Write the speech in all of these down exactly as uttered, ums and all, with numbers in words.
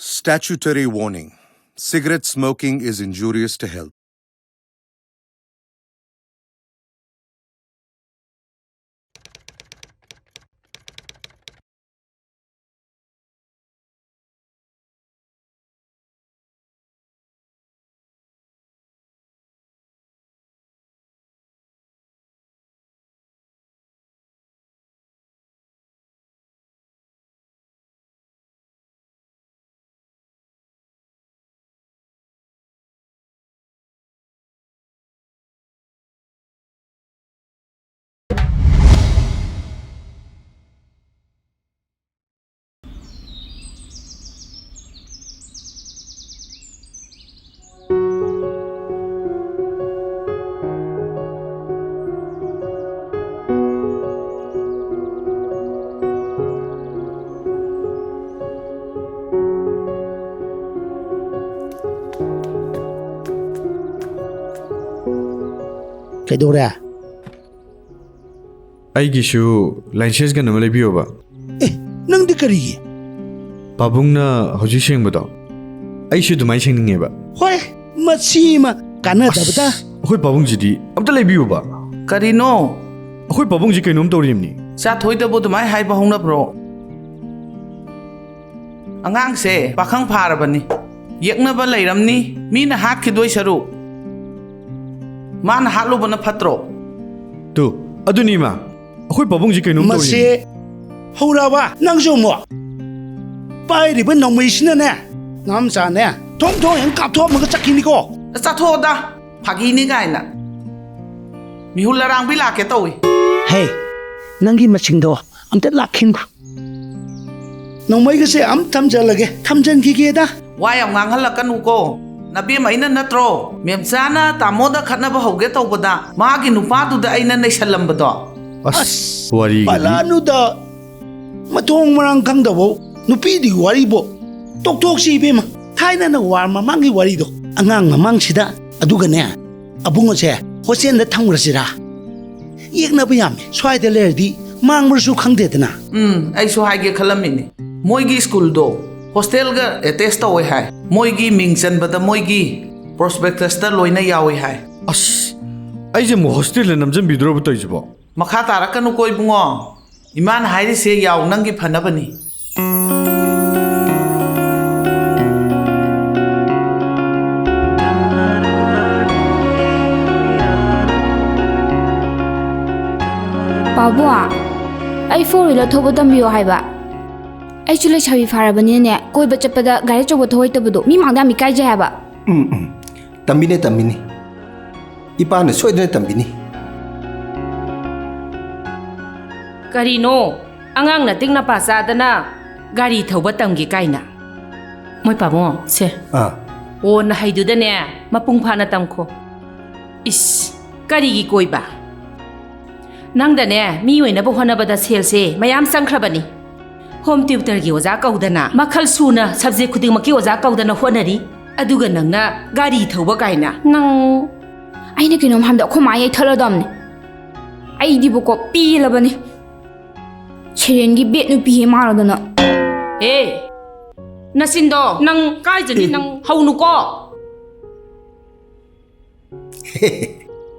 Statutory warning. Cigarette smoking is injurious to health. ꯀꯩꯗꯧꯔꯦ? ꯑꯩꯒꯤꯁꯨ ꯂꯥꯏꯟꯁꯦꯁ gun ꯑꯃ ꯂꯩꯕꯤꯌꯣꯕ꯫ ꯑꯦ, ꯅꯪꯗꯤ ꯀꯔꯤꯒꯤ? ꯄꯥꯕꯨꯡꯅ ꯍꯧꯖꯤꯛ ꯁꯦꯡꯕꯗꯣ, ꯑꯩꯁꯨ ꯑꯗꯨꯃꯥꯏꯅ ꯁꯦꯡꯅꯤꯡꯉꯦꯕ꯫ ꯍꯣꯏ, ꯃꯁꯤꯃ ꯀꯥꯟꯅꯗꯕꯗ꯫ ꯑꯁ, ꯑꯩꯈꯣꯏ ꯄꯥꯕꯨꯡꯁꯤꯗꯤ ꯑꯝꯇ ꯂꯩꯕꯤꯌꯨꯕ꯫ ꯀꯔꯤꯅꯣ? ꯑꯩꯈꯣꯏ ꯄꯥꯕꯨꯡꯁꯤ ꯀꯩꯅꯣꯝ ꯇꯧꯔꯤꯕꯅꯤ꯫ ꯆꯥꯊꯣꯏꯗꯕꯨ ꯑꯗꯨꯃꯥꯏꯅ ꯍꯥꯏꯕ ꯍꯧꯅꯕ꯭ꯔꯣ? ꯑꯉꯥꯡꯁꯦ ꯄꯥꯈꯪ ꯐꯥꯔꯕꯅꯤ꯫ ꯌꯦꯛꯅꯕ ꯂꯩꯔꯝꯅꯤ꯫ ꯃꯤꯅ ꯍꯥꯠꯈꯤꯗꯣꯏ ꯁꯔꯨꯛ ꯃꯥꯅ ꯍꯥꯠꯂꯨꯕꯅ ꯐꯠꯇ꯭ꯔꯣ? ꯇꯨ, ꯑꯗꯨꯅꯤ ꯏꯃꯥ꯫ ꯑꯩꯈꯣꯏ ꯄꯥꯕꯨꯡꯁꯤ ꯀꯩꯅꯣꯝ ꯇꯧꯔꯤ꯫ ꯃꯁꯤ ꯍꯧꯔꯕ ꯅꯪꯁꯨ ꯑꯃꯨꯛ? ꯄꯥꯏꯔꯤꯕ ꯅꯣꯡꯃꯩꯁꯤꯅꯅꯦ, ꯅꯝꯆꯥꯅꯦ, ꯊꯣꯡ ꯊꯣꯡ ꯍꯦꯛ ꯀꯥꯞꯊꯣꯛꯑꯝꯃꯒ ꯆꯠꯈꯤꯅꯤꯀꯣ꯫ ꯆꯥꯊꯣꯛꯑꯣꯗ, ꯐꯥꯒꯤꯅꯤ ꯀꯥꯏꯅ꯫ ꯃꯤꯍꯨꯜ ꯑꯔꯥꯡꯕꯤ ꯂꯥꯛꯀꯦ ꯇꯧꯏ꯫ ꯍꯦ, ꯅꯪꯒꯤ ꯃꯁꯤꯡꯗꯣ ꯑꯝꯇ ꯂꯥꯛꯈꯤꯟꯈꯣ꯫ ꯅꯣꯡꯃꯩꯒꯁꯦ ꯑꯝ ꯊꯝꯖꯜꯂꯒꯦ, ꯊꯝꯖꯟꯈꯤꯒꯦꯗ꯫ ꯋꯥ ꯌꯥꯝ ꯉꯥꯡꯍꯜꯂꯛꯀꯅꯨꯀꯣ꯫ ꯅꯕꯦꯝ ꯑꯩꯅ ꯅꯠꯇ꯭ꯔꯣ ꯃꯦꯝꯆꯥꯅ ꯇꯥꯃꯣꯗ ꯈꯠꯅꯕ ꯍꯧꯒꯦ ꯇꯧꯕꯗ ꯃꯥꯒꯤ ꯅꯨꯄꯥꯗꯨꯗ ꯑꯩꯅ ꯅꯩꯁꯜꯂꯝꯕꯗꯣ? ꯑꯁ, ꯋꯥꯔꯤꯒꯗꯤ꯫ ꯄꯜꯂꯛꯑꯅꯨꯗ, ꯃꯊꯣꯡ ꯃꯔꯥꯡ ꯈꯪꯗꯕꯧ ꯅꯨꯄꯤꯗꯨꯒꯤ ꯋꯥꯔꯤꯕꯣ꯫ ꯇꯣꯛꯊꯣꯛꯁꯤ ꯏꯕꯦꯝꯃ, ꯊꯥꯏꯅꯅ ꯋꯥꯔ ꯃꯃꯥꯡꯒꯤ ꯋꯥꯔꯤꯗꯣ꯫ ꯑꯉꯥꯡ ꯃꯃꯥꯡꯁꯤꯗ꯫ ꯑꯗꯨꯒꯅꯦ, ꯑꯕꯨꯡꯉꯣꯁꯦ ꯍꯣꯁꯇꯦꯜꯗ ꯊꯝꯈ꯭ꯔꯁꯤꯔꯥ? ꯌꯦꯛꯅꯕ ꯌꯥꯝꯃꯦ꯫ ꯁ꯭ꯋꯥꯏꯗ ꯂꯩꯔꯗꯤ ꯃꯥꯡꯕ꯭ꯔꯁꯨ ꯈꯪꯗꯦꯗꯅ꯫ ꯎꯝ, ꯑꯩꯁꯨ ꯍꯥꯏꯒꯦ ꯈꯜꯂꯝꯃꯤꯅꯦ꯫ ꯃꯣꯏꯒꯤ ꯁ꯭ꯀꯨꯜꯗꯣ ꯍꯣꯁꯇꯦꯜꯒ ꯑꯦꯇꯦꯁ ꯇꯧꯋꯦ ꯍꯥꯏ꯫ ꯃꯣꯏꯒꯤ ꯃꯤꯡ ꯆꯟꯕꯗ ꯃꯣꯏꯒꯤ ꯄ꯭ꯔꯣꯁꯄꯦꯛꯇꯁꯇ ꯂꯣꯏꯅ ꯌꯥꯎꯏ ꯍꯥꯏ꯫ ꯑꯁ, ꯑꯩꯁꯦ ꯑꯃꯨꯛ ꯍꯣꯁꯇꯦꯜꯗ ꯅꯝꯁꯤꯟꯕꯤꯗꯣꯔꯕ ꯇꯧꯔꯤꯁꯤꯕꯣ? ꯃꯈꯥ ꯇꯥꯔꯛꯀꯅꯨꯀꯣ ꯏꯕꯨꯡꯉꯣ꯫ ꯏꯃꯥꯅ ꯍꯥꯏꯔꯤꯁꯦ ꯌꯥꯎ, ꯅꯪꯒꯤ ꯐꯅꯕꯅꯤ꯫ ꯄꯥꯕꯨꯡ, ꯑꯩ ꯐꯣꯔ ꯋꯤꯂꯔ ꯊꯧꯕ ꯇꯝꯕꯤꯌꯣ ꯍꯥꯏꯕ꯫ ꯑꯩꯁꯨ ꯂꯩꯁꯥꯕꯤ ꯐꯥꯔꯕꯅꯤꯅꯅꯦ, ꯀꯣꯏꯕ ꯆꯠꯄꯗ ꯒꯥꯔꯤ ꯑꯆꯧꯕ ꯊꯧ ꯍꯩꯇꯕꯗꯣ ꯃꯤ ꯃꯥꯡꯗ ꯌꯥꯝ ꯏꯀꯥꯏꯖꯩ ꯍꯥꯏꯕ꯫ ꯎꯝ, ꯎꯝ꯫ ꯇꯝꯕꯤꯅꯦ, ꯇꯝꯕꯤꯅꯤ꯫ ꯏꯄꯥꯅ ꯁꯣꯏꯗꯅ ꯇꯝꯕꯤꯅꯤ꯫ ꯀꯔꯤꯅꯣ? ꯑꯉꯥꯡ ꯅꯇꯤꯛ ꯅꯄꯥ ꯆꯥꯗꯅ ꯒꯥꯔꯤ ꯊꯧꯕ ꯇꯝꯒꯦ ꯀꯥꯏꯅ? ꯃꯣꯏ ꯄꯥꯕꯨꯡ, ꯁꯦ꯫ ꯑꯥ꯫ ꯑꯣ, ꯅꯍꯩꯗꯨꯗꯅꯦ ꯃꯄꯨꯡ ꯐꯥꯅ ꯇꯝꯈꯣ꯫ ꯏꯁ, ꯀꯔꯤꯒꯤ ꯀꯣꯏꯕ? ꯅꯪꯗꯅꯦ ꯃꯤ ꯑꯣꯏꯅꯕ ꯍꯣꯠꯅꯕꯗ ꯁꯦꯜꯁꯦ ꯃꯌꯥꯝ ꯆꯪꯈ꯭ꯔꯕꯅꯤ꯫ ꯍꯣꯝ ꯇ꯭ꯌꯨꯇꯔꯒꯤ ꯑꯣꯖꯥ ꯀꯧꯗꯅ, ꯃꯈꯜ ꯁꯨꯅ ꯁꯕꯖꯦꯛ ꯈꯨꯗꯤꯡꯃꯛꯀꯤ ꯑꯣꯖꯥ ꯀꯧꯗꯅ ꯍꯣꯠꯅꯔꯤ꯫ ꯑꯗꯨꯒ ꯅꯪꯅ ꯒꯥꯔꯤ ꯊꯧꯕ ꯀꯥꯏꯅ? ꯅꯪ ꯑꯩꯅ ꯀꯩꯅꯣꯝ ꯍꯥꯏꯕꯗ ꯑꯩꯈꯣꯏ ꯃꯥ ꯌꯩꯊꯠꯂꯗꯕꯅꯦ꯫ ꯑꯩꯗꯤꯕꯨꯀꯣ ꯄꯦꯜꯂꯕꯅꯤ꯫ ꯁꯦꯔꯦꯟꯒꯤ ꯕꯦꯠ ꯅꯨꯄꯤ ꯍꯦꯛ ꯃꯥꯜꯂꯗꯅ꯫ ꯑꯦ, ꯅꯆꯤꯟꯗꯣ ꯅꯪ ꯀꯥꯏꯖꯅꯤ, ꯑꯦ꯫ ꯅꯪ ꯍꯧꯅꯨꯀꯣ꯫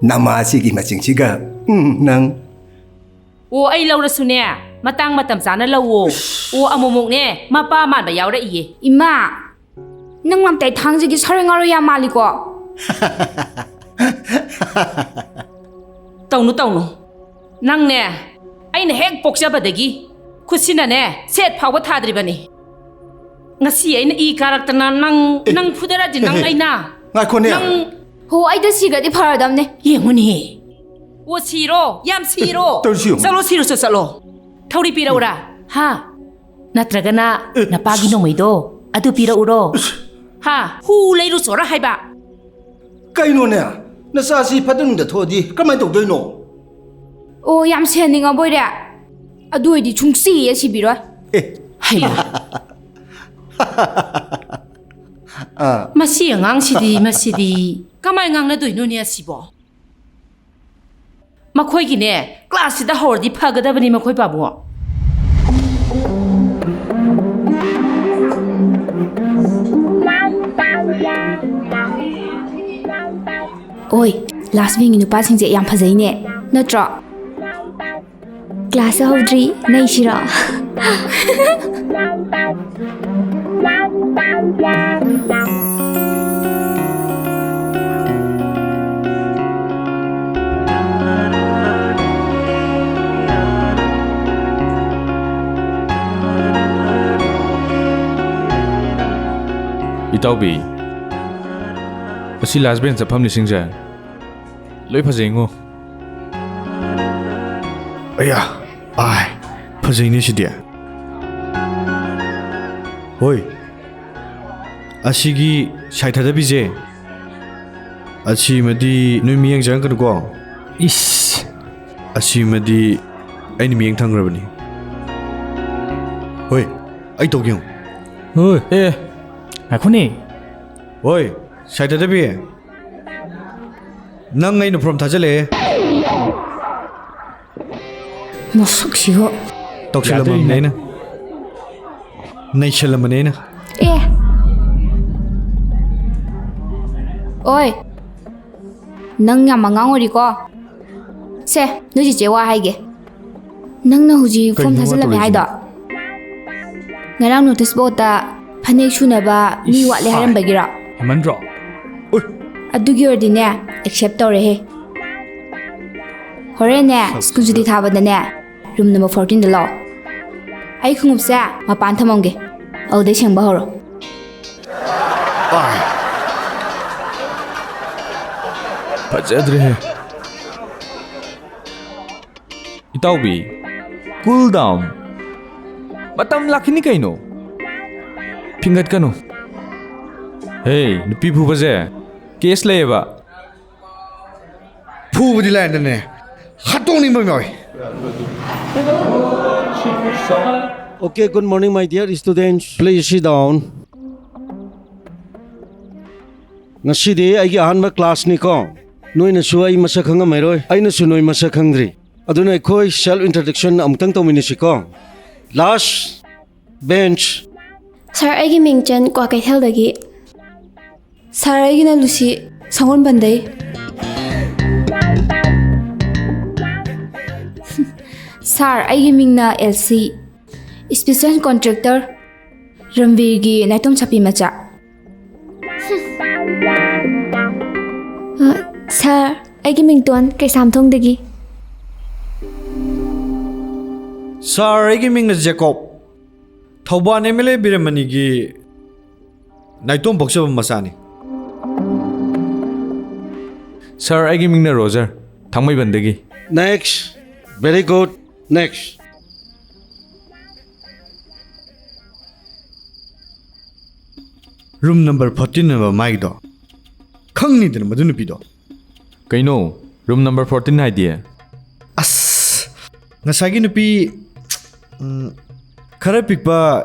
ꯅꯃꯥꯁꯤꯒꯤ ꯃꯆꯤꯡꯁꯤꯒ, ꯎꯝ, ꯅꯪ꯫ ꯑꯣ, ꯑꯩ ꯂꯧꯔꯁꯨꯅꯦ, ꯃꯇꯥꯡ ꯃꯇꯝ ꯆꯥꯅ ꯂꯧꯋꯣ꯫ ꯑꯣ, ꯑꯃꯨꯛꯃꯨꯛꯅꯦ ꯃꯄꯥ ꯃꯥꯟꯕ ꯌꯥꯎꯔꯛꯏꯌꯦ꯫ ꯏꯃꯥ, ꯅꯪ ꯂꯝꯇꯩ ꯊꯥꯡꯖꯒꯤ ꯁꯥꯔꯣꯏ ꯉꯥꯔꯣꯏ ꯌꯥꯝ ꯃꯥꯜꯂꯤꯀꯣ꯫ ꯇꯧꯅꯨ, ꯇꯧꯅꯨ꯫ ꯅꯪꯅꯦ, ꯑꯩꯅ ꯍꯦꯛ ꯄꯣꯛꯆꯕꯗꯒꯤ ꯈꯨꯠꯁꯤꯅꯅꯦ ꯁꯦꯠ ꯐꯥꯎꯕ ꯊꯥꯗ꯭ꯔꯤꯕꯅꯤ꯫ ꯉꯁꯤ ꯑꯩꯅ ꯏ ꯀꯥꯔꯛꯇꯅ ꯅꯪ, ꯑꯦ, ꯅꯪ ꯐꯨꯗꯔꯗꯤ ꯅꯪ ꯑꯦ, ꯑꯩꯅ ꯉꯥꯏꯈꯣꯅꯦ꯫ ꯅꯪ ꯍꯣ, ꯑꯩꯗ ꯁꯤꯒ꯭ꯔꯗꯤ ꯐꯔꯗꯝꯅꯦ꯫ ꯌꯦꯡꯉꯨꯅꯦ꯫ ꯑꯣ, ꯁꯤꯔꯣ? ꯌꯥꯝ ꯁꯤꯔꯣ? ꯑꯦ, ꯇꯧꯔꯤꯁꯤ ꯌꯦꯡꯉꯨ꯫ ꯆꯠꯂꯣ, ꯁꯤꯔꯨꯆꯣ, ꯆꯠꯂꯣ꯫ ꯊꯧꯔꯤ ꯄꯤꯔꯛꯎꯔꯥ? ꯍꯥ? ꯅꯠꯇ꯭ꯔꯒꯅ ꯑꯦ꯫ ꯅꯄꯥꯒꯤ ꯅꯣꯡꯃꯩꯗꯣ ꯑꯗꯨ ꯄꯤꯔꯛꯎꯔꯣ? ꯍꯥ? ꯍꯨ ꯂꯩꯔꯨꯆꯣꯔꯥ ꯍꯥꯏꯕ? ꯀꯩꯅꯣꯅꯦ? ꯅꯆꯥꯁꯤ ꯐꯠꯇ ꯅꯨꯡꯗ ꯊꯣꯛꯑꯗꯤ ꯀꯃꯥꯏꯅ ꯇꯧꯗꯣꯏꯅꯣ? ꯑꯣ, ꯌꯥꯝ ꯁꯦꯟꯅꯤꯡꯉꯕ ꯑꯣꯏꯔꯦ? ꯑꯗꯨ ꯑꯣꯏꯗꯤ ꯁꯨꯡꯁꯤ ꯍꯦꯛ ꯁꯤꯕꯤꯔꯣꯏ꯫ ꯑꯦ꯫ ꯍꯩꯃꯥ꯫ ꯑꯥ꯫ ꯃꯁꯤ ꯑꯉꯥꯡꯁꯤꯗꯤ, ꯃꯁꯤꯗꯤ ꯀꯃꯥꯏ ꯉꯥꯡꯅꯗꯣꯏꯅꯣꯅꯦ ꯑꯁꯤꯕꯣ? ꯃꯈꯣꯏꯒꯤꯅꯦ, ꯀ꯭ꯂꯥꯁꯁꯤꯗ ꯍꯧꯔꯗꯤ ꯐꯒꯗꯕꯅꯤ ꯃꯈꯣꯏ ꯄꯥꯕꯨꯡ꯫ ꯑꯣꯏ, ꯂꯥꯁ ꯕꯦꯟꯁꯀꯤ ꯅꯨꯄꯥꯁꯤꯡꯁꯦ ꯌꯥꯝ ꯐꯖꯩꯅꯦ, ꯅꯠꯇ꯭ꯔꯣ? ꯀ꯭ꯂꯥꯁ ꯍꯧꯗ꯭ꯔꯤ, ꯅꯩꯁꯤꯔꯣ? ꯏꯇꯥꯎꯕꯤ, ꯑꯁꯤ ꯂꯥꯁ ꯕꯦꯟꯁꯇ ꯐꯝꯂꯤꯁꯤꯡꯁꯦ ꯂꯣꯏ ꯐꯖꯩꯉꯣ꯫ ꯑꯌꯥ, ꯑꯥꯏ, ꯐꯖꯩꯅꯦ ꯁꯤꯗꯤ꯫ ꯍꯣꯏ, ꯑꯁꯤꯒꯤ ꯁꯥꯏ ꯊꯥꯗꯕꯤꯁꯦ, ꯑꯁꯤꯃꯗꯤ ꯅꯣꯏ ꯃꯤꯠꯌꯦꯡ ꯆꯪꯉꯛꯀꯅꯨꯀꯣ꯫ ꯏꯁ꯫ ꯑꯁꯤꯃꯗꯤ ꯑꯩꯅ ꯃꯤꯠꯌꯦꯡ ꯊꯝꯈ꯭ꯔꯕꯅꯤ꯫ ꯍꯣꯏ, ꯑꯩ ꯇꯧꯒꯦ ꯌꯦꯡꯉꯨ꯫ ꯍꯣꯏ꯫ ꯑꯦ, ꯉꯥꯏꯈꯣꯅꯦ꯫ ꯍꯣꯏ, ꯁꯥꯏ ꯊꯥꯗꯕꯤ꯫ ꯅꯪ ꯑꯩꯅ ꯐꯣꯔꯝ ꯊꯥꯖꯤꯜꯂꯛꯑꯦ꯫ ꯃꯁꯛꯁꯤꯒ꯫ ꯇꯧꯁꯤꯜꯂꯝꯃꯕꯅꯦ ꯌꯥꯗꯣꯏꯅꯦ꯫ ꯑꯩꯅ꯫ ꯅꯩꯁꯤꯜꯂꯝꯕꯅꯦ ꯑꯩꯅ꯫ ꯑꯦ꯫ ꯑꯣꯏ꯫ ꯅꯪ ꯌꯥꯝ ꯑꯉꯥꯡ ꯑꯣꯏꯔꯤꯀꯣ꯫ ꯁꯦ, ꯅꯣꯏ ꯆꯤꯆꯦ ꯋꯥ ꯍꯥꯏꯒꯦ꯫ ꯅꯪꯅ ꯍꯧꯖꯤꯛ ꯐꯣꯝ ꯀꯩꯅꯣ ꯊꯥꯖꯤꯜꯂꯝꯃꯦ ꯇꯧꯔꯤꯁꯤꯕꯣ? ꯍꯥꯏꯗꯣ? ꯉꯔꯥꯡ ꯅꯣꯇꯤꯁ ꯕꯣꯔꯗꯇ ꯐꯅꯦꯛ ꯁꯨꯅꯕ ꯃꯤ ꯏꯁ, ꯋꯥꯠꯂꯦ ꯍꯥꯏꯔꯝꯕꯒꯤꯔꯣ? ꯍꯦꯟꯃꯟꯗ꯭ꯔꯣ? ꯎꯏ꯫ ꯑꯗꯨꯒꯤ ꯑꯣꯏꯔꯗꯤꯅꯦ, ꯑꯦꯛꯁꯦꯞ ꯇꯧꯔꯦꯍꯦ꯫ ꯍꯣꯔꯦꯟꯅꯦ, ꯁꯛꯁꯤꯒ꯫ ꯁ꯭ꯀꯨꯜ ꯁꯨꯇꯤ ꯊꯥꯕꯗꯅꯦ, ꯔꯨꯝ ꯅꯝꯕꯔ ꯐꯣꯔꯇꯤꯟꯗ ꯂꯥꯛꯑꯣ꯫ ꯑꯩ ꯈꯣꯡꯎꯞꯁꯦ ꯃꯄꯥꯟ ꯊꯝꯃꯝꯒꯦ, ꯑꯗꯨꯗꯩ ꯁꯦꯡꯕ ꯍꯧꯔꯣ꯫ ꯑꯥꯏ꯫ ꯐꯖꯗ꯭ꯔꯦꯍꯦ꯫ ꯏꯇꯥꯎꯕꯤ, cool down꯫ ꯃꯇꯝ ꯂꯥꯛꯈꯤꯅꯤ ꯀꯩꯅꯣ꯫ ꯐꯤꯡꯒꯠꯀꯅꯨ꯫ ꯍꯦ, ꯅꯨꯄꯤ ꯐꯨꯕꯁꯦ ꯀꯦꯁ ꯂꯩꯌꯦꯕ꯫ ꯐꯨꯕꯗꯤ ꯂꯥꯏꯔꯗꯅꯦ, ꯍꯥꯠꯇꯣꯛꯅꯤꯡꯕ ꯑꯃ ꯌꯥꯎꯏ꯫ Okay, good morning, my dear students. Please sit down. ꯉꯁꯤꯗꯤ ꯑꯩꯒꯤ ꯑꯍꯥꯟꯕ ꯀ꯭ꯂꯥꯁꯅꯤꯀꯣ꯫ ꯅꯣꯏꯅꯁꯨ ꯑꯩ ꯃꯁꯛ ꯈꯪꯉꯝꯃꯔꯣꯏ, ꯑꯩꯅꯁꯨ ꯅꯣꯏ ꯃꯁꯛ ꯈꯪꯗ꯭ꯔꯤ꯫ ꯑꯗꯨꯅ ꯑꯩꯈꯣꯏ ꯁꯦꯜꯐ ꯏꯟꯇ꯭ꯔꯗꯛꯁꯟ ꯑꯃꯨꯛꯇꯪ ꯇꯧꯃꯤꯟꯅꯁꯤꯀꯣ꯫ ꯂꯥꯁ ꯕꯦꯟꯆ꯫ ꯁꯥꯔ, ꯑꯩꯒꯤ ꯃꯤꯡ ꯆꯟ, ꯀ꯭ꯋꯥꯀꯩꯊꯦꯜꯗꯒꯤ꯫ ꯁꯥꯔ, ꯑꯩꯒꯤꯅ ꯂꯨꯁꯤ, ꯁꯒꯣꯜꯕꯟꯗꯩ꯫ ꯁꯥꯔ, ꯑꯩꯒꯤ ꯃꯤꯡꯅ ꯑꯦꯜꯁꯤ, ꯏꯁꯄꯤꯁꯦꯜ ꯀꯣꯟꯇ꯭ꯔꯦꯛꯇꯔ ꯔꯟꯕꯤꯔꯒꯤ ꯅꯥꯏꯇꯣꯝ ꯁꯥꯄꯤ ꯃꯆꯥ꯫ ꯑ, ꯁꯥꯔ, ꯑꯩꯒꯤ ꯃꯤꯡ ꯇꯣꯟ, ꯀꯩꯁꯥꯝꯊꯣꯡꯗꯒꯤ꯫ ꯁꯥꯔ, ꯑꯩꯒꯤ ꯃꯤꯡꯅ Jacob, Thoubal M L A ꯕꯤꯔꯃꯅꯤꯒꯤ ꯅꯥꯏꯇꯣꯝ ꯄꯣꯛꯆꯕ ꯃꯆꯥꯅꯤ꯫ ꯁꯥꯔ, ꯑꯩꯒꯤ ꯃꯤꯡꯅ ꯔꯣꯖꯔ, ꯊꯥꯡꯃꯩꯕꯟꯗꯒꯤ꯫ Next. Very good. Next. Room number fourteen ꯍꯥꯏꯕ ꯃꯥꯒꯤꯗꯣ, ꯈꯪꯅꯤꯗꯅ ꯃꯗꯨ ꯅꯨꯄꯤꯗꯣ꯫ ꯀꯩꯅꯣ, ꯔꯨꯝ ꯅꯝꯕꯔ ꯐꯣꯔꯇꯤꯟ ꯍꯥꯏꯗꯤ? ꯑꯁ, ꯉꯁꯥꯏꯒꯤ ꯅꯨꯄꯤ, ꯎꯝ, ꯈꯔ ꯄꯤꯛꯄ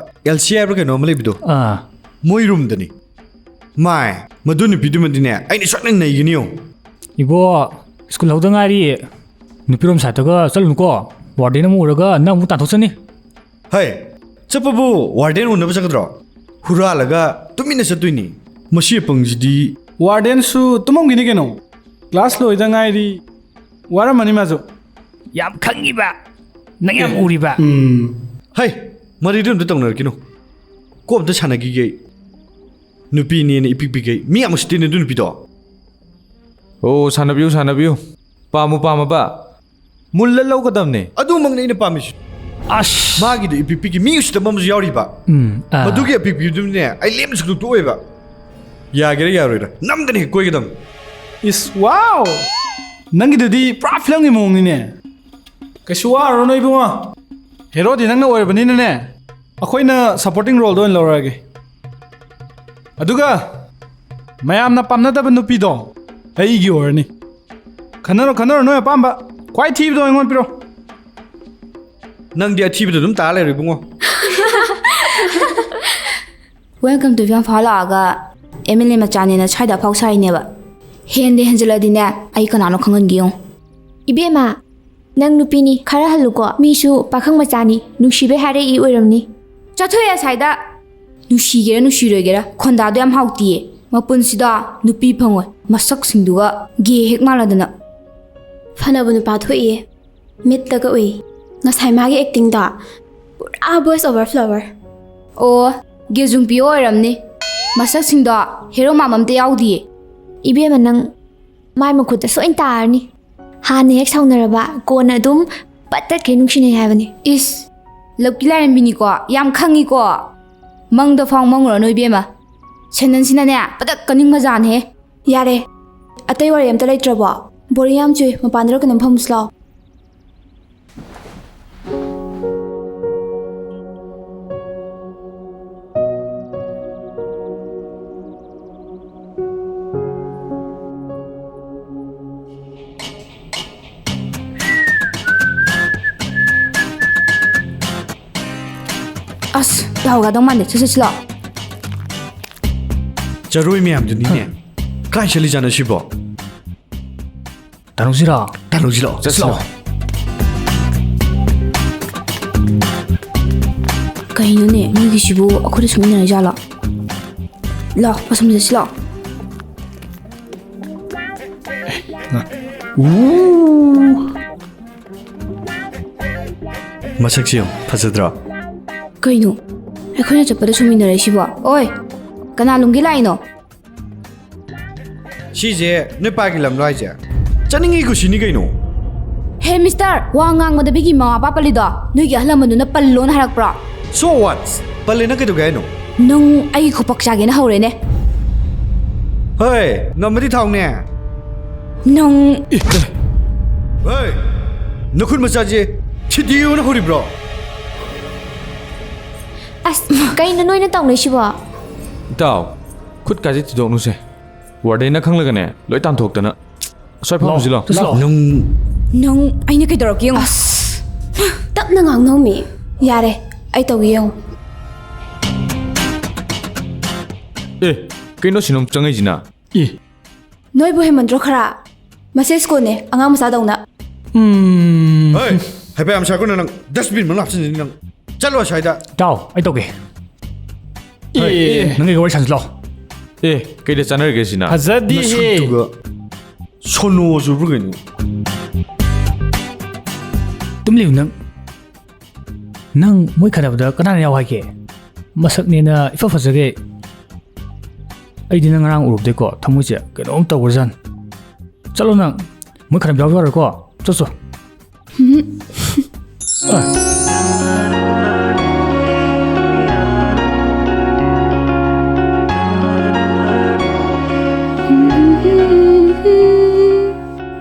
ꯑꯦꯜꯁꯤ ꯍꯥꯏꯕ꯭ꯔꯥ ꯀꯩꯅꯣ ꯑꯃ ꯂꯩꯕꯗꯣ, ꯑꯥ ꯃꯣꯏ ꯔꯨꯝꯗꯅꯤ꯫ ꯃꯥꯏ, ꯃꯗꯨ ꯅꯨꯄꯤꯗꯨꯃꯗꯤꯅꯦ ꯑꯩꯅ ꯁꯣꯏꯗꯅ ꯅꯩꯒꯅꯤ ꯌꯦꯡꯉꯨ꯫ ꯏꯕꯣ, ꯁ꯭ꯀꯨꯜ ꯍꯧꯗ ꯉꯥꯏꯔꯤ, ꯅꯨꯄꯤꯔꯣꯝ ꯁꯥꯏꯠꯇꯒ ꯆꯠꯂꯨꯅꯨꯀꯣ꯫ ꯋꯥꯔꯗꯦꯟ ꯑꯃꯨꯛ ꯎꯔꯒ ꯅꯪ ꯑꯃꯨꯛ ꯇꯥꯟꯊꯣꯛꯆꯅꯤ꯫ ꯍꯩ, ꯆꯠꯄꯕꯨ ꯋꯥꯔꯗꯦꯟ ꯎꯅꯕ ꯆꯠꯀꯗ꯭ꯔꯣ? ꯍꯨꯔꯥꯜꯂꯒ ꯇꯨꯃꯤꯟꯅ ꯆꯠꯇꯣꯏꯅꯤ꯫ ꯃꯁꯤ ꯑꯄꯪꯁꯤꯗꯤ꯫ ꯋꯥꯔꯗꯦꯟꯁꯨ ꯇꯨꯝꯃꯝꯈꯤꯅꯤ ꯀꯩꯅꯣ, ꯀ꯭ꯂꯥꯁ ꯂꯣꯏꯗ ꯉꯥꯏꯔꯤ, ꯋꯥꯔꯝꯃꯅꯤ ꯃꯥꯁꯨ꯫ ꯌꯥꯝ ꯈꯪꯉꯤꯕ, ꯅꯪ ꯌꯥꯝ ꯎꯔꯤꯕ꯫ ꯎꯝ ꯍꯩ, ꯃꯔꯤꯗꯨ ꯑꯝꯇ ꯇꯧꯅꯔꯛꯈꯤꯅꯣ꯫ ꯀꯣꯛ ꯑꯝꯇ ꯁꯥꯟꯅꯈꯤꯒꯦ ꯑꯩ꯫ ꯅꯨꯄꯤꯅꯦꯅ ꯏꯄꯤꯛ ꯄꯤꯛꯈꯩ ꯃꯤ ꯌꯥꯝ ꯎꯁꯤꯠꯇꯦꯅꯦ ꯑꯗꯨ ꯅꯨꯄꯤꯗꯣ꯫ ꯑꯣ, ꯁꯥꯟꯅꯕꯤꯌꯨ, ꯁꯥꯟꯅꯕꯤꯌꯨ꯫ ꯄꯥꯝꯃꯨ ꯄꯥꯝꯃꯕ, ꯃꯨꯜꯂ ꯂꯧꯒꯗꯕꯅꯦ꯫ ꯑꯗꯨꯃꯛꯅꯦ ꯑꯩꯅ ꯄꯥꯝꯃꯤꯁꯤ꯫ ꯑꯁ, ꯃꯥꯒꯤꯗꯣ ꯏꯄꯤꯛ ꯄꯤꯛꯀꯤ ꯃꯤ ꯎꯁꯤꯠꯇꯕ ꯑꯃꯁꯨ ꯌꯥꯎꯔꯤꯕ꯫ ꯎꯝ, ꯑꯥ꯫ ꯃꯗꯨꯒꯤ ꯑꯄꯤꯛ ꯄꯤꯛꯇꯨꯅꯦ ꯑꯩ ꯂꯦꯝꯅ ꯁꯨꯛꯇꯣꯛ ꯇꯣꯛꯑꯣꯏꯕ꯫ ꯌꯥꯒꯦꯔꯥ ꯌꯥꯔꯣꯏꯔꯥ ꯅꯝꯗꯅ ꯍꯦꯛ ꯀꯣꯏꯒꯗꯕꯅꯤ꯫ ꯏꯁ, ꯋꯥꯎ! ꯅꯪꯒꯤꯗꯨꯗꯤ ꯄꯨꯔꯥ ꯐꯤꯂꯝꯒꯤ ꯃꯑꯣꯡꯅꯤꯅꯦ꯫ ꯀꯩꯁꯨ ꯋꯥꯔꯨꯔꯅꯨ ꯏꯕꯨꯡꯉꯣ, ꯍꯦꯔꯣꯗꯤ ꯅꯪꯅ ꯑꯣꯏꯔꯕꯅꯤꯅꯅꯦ, ꯑꯩꯈꯣꯏꯅ ꯁꯄꯣꯔꯇꯤꯡ ꯔꯣꯜꯗ ꯑꯣꯏꯅ ꯂꯧꯔꯛꯑꯒꯦ꯫ ꯑꯗꯨꯒ ꯃꯌꯥꯝꯅ ꯄꯥꯝꯅꯗꯕ ꯅꯨꯄꯤꯗꯣ ꯑꯩꯒꯤ ꯑꯣꯏꯔꯅꯤ꯫ ꯈꯟꯅꯔꯣ, ꯈꯟꯅꯔꯣ, ꯅꯣꯏ ꯑꯄꯥꯝꯕ꯫ ꯈ꯭ꯋꯥꯏ ꯊꯤꯕꯗꯣ ꯑꯩꯉꯣꯟꯗ ꯄꯤꯔꯣ꯫ ꯅꯪꯗꯤ ꯑꯊꯤꯕꯗ ꯑꯗꯨꯝ ꯇꯥ ꯂꯩꯔꯣ ꯏꯕꯨꯡꯉꯣ꯫ Welcome to ꯏꯝꯐꯥꯜ ꯂꯥꯛꯑꯒ ꯑꯦꯝ ꯑꯦꯜ ꯑꯦ ꯃꯆꯥꯅꯦꯅ ꯁ꯭ꯋꯥꯏꯗ ꯑꯐꯥꯎ ꯁꯥꯏꯅꯦꯕ꯫ ꯍꯦꯟꯗꯦ ꯍꯦꯟꯖꯤꯜꯂꯗꯤꯅꯦ, ꯑꯩ ꯀꯅꯥꯅꯣ ꯈꯪꯍꯟꯒꯦ ꯌꯦꯡꯉꯣ꯫ ꯏꯕꯦꯝꯃ, ꯅꯪ ꯅꯨꯄꯤꯅꯤ, ꯈꯔ ꯍꯜꯂꯨꯀꯣ꯫ ꯃꯤꯁꯨ ꯄꯥꯈꯪ ꯃꯆꯥꯅꯤ, ꯅꯨꯡꯁꯤꯕꯩ ꯍꯥꯏꯔꯛꯏ ꯑꯣꯏꯔꯝꯅꯤ꯫ ꯆꯠꯊꯣꯛꯑꯦ ꯑꯁꯥꯏꯗ꯫ ꯅꯨꯡꯁꯤꯒꯦꯔꯥ ꯅꯨꯡꯁꯤꯔꯣꯏꯒꯦꯔꯥ, ꯈꯣꯟꯗꯥꯗꯣ ꯌꯥꯝ ꯍꯥꯎꯇꯤꯌꯦ꯫ ꯃꯄꯨꯟꯁꯤꯗ ꯅꯨꯄꯤ ꯐꯪꯉꯣꯏ, ꯃꯁꯛꯁꯤꯡꯗꯨꯒ ꯒꯦ ꯍꯦꯛ ꯃꯥꯜꯂꯗꯅ꯫ ꯐꯅꯕ ꯅꯨꯄꯥ ꯊꯣꯛꯏꯌꯦ, ꯃꯤꯠꯇꯒ ꯎꯏ꯫ ꯉꯁꯥꯏ ꯃꯥꯒꯤ ꯑꯦꯛꯇꯤꯡꯗꯣ ꯄꯨꯔꯥ ꯕꯣꯏꯁ ꯑꯣꯚꯔ ꯐ꯭ꯂꯣꯋꯔ꯫ ꯑꯣ, ꯒꯦꯖꯨꯡ ꯄꯤꯌꯣ ꯑꯣꯏꯔꯝꯅꯤ꯫ ꯃꯁꯛꯁꯤꯡꯗꯣ ꯍꯦꯔꯣ ꯃꯥꯟꯕ ꯑꯝꯇ ꯌꯥꯎꯗꯤꯌꯦ꯫ ꯏꯕꯦꯝꯃ, ꯅꯪ ꯃꯥꯏ ꯃꯈꯨꯠꯇ ꯁꯣꯏꯅ ꯇꯥꯔꯅꯤ꯫ ꯍꯥꯟꯅ ꯍꯦꯛ ꯁꯥꯎꯅꯔꯕ, ꯀꯣꯟꯅ ꯑꯗꯨꯝ ꯄꯠ ꯇꯠꯈꯩ ꯅꯨꯡꯁꯤꯅꯩ ꯍꯥꯏꯕꯅꯤ꯫ ꯏꯁ, ꯂꯞꯀꯤ ꯂꯥꯏꯔꯦꯝꯕꯤꯅꯤꯀꯣ, ꯌꯥꯝ ꯈꯪꯉꯤꯀꯣ꯫ ꯃꯪꯗ ꯐꯥꯎ ꯃꯪꯉꯨꯔꯅꯨ ꯏꯕꯦꯝꯃ꯫ ꯁꯦꯟꯗꯟꯁꯤꯅꯅꯦ, ꯄꯇꯛ ꯀꯅꯤꯡꯕꯖꯥꯠꯅꯦꯍꯦ꯫ ꯌꯥꯔꯦ, ꯑꯇꯩ ꯋꯥꯔꯤ ꯑꯝꯇ ꯂꯩꯇ꯭ꯔꯕꯣ? ꯕꯣꯔꯤꯡ ꯌꯥꯝ ꯆꯨꯏ, ꯃꯄꯥꯟꯗꯔ ꯀꯩꯅꯣꯝ ꯐꯝꯃꯨꯁꯤ ꯂꯥꯛꯑꯣ꯫ ꯑꯁ, ꯌꯥꯍꯧ ꯌꯥꯗꯧ ꯃꯥꯟꯗꯦ꯫ ꯁꯠ ꯁꯠ ꯁꯤꯜꯂꯣ꯫ ꯆꯔꯣꯏ ꯃꯌꯥꯝꯗꯨꯅꯤꯅꯦ꯫ ꯀꯥꯏ ꯆꯠꯂꯤꯖꯥꯠꯅꯣ ꯁꯤꯕꯣ? ꯇꯥꯅꯧꯁꯤꯔꯣ? ꯇꯥꯅꯧꯁꯤꯔꯣ? ꯆꯠꯁꯤꯔꯣ? ꯀꯩꯅꯣꯅꯦ, ꯃꯣꯏꯒꯤꯁꯤꯕꯨ ꯑꯩꯈꯣꯏꯗ ꯁꯨꯡꯃꯤꯟꯅꯔ ꯖꯥꯠꯂꯣ? ꯂꯥꯎ, ꯑꯁꯣꯝꯗ ꯆꯠꯁꯤ ꯂꯥꯎ꯫ ꯃꯁꯛꯁꯤ ꯌꯦꯡꯉꯨ, ꯐꯖꯗ꯭ꯔꯣ? ꯀꯩꯅꯣ? ꯑꯩꯈꯣꯏꯅ ꯆꯠꯄꯗ ꯁꯨꯡꯃꯤꯟꯅꯔꯛꯏꯁꯤꯕꯣ? ꯑꯣꯏ! ꯀꯅꯥ ꯂꯨꯝꯒꯦ ꯂꯥꯛꯏꯅꯣ? ꯁꯤꯁꯦ ꯅꯣꯏ ꯄꯥꯒꯤ ꯂꯝꯂꯣ ꯍꯥꯏꯁꯦ? ꯆꯠꯅꯤꯡꯉꯤ ꯀꯨꯁꯤꯅꯤ ꯀꯩꯅꯣ꯫ ꯍꯦ ꯃꯤꯁꯇꯔ, ꯋꯥ ꯉꯥꯡꯕꯗ ꯃꯤꯒꯤ ꯃꯃꯥ ꯃꯄꯥ ꯄꯜꯂꯤꯗꯣ ꯅꯣꯏꯒꯤ ꯑꯍꯜ ꯂꯃꯟꯗꯨꯅ ꯄꯜꯂꯣꯅ ꯍꯥꯏꯔꯛꯄ꯭ꯔꯣ? So what? ꯄꯜꯂꯦꯅ ꯀꯩꯗꯧꯒꯦ ꯍꯥꯏꯅꯣ? ꯅꯪ ꯑꯩꯒꯤ ꯈꯨꯄꯥꯛ ꯆꯥꯒꯦꯅ ꯍꯧꯔꯦꯅꯦ꯫ ꯍꯣꯏ, ꯉꯝꯃꯗꯤ ꯊꯥꯎꯅꯦ꯫ ꯅꯪ ꯍꯣꯏ, ꯅꯈꯨꯠ ꯃꯆꯥꯁꯦ ꯊꯤꯗꯤꯌꯣꯅ ꯍꯧꯔꯤꯕ꯭ꯔꯣ? ꯑꯁ, ꯀꯩꯅꯣ ꯅꯣꯏꯅ ꯇꯧꯅꯩꯁꯤꯕꯣ? ꯏꯇꯥꯎ, ꯈꯨꯠꯀꯥꯁꯦ ꯊꯤꯗꯣꯛꯅꯨꯁꯦ꯫ ꯋꯥꯔꯗꯦꯟꯅ ꯈꯪꯂꯒꯅꯦ, ꯂꯣꯏ ꯇꯥꯟꯊꯣꯛꯇꯅ꯫ ꯑꯁ꯭ꯋꯥꯏ ꯐꯝꯁꯤ ꯂꯥꯎ꯫ ꯂꯥꯎ꯫ ꯅꯪ ꯅꯪ ꯑꯩꯅ ꯀꯩꯗꯧꯔꯛꯀꯦ ꯌꯦꯡꯉꯣ꯫ ꯑꯁ! ꯇꯞꯅ ꯉꯥꯡꯅꯧꯃꯤ꯫ ꯌꯥꯔꯦ, ꯑꯩ ꯇꯧꯒꯦ ꯌꯦꯡꯉꯣ꯫ ꯑꯦ, ꯀꯩꯅꯣ ꯁꯤꯅ ꯑꯃꯨꯛ ꯆꯪꯉꯛꯏꯁꯤꯅ? ꯑꯦ꯫ ꯅꯣꯏꯕꯨ ꯍꯦꯟꯃꯟꯗ꯭ꯔꯣ ꯈꯔ? ꯃꯁꯤ ꯁ꯭ꯀꯨꯜꯅꯦ, ꯑꯉꯥꯡ ꯃꯆꯥꯗꯧꯅ꯫ ꯎꯝ꯫ ꯍꯣꯏ, ꯍꯥꯏꯐꯦꯠ ꯌꯥꯝ ꯁꯥꯏꯀꯣ ꯅꯪ꯫ ꯗꯁꯕꯤꯟ ꯃꯅꯨꯡ ꯍꯥꯞꯆꯤꯟꯖꯅꯤ ꯅꯪ꯫ ꯆꯠꯂꯣ ꯑꯁ꯭ꯋꯥꯏꯗ꯫ ꯏꯇꯥꯎ, ꯑꯩ ꯇꯧꯒꯦ꯫ ꯍꯣꯏ, ꯑꯦ꯫ ꯅꯪꯒꯤ ꯋꯥꯔꯤ ꯁꯥꯟꯅꯁꯤ ꯂꯥꯎ꯫ ꯑꯦ, ꯀꯩꯗ ꯆꯥꯟꯅꯔꯤꯒꯦ ꯁꯤꯅ? ꯐꯖꯗꯦꯍꯦ꯫ ꯅꯁꯛꯇꯨꯒ ꯁꯣꯅꯣ ꯆꯨꯕ꯭ꯔꯥ ꯀꯩꯅꯣ? ꯇꯨꯝꯂꯤꯕ ꯅꯪ? ꯅꯪ ꯃꯣꯏ ꯈꯠꯅꯕꯗ ꯀꯅꯥꯅ ꯌꯥꯎ ꯍꯥꯏꯒꯦ? ꯃꯁꯛꯅꯦꯅ ꯏꯐ ꯐꯖꯒꯩ꯫ ꯑꯩꯗꯤ ꯅꯪ ꯉꯔꯥꯡ ꯎꯔꯨꯕꯗꯩꯀꯣ ꯊꯃꯣꯏꯁꯦ ꯀꯩꯅꯣꯝ ꯇꯧꯈ꯭ꯔꯖꯥꯠꯅꯤ꯫ ꯆꯠꯂꯣ ꯅꯪ꯫ ꯃꯣꯏ ꯈꯠꯅꯕ ꯌꯥꯎꯖꯔꯣꯏꯀꯣ꯫ ꯆꯠꯁꯣ꯫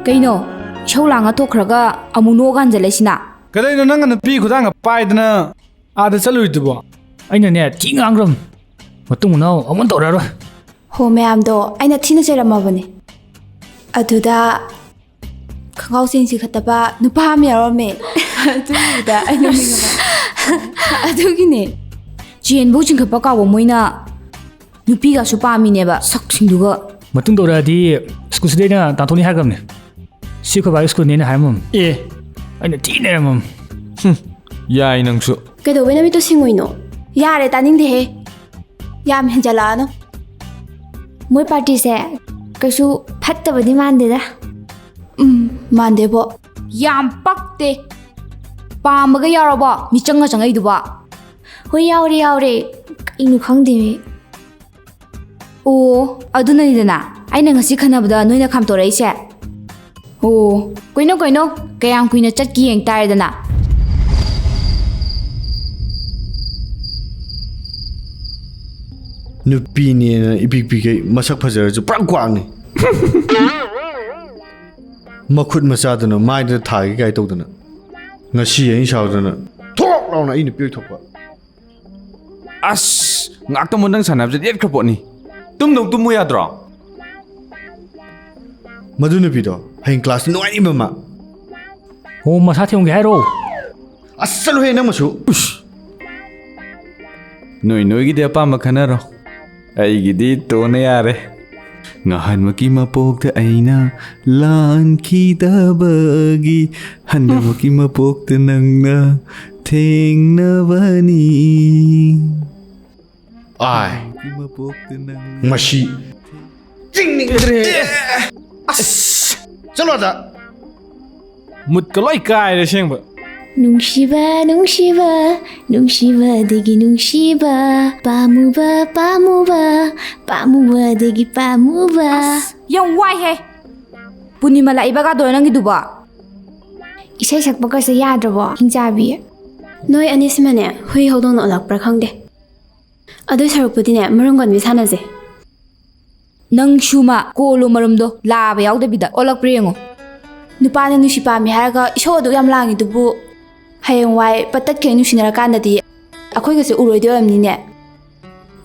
ꯀꯩꯅꯣ? ꯏꯁꯧ ꯂꯥꯡꯉ ꯇꯣꯛꯈ꯭ꯔꯒ ꯑꯃꯨꯛ ꯅꯣꯛꯑꯒ ꯍꯟꯖꯜꯂꯛꯏꯁꯤꯅ? ꯀꯗꯩꯅꯣ ꯅꯪꯅ ꯅꯨꯄꯤ ꯈꯨꯗꯥꯡꯒ ꯄꯥꯏꯗꯅ ꯑꯥꯗ ꯆꯠꯂꯨꯏꯗꯨꯕꯣ? ꯑꯩꯅꯅꯦ ꯊꯤ ꯉꯥꯡꯈ꯭ꯔꯕꯅꯤ꯫ ꯃꯇꯨꯡ ꯃꯅꯥꯎ ꯑꯃꯨꯛ ꯇꯧꯔꯛꯑꯔꯣꯏ꯫ ꯍꯣ, ꯃꯌꯥꯝꯗꯣ ꯑꯩꯅ ꯊꯤꯅ ꯆꯩꯔꯝꯃꯕꯅꯦ꯫ ꯑꯗꯨꯗ ꯈꯣꯡꯒ꯭ꯔꯥꯎ ꯆꯦꯟ ꯆꯤꯡꯈꯠꯇꯕ ꯅꯨꯄꯥ ꯑꯃ ꯌꯥꯎꯔꯝꯃꯦ꯫ ꯑꯗꯨꯒꯤꯗ ꯑꯩ ꯅꯣꯛꯅꯤꯡꯉꯕ꯫ ꯑꯗꯨꯒꯤꯅꯦ꯫ ꯆꯦꯟꯕꯨ ꯆꯤꯡꯈꯠꯄ ꯀꯥꯎꯕ ꯃꯣꯏꯅ ꯅꯨꯄꯤꯒꯁꯨ ꯄꯥꯝꯃꯤꯅꯦꯕ ꯁꯛꯁꯤꯡꯗꯨꯒ꯫ ꯃꯇꯨꯡ ꯇꯧꯔꯛꯑꯗꯤ ꯁ꯭ꯀꯨꯜꯁꯤꯗ ꯑꯩꯅ ꯇꯥꯟꯊꯣꯛꯅꯤ ꯍꯥꯏꯈ꯭ꯔꯕꯅꯤ꯫ ꯁꯤ ꯑꯩꯈꯣꯏ ꯕꯥꯒꯤ ꯁ꯭ꯀꯨꯜꯅꯦꯅ ꯍꯥꯏꯔꯝꯃꯝ꯫ ꯑꯦ꯫ ꯑꯩꯅ ꯊꯤ ꯅꯩꯔꯝꯃꯝ꯫ ꯌꯥꯏ ꯅꯪꯁꯨ꯫ ꯀꯩꯗꯧꯕꯩ ꯅꯃꯤꯠꯇꯣ ꯁꯤꯡꯉꯨꯏꯅꯣ? ꯌꯥꯔꯦ, ꯇꯥꯅꯤꯡꯗꯦꯍꯦ꯫ ꯌꯥꯝ ꯍꯦꯟꯖꯜꯂꯛꯑꯅꯨ꯫ ꯃꯣꯏ ꯄꯥꯔꯇꯤꯁꯦ ꯀꯩꯁꯨ ꯐꯠꯇꯕꯗꯤ ꯃꯥꯟꯗꯦꯗ꯫ ꯎꯝ, ꯃꯥꯟꯗꯦꯕꯣ꯫ ꯌꯥꯝ ꯄꯛꯇꯦ꯫ ꯄꯥꯝꯕꯒ ꯌꯥꯎꯔꯕꯣ? ꯃꯤꯆꯪꯒ ꯆꯪꯉꯛꯏꯗꯨꯕꯣ? ꯍꯣꯏ, ꯌꯥꯎꯔꯦ, ꯌꯥꯎꯔꯦ꯫ ꯀꯩꯅꯣ ꯈꯪꯗꯦꯃꯤ꯫ ꯑꯣ, ꯑꯗꯨꯅꯅꯤꯗꯅ ꯑꯩꯅ ꯉꯁꯤ ꯈꯟꯅꯕꯗ ꯅꯣꯏꯅ ꯈꯥꯝꯇꯣꯔꯛꯏꯁꯦ꯫ ꯑꯣ, ꯀꯩꯅꯣ, ꯀꯩꯅꯣ, ꯀꯌꯥꯝ ꯀꯨꯏꯅ ꯆꯠꯀꯦ ꯌꯦꯡ ꯇꯥꯔꯦꯗꯅ꯫ ꯅꯨꯄꯤꯅꯦꯅ ꯏꯄꯤꯛ ꯄꯤꯛꯈꯩ ꯃꯁꯛ ꯐꯖꯔꯁꯨ ꯄꯨꯔꯥ ꯀ꯭ꯋꯥꯛꯅꯤ꯫ ꯃꯈꯨꯠ ꯃꯆꯥꯗꯨꯅ ꯃꯥꯏꯗ ꯊꯥꯒꯦ ꯀꯥꯏ ꯇꯧꯗꯅ ꯉꯁꯤ ꯑꯩꯅ ꯁꯥꯎꯗꯅ ꯊꯣꯛ ꯂꯥꯎꯅ ꯑꯩ ꯅꯨꯄꯤ ꯑꯣꯏꯊꯣꯛꯄ꯫ ꯑꯁ, ꯉꯥꯛꯇꯪ ꯅꯪ ꯁꯥꯟꯅꯕꯁꯦ ꯂꯦꯞꯈ꯭ꯔ ꯄꯣꯠꯅꯤ꯫ ꯇꯨꯝꯗꯧ ꯇꯨꯝꯃꯨ ꯌꯥꯗ꯭ꯔꯣ? ꯃꯗꯨ ꯅꯨꯄꯤꯗꯣ ꯍꯌꯦꯡ ꯀ꯭ꯂꯥꯁꯇ ꯅꯨꯡꯉꯥꯏꯅꯤꯕ ꯃꯥ꯫ ꯑꯣ, ꯃꯁꯥ ꯊꯦꯡꯒꯦ ꯍꯥꯏꯔꯣ? ꯑꯁ, ꯆꯠꯂꯨꯍꯦ ꯅꯪ ꯃꯁꯨ꯫ ꯎꯁ꯫ ꯅꯣꯏ ꯅꯣꯏꯒꯤꯗꯤ ꯑꯄꯥꯝꯕ ꯈꯟꯅꯔꯣ꯫ ꯑꯩꯒꯤꯗꯤ ꯇꯣꯟꯅ ꯌꯥꯔꯦ꯫ ꯉꯍꯥꯟꯃꯛꯀꯤ ꯃꯄꯣꯛꯇ ꯑꯩꯅ ꯂꯥꯟꯈꯤꯗꯕꯒꯤ ꯍꯟꯗꯛꯃꯛꯀꯤ ꯃꯄꯣꯛꯇ ꯅꯪꯅ ꯊꯦꯡꯅꯕꯅꯤ꯫ ꯑꯥꯏ꯫ ꯃꯁꯤ ꯌꯦꯡꯅꯤꯡꯗ꯭ꯔꯦ꯫ ꯑꯁ, ꯆꯠꯂꯣ ꯑꯗ꯫ ꯃꯨꯠꯀ ꯂꯣꯏ ꯀꯥꯏꯔꯦ ꯑꯁꯦꯡꯕ꯫ ꯅꯨꯡꯁꯤꯕ, ꯅꯨꯡꯁꯤꯕ, ꯅꯨꯡꯁꯤꯕꯗꯒꯤ ꯅꯨꯡꯁꯤꯕ, ꯄꯥꯝꯃꯨꯕ, ꯄꯥꯝꯃꯨꯕ, ꯄꯥꯝꯃꯨꯕꯗꯒꯤ ꯄꯥꯝꯃꯨꯕ꯫ ꯑꯁ, ꯌꯥꯝ ꯋꯥꯏꯍꯦ꯫ ꯄꯨꯔꯅꯤꯃꯥ ꯂꯥꯛꯏꯕꯒꯗꯣ ꯅꯪꯒꯤꯗꯨꯕꯣ? ꯏꯁꯩ ꯁꯛꯄꯒꯁꯦ ꯌꯥꯗ꯭ꯔꯕꯣ, ꯍꯤꯡꯆꯥꯕꯤ? ꯅꯣꯏ ꯑꯅꯤꯁꯤꯃꯅꯦ, ꯍꯨꯏ ꯍꯧꯗꯣꯡꯅ ꯑꯣꯜꯂꯛꯄ꯭ꯔꯥ ꯈꯪꯗꯦ꯫ ꯑꯗꯨꯏ ꯁꯔꯨꯛꯄꯨꯗꯤꯅꯦ, ꯃꯔꯨꯝ ꯀꯣꯟꯕꯤ ꯁꯥꯟꯅꯁꯦ꯫ ꯅꯪ ꯁꯨꯃ ꯀꯣꯜꯂꯣ ꯃꯔꯨꯝꯗꯣ, ꯂꯥꯕ ꯌꯥꯎꯗꯕꯤꯗ ꯑꯣꯜꯂꯛꯄ꯭ꯔꯥ ꯌꯦꯡꯉꯣ꯫ ꯅꯨꯄꯥꯅ ꯅꯨꯡꯁꯤ ꯄꯥꯝꯃꯤ ꯍꯥꯏꯔꯒ ꯏꯁꯧ ꯑꯗꯨꯛ ꯌꯥꯝ ꯂꯥꯡꯉꯤꯗꯨꯕꯨ, ꯍꯌꯦꯡꯋꯥꯏ ꯄꯠꯇꯠꯈꯩ ꯅꯨꯡꯁꯤꯅꯔꯀꯥꯟꯗꯗꯤ ꯑꯩꯈꯣꯏꯒꯁꯦ ꯎꯔꯣꯏꯗꯣꯏ ꯑꯣꯏꯔꯝꯅꯤꯅꯦ꯫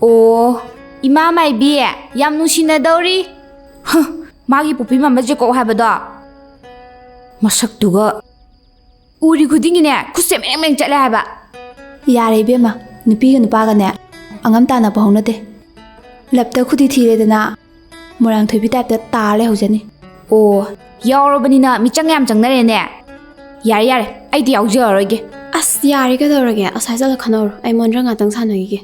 ꯑꯣ, ꯏꯃꯥ ꯃꯥꯏꯕꯤ, ꯌꯥꯝ ꯅꯨꯡꯁꯤꯅꯗꯧꯔꯤ꯫ ꯍ, ꯃꯥꯒꯤ ꯄꯨꯄꯤ ꯃꯥꯟꯕ ꯖꯦꯀꯣꯕ ꯍꯥꯏꯕꯗꯣ꯫ ꯃꯁꯛꯇꯨꯒ꯫ ꯎꯔꯤ ꯈꯨꯗꯤꯡꯒꯤꯅꯦ, ꯈꯨꯠꯁꯦ ꯃꯦꯡ ꯃꯦꯡ ꯆꯠꯂꯦ ꯍꯥꯏꯕ꯫ ꯌꯥꯔꯦ ꯏꯕꯦꯝꯃ, ꯅꯨꯄꯤꯒ ꯅꯨꯄꯥꯒꯅꯦ ꯑꯉꯝ ꯇꯥꯟꯅꯕ ꯍꯧꯅꯗꯦ꯫ ꯂꯞꯇ ꯈꯨꯗꯤ ꯊꯤꯔꯦꯗꯅ, ꯃꯣꯏꯔꯥꯡꯊꯣꯏꯕꯤ ꯇꯥꯏꯞꯇ ꯇꯥꯔ ꯂꯩꯍꯧꯖꯅꯤ꯫ ꯑꯣ, ꯌꯥꯎꯔꯕꯅꯤꯅ ꯃꯤꯆꯪ ꯌꯥꯝ ꯆꯪꯅꯔꯦꯅꯦ꯫ ꯌꯥꯔꯦ, ꯌꯥꯔꯦ, ꯑꯩꯗꯤ ꯌꯥꯎꯖꯔꯔꯣꯏꯒꯦ꯫ ꯑꯁ, ꯌꯥꯔꯦ, ꯀꯩꯗꯧꯔꯒꯦ? ꯑꯁꯥꯏ ꯆꯠꯂ ꯈꯟꯅꯧꯔꯣ, ꯑꯩ ꯃꯣꯟꯗ꯭ꯔꯪ ꯉꯥꯛꯇꯪ ꯁꯥꯟꯅꯈꯤꯒꯦ꯫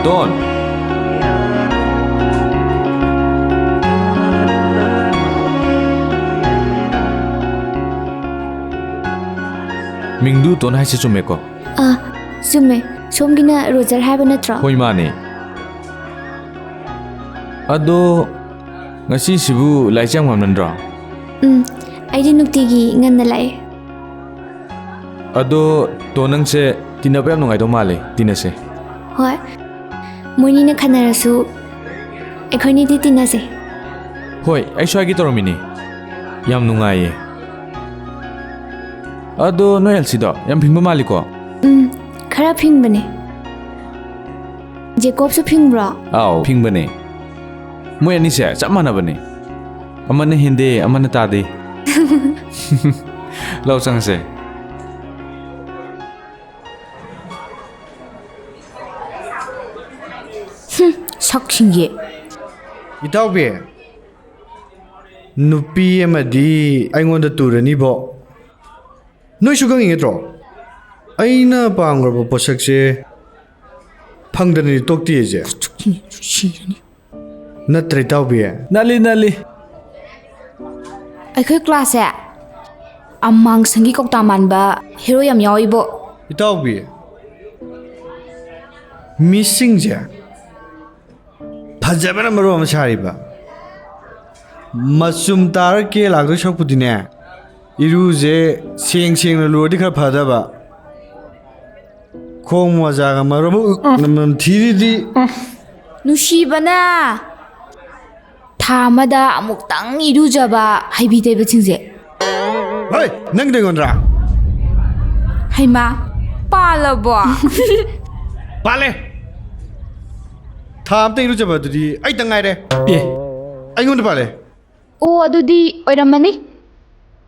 ꯇꯣꯟ꯫ ꯃꯤꯡꯗꯨ ꯇꯣꯟ ꯍꯥꯏꯁꯦ ꯆꯨꯝꯃꯦꯀꯣ? ꯑꯥ, ꯆꯨꯝꯃꯦ꯫ ꯁꯣꯝꯒꯤꯅ ꯔꯣꯖꯔ ꯍꯥꯏꯕ ꯅꯠꯇ꯭ꯔꯣ? ꯍꯣꯏ, ꯃꯥꯅꯦ꯫ ꯑꯗꯣ, ꯉꯁꯤꯁꯤꯕꯨ ꯂꯥꯏꯔꯤꯛ ꯌꯥꯝ ꯉꯝꯅꯗ꯭ꯔꯣ? ꯎꯝ, ꯑꯩꯗꯤ ꯅꯨꯡꯇꯤꯒꯤ ꯉꯟꯅ ꯂꯥꯛꯑꯦ꯫ ꯑꯗꯣ, ꯇꯣꯟ, ꯅꯪꯁꯦ ꯇꯤꯟꯅꯕ ꯌꯥꯝ ꯅꯨꯡꯉꯥꯏꯗꯧ ꯃꯥꯜꯂꯦ, ꯇꯤꯟꯅꯁꯦ꯫ ꯍꯣꯏ, ꯃꯣꯏꯅꯤꯅ ꯈꯟꯅꯔꯁꯨ ꯑꯩꯈꯣꯏꯅꯤꯗꯤ ꯇꯤꯟꯅꯁꯦ꯫ ꯍꯣꯏ, ꯑꯩꯁꯨ ꯍꯥꯏꯒꯦ ꯇꯧꯔꯝꯃꯤꯅꯦ꯫ ꯌꯥꯝ ꯅꯨꯡꯉꯥꯏꯌꯦ꯫ ꯑꯗꯣ ꯅꯣꯏ ꯑꯦꯜꯁꯤꯗꯣ ꯌꯥꯝ ꯐꯤꯡꯕ ꯃꯥꯜꯂꯤꯀꯣ? ꯎꯝ, ꯈꯔ ꯐꯤꯡꯕꯅꯦ꯫ ꯖꯦꯀꯣꯕꯁꯨ ꯐꯤꯡꯕ꯭ꯔꯣ? ꯑꯥꯎ, ꯐꯤꯡꯕꯅꯦ꯫ ꯃꯣꯏ ꯑꯅꯤꯁꯦ ꯆꯞ ꯃꯥꯟꯅꯕꯅꯦ꯫ ꯑꯃꯅ ꯍꯦꯟꯗꯦ, ꯑꯃꯅ ꯇꯥꯗꯦ꯫ ꯂꯧ ꯆꯪꯉꯁꯦ꯫ ꯁꯛꯁꯤꯡꯁꯦ꯫ ꯏꯇꯥꯎꯕꯤ, ꯅꯨꯄꯤ ꯑꯃꯗꯤ ꯑꯩꯉꯣꯟꯗ ꯇꯨꯔꯅꯤꯕꯣ꯫ ꯅꯣꯏꯁꯨ ꯈꯪꯉꯤ ꯅꯠꯇ꯭ꯔꯣ? ꯑꯩꯅ ꯄꯥꯝꯈ꯭ꯔꯕ ꯄꯣꯠꯁꯛꯁꯦ ꯐꯪꯗꯅꯗꯤ ꯇꯣꯛꯇꯦꯁꯦ꯫ ꯁꯤꯔꯅꯤ꯫ ꯅꯠꯇ꯭ꯔ ꯏꯇꯥꯎꯕꯤ? ꯅꯠꯂꯤ, ꯅꯠꯂꯤ꯫ ꯑꯩꯈꯣꯏ ꯀ꯭ꯂꯥꯁꯁꯦ ꯑꯃꯥꯡꯁꯪꯒꯤ ꯀꯧꯇꯥ ꯃꯥꯟꯕ ꯍꯦꯔꯣ ꯌꯥꯝ ꯌꯥꯎꯏꯕꯣ꯫ ꯏꯇꯥꯎꯕꯤ, ꯃꯤꯁꯁꯤꯡꯁꯦ ꯐꯖꯕꯅ ꯃꯔꯣꯟ ꯑꯃ ꯁꯥꯔꯤꯕ꯫ ꯃꯆꯨꯝ ꯇꯥꯔ ꯀꯦ ꯂꯥꯛꯇꯣꯏ ꯁꯔꯨꯛꯄꯨꯗꯤꯅꯦ, ꯏꯔꯨꯁꯦ ꯁꯦꯡ ꯁꯦꯡꯅ ꯂꯨꯔꯗꯤ ꯈꯔ ꯐꯗꯕ꯫ ꯈꯣꯡ ꯃꯣꯖꯥꯒ ꯃꯔꯨ ꯅꯝꯊꯤꯔꯤꯗꯤ꯫ ꯅꯨꯡꯁꯤꯕꯅ ꯊꯥ ꯑꯃꯗ ꯑꯃꯨꯛꯇꯪ ꯏꯔꯨꯖꯕ ꯍꯩꯕꯤ ꯇꯩꯕꯁꯤꯡꯁꯦ꯫ ꯍꯣꯏ, ꯅꯪꯗ ꯑꯩꯉꯣꯟꯗ꯭ꯔꯥ? ꯍꯩꯃꯥ, ꯄꯥꯜꯂꯕꯣ? ꯄꯥꯜꯂꯦ꯫ ꯊꯥ ꯑꯝꯇ ꯏꯔꯨꯖꯕ ꯑꯗꯨꯗꯤ ꯑꯩꯇꯪ ꯉꯥꯏꯔꯦ꯫ ꯑꯦ꯫ ꯑꯩꯉꯣꯟꯗ ꯄꯥꯜꯂꯦ꯫ ꯑꯣ, ꯑꯗꯨꯗꯤ ꯑꯣꯏꯔꯝꯃꯅꯤ꯫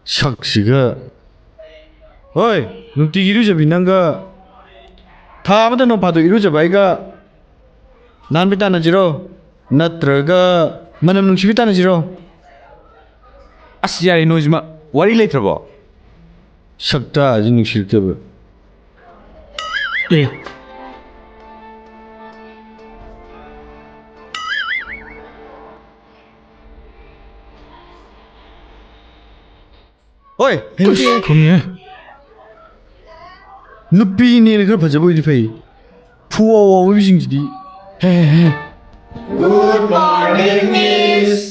ꯁꯛꯁꯤꯒ꯫ ꯍꯣꯏ, ꯅꯨꯡꯇꯤꯒꯤ ꯏꯔꯨꯖꯕꯤ ꯅꯪꯒ ꯊꯥ ꯑꯃꯗ ꯅꯣꯡ ꯐꯥꯗꯣꯛ ꯏꯔꯨꯖꯕ ꯑꯩꯒ ꯅꯥꯟꯕꯤ ꯇꯥꯟꯅꯁꯤꯔꯣ? ꯅꯠꯇ꯭ꯔꯒ ꯃꯅꯝ ꯅꯨꯡꯁꯤꯕꯤ ꯇꯥꯟꯅꯁꯤꯔꯣ? ꯑꯁ, ꯌꯥꯔꯦ, ꯅꯣꯏꯁꯤꯃ ꯋꯥꯔꯤ ꯂꯩꯇ꯭ꯔꯕꯣ? ꯁꯛꯇꯥꯁꯤ ꯅꯨꯡꯁꯤꯔꯛꯇꯕ꯫ ꯑꯦ꯫ ꯍꯣꯏ, ꯈꯪꯉꯦ꯫ ꯅꯨꯄꯤꯅꯦꯅ ꯈꯔ ꯐꯖꯕ ꯑꯣꯏꯗꯤ ꯐꯩ꯫ ꯐꯨꯋꯥꯎ ꯋꯥꯎꯕꯤꯁꯤꯡꯁꯤꯗꯤ꯫ ꯍꯦ, ꯍꯦ, ꯍꯦ꯫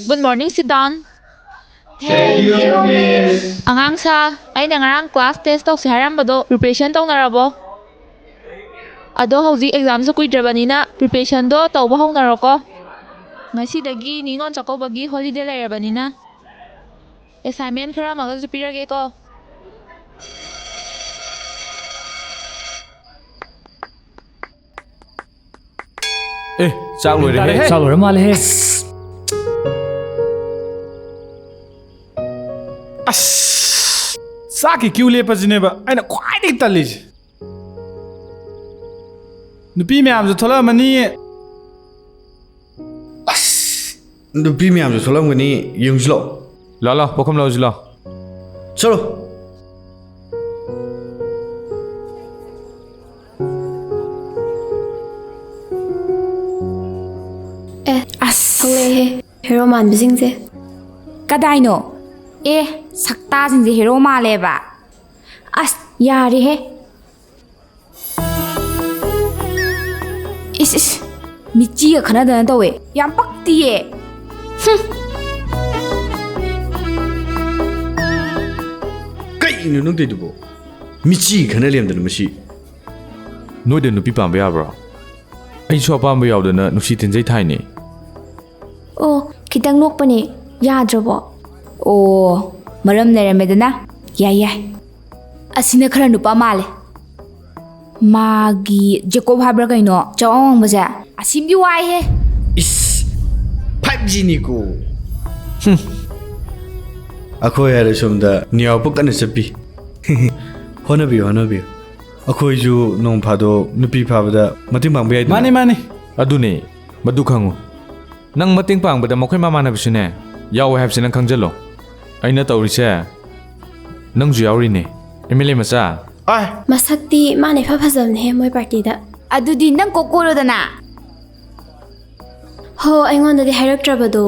Good morning, sit down. ꯑꯉꯥꯡ ꯁꯥ, ꯑꯩꯅ ꯉꯔꯥꯡ class test ꯇꯧꯁꯦ ꯍꯥꯏꯔꯝꯕꯗꯣ preparation ꯇꯧꯅꯔꯕꯣ? ꯑꯗꯣ ꯍꯧꯖꯤꯛ examꯁꯨ ꯀꯨꯏꯗ꯭ꯔꯕꯅꯤꯅ preparationꯗꯣ ꯇꯧꯕ ꯍꯧꯅꯔꯣꯀꯣ꯫ ꯉꯁꯤꯗꯒꯤ ꯅꯤꯉꯣꯜ ꯆꯥꯛꯀꯧꯕꯒꯤ holiday ꯂꯩꯔꯕꯅꯤꯅ꯫ Assignment ꯈꯔ ꯑꯃꯒꯁꯨ ꯄꯤꯔꯒꯦꯀꯣ꯫ ꯑꯦ, ꯆꯥꯛ ꯂꯣꯏꯔꯦꯍꯦ꯫ ꯆꯥꯛ ꯂꯣꯏꯔ ꯃꯥꯜꯂꯦꯍꯦ꯫ ꯑꯁ, ꯆꯥꯛꯀꯤ ꯀ꯭ꯌꯨ ꯂꯦꯞꯄꯁꯤꯅꯦꯕ ꯑꯩꯅ ꯈ꯭ꯋꯥꯏꯗꯒꯤ ꯇꯜꯂꯤꯁꯦ꯫ ꯅꯨꯄꯤ ꯃꯌꯥꯝꯁꯨ ꯊꯣꯛꯂꯛꯑꯃꯅꯤ꯫ ꯑꯁ, ꯅꯨꯄꯤ ꯃꯌꯥꯝꯁꯨ ꯊꯣꯛꯂꯝꯒꯅꯤ, ꯌꯦꯡꯁꯤ ꯂꯥꯛꯑꯣ꯫ ꯂꯥꯛꯑꯣ ꯂꯥꯛꯑꯣ, ꯄꯣꯠꯈꯨꯝ ꯂꯧꯁꯤ ꯂꯥꯛꯑꯣ꯫ ꯆꯠꯂꯣ꯫ ꯑꯦ, ꯑꯁ, ꯊꯣꯛꯂꯛꯑꯦꯍꯦ ꯍꯦꯔꯣ ꯃꯥꯟꯕꯁꯤꯡꯁꯦ꯫ ꯀꯗꯥꯏꯅꯣ? ꯑꯦ, ꯁꯛꯇꯥꯁꯤꯡꯁꯦ ꯍꯦꯔꯣ ꯃꯥꯜꯂꯦꯕ꯫ ꯑꯁ, ꯌꯥꯔꯦꯍꯦ꯫ ꯏꯁ ꯏꯁ, ꯃꯤꯆꯤꯒ ꯈꯠꯅꯗꯅ ꯇꯧꯋꯦ꯫ ꯌꯥꯝ ꯄꯛꯇꯤꯌꯦ꯫ ꯀꯩꯅꯣ ꯅꯪ ꯇꯧꯏꯗꯨꯕꯣ? ꯃꯤꯆꯤ ꯈꯠꯅ ꯂꯦꯝꯗꯅ ꯃꯁꯤ꯫ ꯅꯣꯏꯗ ꯅꯨꯄꯤ ꯄꯥꯝꯕ ꯌꯥꯕ꯭ꯔꯣ? ꯑꯩꯁꯨ ꯑꯄꯥꯝꯕ ꯌꯥꯎꯗꯅ ꯅꯨꯡꯁꯤ ꯊꯤꯟꯖꯩ ꯊꯥꯏꯅꯦ꯫ ꯑꯣ, ꯈꯤꯇꯪ ꯅꯣꯛꯄꯅꯦ꯫ ꯌꯥꯗ꯭ꯔꯕꯣ? ꯑꯣ, ꯃꯔꯝ ꯂꯩꯔꯝꯃꯦꯗꯅ꯫ ꯌꯥꯏ ꯌꯥꯏ꯫ ꯑꯁꯤꯅ ꯈꯔ ꯅꯨꯄꯥ ꯃꯥꯜꯂꯦ꯫ ꯃꯥꯒꯤ ꯖꯦꯀꯣꯕ ꯍꯥꯏꯕ꯭ꯔꯥ ꯀꯩꯅꯣ, ꯆꯥꯎ ꯑꯋꯥꯡꯕꯁꯦ꯫ ꯑꯁꯤꯝꯗꯤ ꯋꯥꯏꯍꯦ꯫ ꯏꯁ, ꯐꯥꯏꯚ ꯖꯤꯅꯤꯀꯣ꯫ ꯑꯩꯈꯣꯏ ꯍꯥꯏꯔ ꯁꯣꯝꯗ ꯅꯤꯌꯥꯎꯄ ꯀꯟꯅ ꯆꯠꯄꯤ꯫ ꯍꯣꯠꯅꯕꯤꯌꯨ, ꯍꯣꯠꯅꯕꯤꯌꯨ꯫ ꯑꯩꯈꯣꯏꯁꯨ ꯅꯣꯡ ꯐꯥꯗꯣꯛ ꯅꯨꯄꯤ ꯐꯥꯕꯗ ꯃꯇꯦꯡ ꯄꯥꯡꯕ ꯌꯥꯏꯗꯅ꯫ ꯃꯥꯅꯤ, ꯃꯥꯅꯤ꯫ ꯑꯗꯨꯅꯦ, ꯃꯗꯨ ꯈꯪꯉꯨ꯫ ꯅꯪ ꯃꯇꯦꯡ ꯄꯥꯡꯕꯗ ꯃꯈꯣꯏ ꯃꯃꯥꯟꯅꯕꯁꯨꯅꯦ ꯌꯥꯎꯋꯦ ꯍꯥꯏꯕꯁꯤ ꯅꯪ ꯈꯪꯖꯜꯂꯣ꯫ ꯑꯩꯅ ꯇꯧꯔꯤꯁꯦ ꯅꯪꯁꯨ ꯌꯥꯎꯔꯤꯅꯦ, ꯑꯦꯝ ꯑꯦꯜ ꯑꯦ ꯃꯆꯥ꯫ ꯑꯥꯏ, ꯃꯁꯛꯇꯤ ꯃꯥꯅ ꯏꯐ ꯐꯖꯕꯅꯦꯍꯦ ꯃꯣꯏ ꯄꯥꯔꯇꯤꯗ꯫ ꯑꯗꯨꯗꯤ ꯅꯪ ꯀꯣꯛ ꯀꯣꯏꯔꯣꯗꯅ꯫ ꯍꯣ, ꯑꯩꯉꯣꯟꯗꯗꯤ ꯍꯥꯏꯔꯛꯇ꯭ꯔꯕꯗꯣ꯫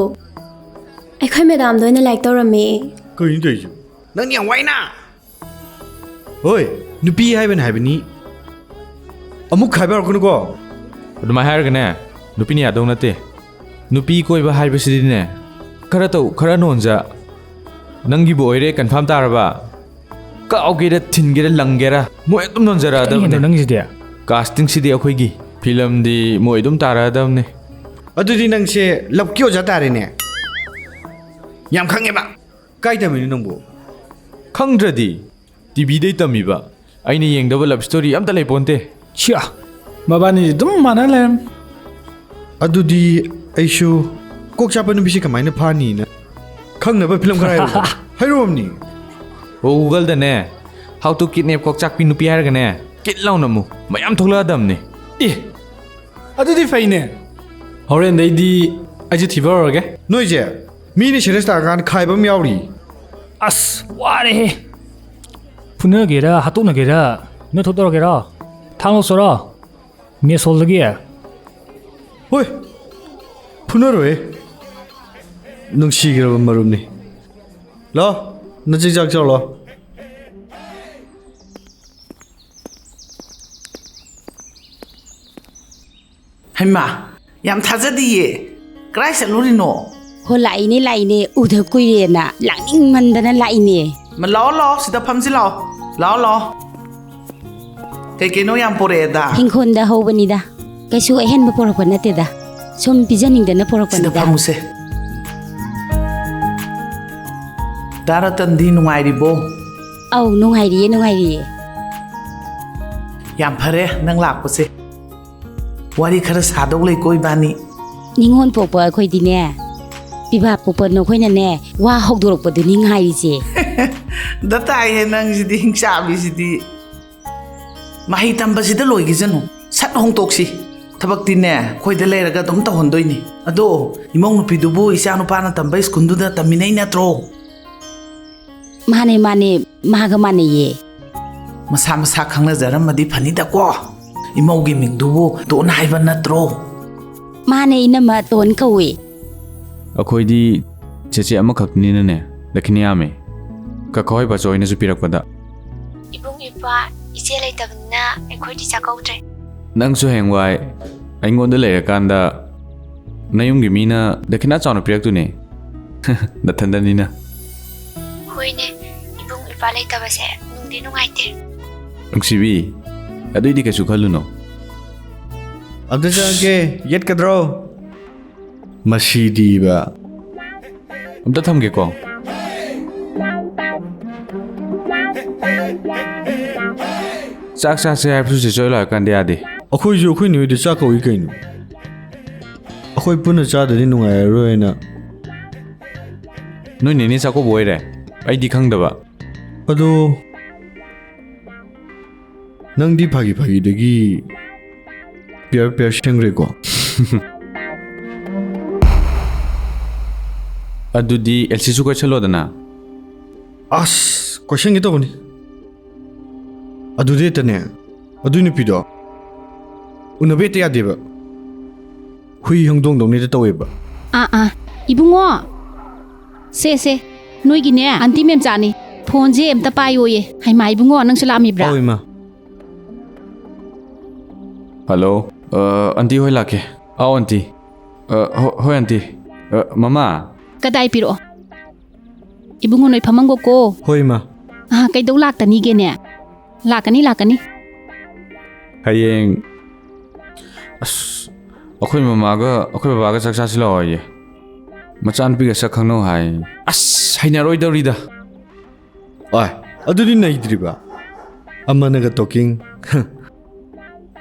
ꯑꯩꯈꯣꯏ ꯃꯦꯗꯥꯝꯗ ꯑꯣꯏꯅ ꯂꯥꯏꯛ ꯇꯧꯔꯝꯃꯦ꯫ ꯀꯩꯅꯣ ꯇꯧꯔꯤꯁꯤꯕꯣ? ꯅꯪ ꯌꯥꯝ ꯋꯥꯏꯅ꯫ ꯍꯣꯏ, ꯅꯨꯄꯤ ꯍꯥꯏꯕꯅ ꯍꯥꯏꯕꯅꯤ꯫ ꯑꯃꯨꯛ ꯈꯥꯏꯕ ꯍꯧꯔꯛꯀꯅꯨꯀꯣ꯫ ꯑꯗꯨꯃꯥꯏꯅ ꯍꯥꯏꯔꯒꯅꯦ, ꯅꯨꯄꯤꯅ ꯌꯥꯗꯧ ꯅꯠꯇꯦ꯫ ꯅꯨꯄꯤ ꯀꯣꯏꯕ ꯍꯥꯏꯕꯁꯤꯗꯤꯅꯦ, ꯈꯔ ꯇꯧ ꯈꯔ ꯅꯣꯟꯖ꯫ ꯅꯪꯒꯤꯕꯨ ꯑꯣꯏꯔꯦ ꯀꯟꯐꯥꯝ ꯇꯥꯔꯕ? ꯀꯥꯎꯒꯦꯔ ꯊꯤꯟꯒꯦꯔ ꯂꯪꯒꯦꯔ ꯃꯣꯏ ꯑꯗꯨꯝ ꯅꯣꯟꯖꯔꯛꯑꯗꯕꯅꯦ꯫ ꯀꯩꯅꯣ ꯅꯪꯒꯤꯁꯤꯗꯤ? ꯀꯥꯁꯇꯤꯡꯁꯤꯗꯤ ꯑꯩꯈꯣꯏꯒꯤ, ꯐꯤꯂꯝꯗꯤ ꯃꯣꯏ ꯑꯗꯨꯝ ꯇꯥꯔꯛꯑꯗꯕꯅꯦ꯫ ꯑꯗꯨꯗꯤ ꯅꯪꯁꯦ ꯂꯞꯀꯤ ꯑꯣꯖꯥ ꯇꯥꯔꯦꯅꯦ꯫ ꯌꯥꯝ ꯈꯪꯉꯦꯕ꯫ ꯀꯥꯏ ꯇꯝꯃꯤꯅꯣ ꯅꯪꯕꯨ? ꯈꯪꯗ꯭ꯔꯗꯤ? ꯇꯤꯚꯤꯗꯩ ꯇꯝꯃꯤꯕ꯫ ꯑꯩꯅ ꯌꯦꯡꯗꯕ ꯂꯞ ꯁ꯭ꯇꯣꯔꯤ ꯑꯝꯇ ꯂꯩꯄꯣꯟꯇꯦ꯫ ꯁꯤꯌꯥ, ꯃꯕꯥꯅꯤ ꯑꯗꯨꯝ ꯃꯥꯟꯅ ꯂꯩꯔꯝ꯫ ꯑꯗꯨꯗꯤ ꯑꯩꯁꯨ ꯀꯣꯛ ꯆꯥꯛꯄ ꯅꯨꯄꯤꯁꯤ ꯀꯃꯥꯏꯅ ꯐꯥꯅꯤꯅ ꯈꯪꯅꯕ ꯐꯤꯂꯝ ꯈꯔ ꯍꯥꯏꯔꯛꯎꯗꯅ꯫ ꯍꯥꯏꯔꯛꯑꯣꯅꯤ꯫ ꯑꯣ, Google-ꯗꯅꯦ, "How to kidnap ꯀꯣꯛꯆꯥꯛꯄꯤ ꯅꯨꯄꯤ" ꯍꯥꯏꯔꯒꯅꯦ, ꯀꯤꯠ ꯂꯥꯎꯅ ꯑꯃꯨꯛ ꯃꯌꯥꯝ ꯊꯣꯛꯂꯛꯑꯗꯕꯅꯦ꯫ ꯑꯦ, ꯑꯗꯨꯗꯤ ꯐꯩꯅꯦ꯫ ꯍꯣꯔꯦꯟꯗꯩꯗꯤ ꯑꯩꯁꯨ ꯊꯤꯕ ꯍꯧꯔꯒꯦ꯫ ꯅꯣꯏꯁꯦ ꯃꯤꯅ ꯁꯦꯔꯤꯌꯁ ꯇꯥꯔꯀꯥꯟꯗ ꯈꯥꯏꯕ ꯑꯃ ꯌꯥꯎꯔꯤ꯫ ꯑꯁ, ꯋꯥꯔꯦꯍꯦ꯫ ꯐꯨꯅꯒꯦꯔꯥ, ꯍꯥꯠꯇꯣꯛꯅꯒꯦꯔꯥ, ꯅꯣꯏ ꯊꯣꯛ ꯇꯧꯔꯒꯦꯔꯣ? ꯊꯥꯡ ꯂꯧꯆꯣꯔꯣ? ꯃꯦꯁ ꯍꯣꯜꯗꯒꯤ? ꯍꯣꯏ, ꯐꯨꯅꯔꯣꯏ꯫ ꯅꯨꯡꯁꯤꯈ꯭ꯔꯕ ꯃꯔꯨꯞꯅꯤ꯫ ꯂꯥꯛꯑꯣ, ꯅꯆꯤꯟ ꯆꯥꯛ ꯆꯥꯔꯨ ꯂꯥꯛꯑꯣ꯫ ꯍꯩꯃꯥ, ꯌꯥꯝ ꯊꯥꯖꯗꯤꯌꯦ꯫ ꯀꯗꯥꯏ ꯆꯠꯂꯨꯔꯤꯅꯣ? ꯍꯣ, ꯂꯥꯛꯏꯅꯦ, ꯂꯥꯛꯏꯅꯦ꯫ ꯎꯗ ꯀꯨꯏꯔꯦꯅ ꯂꯥꯛꯅꯤꯡꯃꯟꯗꯅ ꯂꯥꯛꯏꯅꯦ꯫ ꯃ-, ꯂꯥꯛꯑꯣ, ꯂꯥꯛꯑꯣ, ꯁꯤꯗ ꯐꯝꯁꯤ ꯂꯥꯛꯑꯣ꯫ ꯂꯥꯛꯑꯣ, ꯂꯥꯛꯑꯣ꯫ ꯀꯩ ꯀꯩꯅꯣ ꯌꯥꯝ ꯄꯣꯔꯛꯑꯦꯗ꯫ ꯍꯤꯡꯈꯣꯜꯗ ꯍꯧꯕꯅꯤꯗ꯫ ꯀꯩꯁꯨ ꯑꯍꯦꯟꯕ ꯄꯣꯔꯛꯄ ꯅꯠꯇꯦꯗ꯫ ꯁꯨꯝ ꯄꯤꯖꯅꯤꯡꯗꯅ ꯁꯤꯗ ꯄꯣꯔꯛꯄꯅꯤꯗ꯫ ꯐꯝꯃꯨꯁꯦ꯫ ꯗꯥ ꯔꯇꯟꯗꯤ ꯅꯨꯡꯉꯥꯏꯔꯤꯕꯣ? ꯑꯧ, ꯅꯨꯡꯉꯥꯏꯔꯤꯌꯦ, ꯅꯨꯡꯉꯥꯏꯔꯤꯌꯦ꯫ ꯌꯥꯝ ꯐꯔꯦ ꯅꯪ ꯂꯥꯛꯄꯁꯦ꯫ ꯋꯥꯔꯤ ꯈꯔ ꯁꯥꯗꯧ ꯂꯩꯀꯣ ꯏꯕꯥꯅꯤ꯫ ꯅꯤꯉꯣꯜ ꯄꯣꯛꯄ ꯑꯩꯈꯣꯏꯗꯤꯅꯦ, ꯄꯤꯕꯥ ꯄꯣꯛꯄ ꯅꯈꯣꯏꯅꯅꯦ, ꯋꯥ ꯍꯧꯗꯣꯔꯛꯄꯗꯨꯅꯤ ꯉꯥꯏꯔꯤꯁꯦ꯫ ꯗꯇꯥꯏꯍꯦ ꯅꯪꯁꯤꯗꯤ, ꯍꯤꯡꯆꯥꯕꯤꯁꯤꯗꯤ꯫ ꯃꯍꯩ ꯇꯝꯕꯁꯤꯗ ꯂꯣꯏꯈꯤꯁꯅꯨ꯫ ꯁꯠ ꯍꯣꯡꯇꯣꯛꯁꯤ꯫ ꯊꯕꯛꯇꯤꯅꯦ, ꯑꯩꯈꯣꯏꯗ ꯂꯩꯔꯒ ꯑꯗꯨꯝ ꯇꯧꯍꯟꯗꯣꯏꯅꯤ꯫ ꯑꯗꯣ, ꯏꯃꯧ ꯅꯨꯄꯤꯗꯨꯕꯨ ꯏꯆꯥ ꯅꯨꯄꯥꯅ ꯇꯝꯕ ꯁ꯭ꯀꯨꯜꯗꯨꯗ ꯇꯝꯃꯤꯟꯅꯩ ꯅꯠꯇ꯭ꯔꯣ? ꯃꯥꯅꯦ, ꯃꯥꯅꯦ, ꯃꯥꯒ ꯃꯥꯟꯅꯩꯌꯦ꯫ ꯃꯁꯥ ꯃꯁꯥ ꯈꯪꯅꯖꯔꯝꯃꯗꯤ ꯐꯅꯤꯗꯀꯣ꯫ ꯏꯃꯧꯒꯤ ꯃꯤꯡꯗꯨꯕꯨ ꯇꯣꯟ ꯍꯥꯏꯕ ꯅꯠꯇ꯭ꯔꯣ? ꯃꯥꯅꯦ, ꯏꯅꯝꯃ ꯇꯣꯟ ꯀꯧꯏ꯫ ꯑꯩꯈꯣꯏꯗꯤ ꯆꯦꯆꯦ ꯑꯃꯈꯛꯇꯅꯤꯅꯅꯦ, ꯗꯈꯤꯅ ꯌꯥꯝꯃꯦ꯫ ꯀꯀꯥ ꯍꯣꯏ ꯕꯥꯆꯧ ꯍꯣꯏꯅꯁꯨ ꯄꯤꯔꯛꯄꯗ꯫ ꯏꯕꯨꯡ ꯏꯄ꯭ꯋꯥ, ꯏꯆꯦ ꯂꯩꯇꯕꯅꯤꯅ ꯑꯩꯈꯣꯏꯗꯤ ꯆꯥꯛꯀꯧꯗ꯭ꯔꯦ꯫ ꯅꯪꯁꯨ ꯍꯌꯦꯡꯋꯥꯏ ꯑꯩꯉꯣꯟꯗ ꯂꯩꯔꯀꯥꯟꯗ ꯅꯌꯨꯝꯒꯤ ꯃꯤꯅ ꯗꯈꯤꯅꯥ ꯆꯥꯎꯅ ꯄꯤꯔꯛꯇꯣꯏꯅꯦ꯫ ꯅꯊꯟꯗꯅꯤꯅ꯫ ꯍꯣꯏꯅꯦ, ꯏꯕꯨꯡ ꯏꯄ꯭ꯋꯥ ꯂꯩꯇꯕꯁꯦ ꯅꯨꯡꯗꯤ ꯅꯨꯡꯉꯥꯏꯇꯦ꯫ ꯅꯨꯡꯁꯤꯕꯤ, ꯑꯗꯨꯏꯗꯤ ꯀꯩꯁꯨ ꯈꯜꯂꯨꯅꯣ꯫ ꯑꯝꯇ ꯆꯪꯉꯛꯀꯦ, ꯌꯦꯠꯀꯗ꯭ꯔꯣ? ꯃꯁꯤꯗꯤꯕ꯫ ꯑꯝꯇ ꯊꯝꯒꯦꯀꯣ꯫ ꯆꯥꯛ ꯆꯥꯁꯦ ꯍꯥꯏꯕꯁꯨ ꯆꯦꯆꯣꯏ ꯂꯥꯛꯑꯀꯥꯟꯗ ꯌꯥꯗꯦ꯫ ꯑꯩꯈꯣꯏꯁꯨ ꯑꯩꯈꯣꯏ ꯅꯣꯏꯗ ꯆꯥꯛ ꯀꯧꯏ ꯀꯩꯅꯣ꯫ ꯑꯩꯈꯣꯏ ꯄꯨꯟꯅ ꯆꯥꯗ꯭ꯔꯗꯤ ꯅꯨꯡꯉꯥꯏꯔꯔꯣꯏꯅ꯫ ꯅꯣꯏ ꯅꯦꯅꯦ ꯆꯥꯛꯀꯧꯕ ꯑꯣꯏꯔꯦ? ꯑꯩꯗꯤ ꯈꯪꯗꯕ꯫ ꯑꯗꯣ ꯅꯪꯗꯤ ꯐꯥꯒꯤ ꯐꯥꯒꯤꯗꯒꯤ ꯄꯤꯌꯔ ꯄꯤꯌꯔ ꯁꯦꯝꯈ꯭ꯔꯦꯀꯣ꯫ ꯑꯗꯨꯗꯤ ꯑꯦꯜꯁꯤꯁꯨ ꯀꯣꯏꯁꯜꯂꯣꯗꯅ꯫ ꯑꯁ, ꯀꯣꯏꯁꯟꯒꯦ ꯇꯧꯕꯅꯤ꯫ ꯑꯗꯨꯗꯤ ꯍꯦꯛꯇꯅꯦ, ꯑꯗꯨꯏ ꯅꯨꯄꯤꯗꯣ ꯎꯅꯕ ꯍꯦꯛꯇ ꯌꯥꯗꯦꯕ꯫ ꯍꯨꯏ ꯍꯧꯗꯣꯡꯗꯧꯅ ꯍꯦꯛꯇ ꯇꯧꯋꯦꯕ꯫ ꯑꯥ ꯑꯥ, ꯏꯕꯨꯡꯉꯣ, ꯁꯦ ꯁꯦ, ꯅꯣꯏꯒꯤꯅꯦ ꯑꯟꯇꯤ ꯃꯦꯝꯆꯥꯅꯤ꯫ ꯐꯣꯟꯁꯦ ꯑꯝꯇ ꯄꯥꯏꯌꯣꯌꯦ꯫ ꯍꯩꯃꯥ, ꯏꯕꯨꯡꯉꯣ, ꯅꯪꯁꯨ ꯂꯥꯛꯑꯝꯃꯤꯕ꯭ꯔꯥ? ꯑꯧ ꯏꯃꯥ꯫ ꯍꯜꯂꯣ꯫ ꯑ, ꯑꯟꯇꯤ ꯍꯣꯏ ꯂꯥꯛꯀꯦ꯫ ꯑꯥꯎ ꯑꯟꯇꯤ꯫ ꯑ, ꯍꯣ-, ꯍꯣꯏ ꯑꯟꯇꯤ꯫ ꯑ, ꯃꯃꯥ꯫ ꯀꯗꯥꯏ ꯄꯤꯔꯛꯑꯣ? ꯏꯕꯨꯡꯉꯣ, ꯅꯣꯏ ꯐꯝꯃꯝꯒꯣꯀꯣ꯫ ꯍꯣꯏ ꯏꯃꯥ꯫ ꯑ, ꯀꯩꯗꯧ ꯂꯥꯛꯇꯅꯤꯒꯦꯅꯦ? ꯂꯥꯛꯀꯅꯤ, ꯂꯥꯛꯀꯅꯤ꯫ ꯍꯌꯦꯡ, ꯑꯁ, ꯑꯩꯈꯣꯏ ꯃꯃꯥꯒ ꯑꯩꯈꯣꯏ ꯕꯕꯥꯒ ꯆꯥꯛ ꯆꯥꯁꯤ ꯂꯥꯛꯑꯣ ꯍꯥꯏꯌꯦ꯫ ꯃꯆꯥꯅꯨꯄꯤꯒ ꯁꯛ ꯈꯪꯅꯧ ꯍꯥꯏ꯫ ꯑꯁ, ꯍꯩꯅꯔꯣꯏꯗꯧꯔꯤꯗ꯫ ꯑꯥꯏ, ꯑꯗꯨꯗꯤ ꯅꯩꯗ꯭ꯔꯤꯕ? ꯑꯃꯅꯒ ꯇꯣꯀꯤꯡ,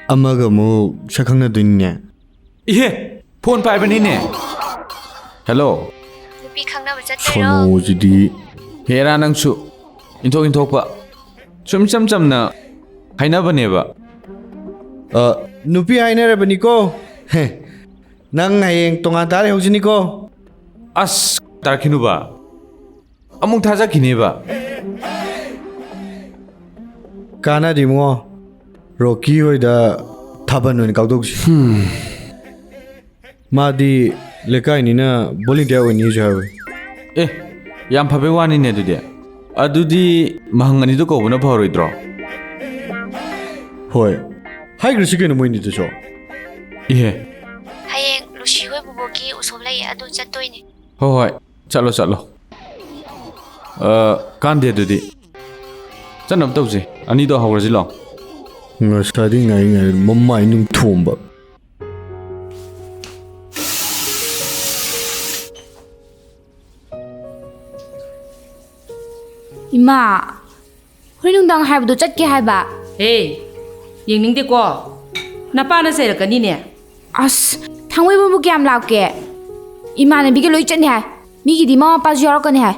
ꯑꯃꯒ ꯑꯃꯨꯛ ꯁꯛ ꯈꯪꯅꯗꯣꯏꯅꯤꯅꯦ꯫ ꯏꯍꯦ, ꯐꯣꯟ ꯄꯥꯏꯕꯅꯤꯅꯦ꯫ ꯍꯦꯜꯂꯣ꯫ ꯅꯨꯄꯤ ꯈꯪꯅꯕ ꯆꯠꯇꯣꯏꯔꯣ? ꯁꯣꯅꯣꯁꯤꯗꯤ꯫ ꯍꯦꯔꯥ ꯅꯪꯁꯨ, ꯏꯟꯊꯣꯛ ꯏꯟꯊꯣꯛꯄ꯫ ꯁꯨꯝ ꯏꯆꯝ ꯆꯝꯅ ꯍꯥꯏꯅꯕꯅꯦꯕ꯫ ꯑ, ꯅꯨꯄꯤ ꯍꯥꯏꯅꯔꯕꯅꯤꯀꯣ꯫ ꯍꯦ, ꯅꯪ ꯍꯌꯦꯡ ꯇꯣꯉꯥꯟ ꯇꯥ ꯂꯩꯍꯧꯁꯤꯅꯤꯀꯣ꯫ ꯑꯁ, ꯇꯥꯔꯛꯈꯤꯅꯨꯕ꯫ ꯑꯃꯨꯛ ꯊꯥꯖꯈꯤꯅꯦꯕ꯫ ꯀꯥꯟꯅꯗꯦ ꯏꯕꯨꯡꯉꯣ, ꯔꯣꯀꯤ ꯍꯣꯏꯗ ꯊꯥꯕꯜ ꯑꯣꯏꯅ ꯀꯥꯎꯊꯣꯛꯁꯤ꯫ ꯃꯥꯗꯤ ꯂꯩꯀꯥꯏꯅꯤꯅ ꯚꯣꯂꯨꯟꯇꯤꯌꯔ ꯑꯣꯏꯅꯤꯁꯨ ꯍꯥꯏꯍꯧꯋꯤ꯫ ꯑꯦ, ꯌꯥꯝ ꯐꯕꯩ ꯋꯥꯅꯤꯅꯦ ꯑꯗꯨꯗꯤ꯫ ꯑꯗꯨꯗꯤ ꯃꯍꯪ ꯑꯅꯤꯗꯣ ꯀꯧꯕꯅ ꯐꯔꯣꯏꯗ꯭ꯔꯣ? ꯍꯣꯏ, ꯍꯥꯏꯈ꯭ꯔꯁꯤ ꯀꯩꯅꯣ ꯃꯣꯏꯅꯤꯗꯨꯁꯨ꯫ ꯏꯍꯦ꯫ ꯍꯌꯦꯡ ꯂꯨꯁꯤ ꯍꯣꯏ ꯕꯨꯕꯣꯛꯀꯤ ꯎꯁꯣꯞ ꯂꯩꯌꯦ, ꯑꯗꯨ ꯆꯠꯇꯣꯏꯅꯦ꯫ ꯍꯣꯏ ꯍꯣꯏ, ꯆꯠꯂꯣ ꯆꯠꯂꯣ꯫ ꯑ, ꯀꯥꯟꯗꯦ ꯑꯗꯨꯗꯤ꯫ ꯆꯠꯅꯕ ꯇꯧꯁꯦ꯫ ꯑꯅꯤꯗꯣ ꯍꯧꯔꯁꯤ ꯂꯥꯛꯑꯣ꯫ ꯉꯁꯥꯏꯗꯤ ꯉꯥꯏ ꯉꯥꯏ ꯃꯃꯥꯏ ꯅꯨꯡ ꯊꯣꯝꯕ꯫ ꯏꯃꯥ, ꯍꯣꯔꯦꯟ ꯅꯨꯡꯗꯥꯡ ꯍꯥꯏꯕꯗꯣ ꯆꯠꯀꯦ ꯍꯥꯏꯕ꯫ ꯍꯦ, ꯌꯦꯡꯅꯤꯡꯗꯦꯀꯣ꯫ ꯅꯄꯥꯅ ꯆꯩꯔꯛꯀꯅꯤꯅꯦ꯫ ꯑꯁ, ꯊꯥꯡꯃꯩꯕꯟꯕꯨ ꯀꯌꯥꯝ ꯂꯥꯞꯀꯦ? ꯏꯃꯥꯟꯅꯕꯤꯒ ꯂꯣꯏ ꯆꯠꯅꯤ ꯍꯥꯏ꯫ ꯃꯤꯒꯤꯗꯤ ꯃꯃꯥ ꯃꯄꯥꯁꯨ ꯌꯥꯎꯔꯛꯀꯅꯤ ꯍꯥꯏ꯫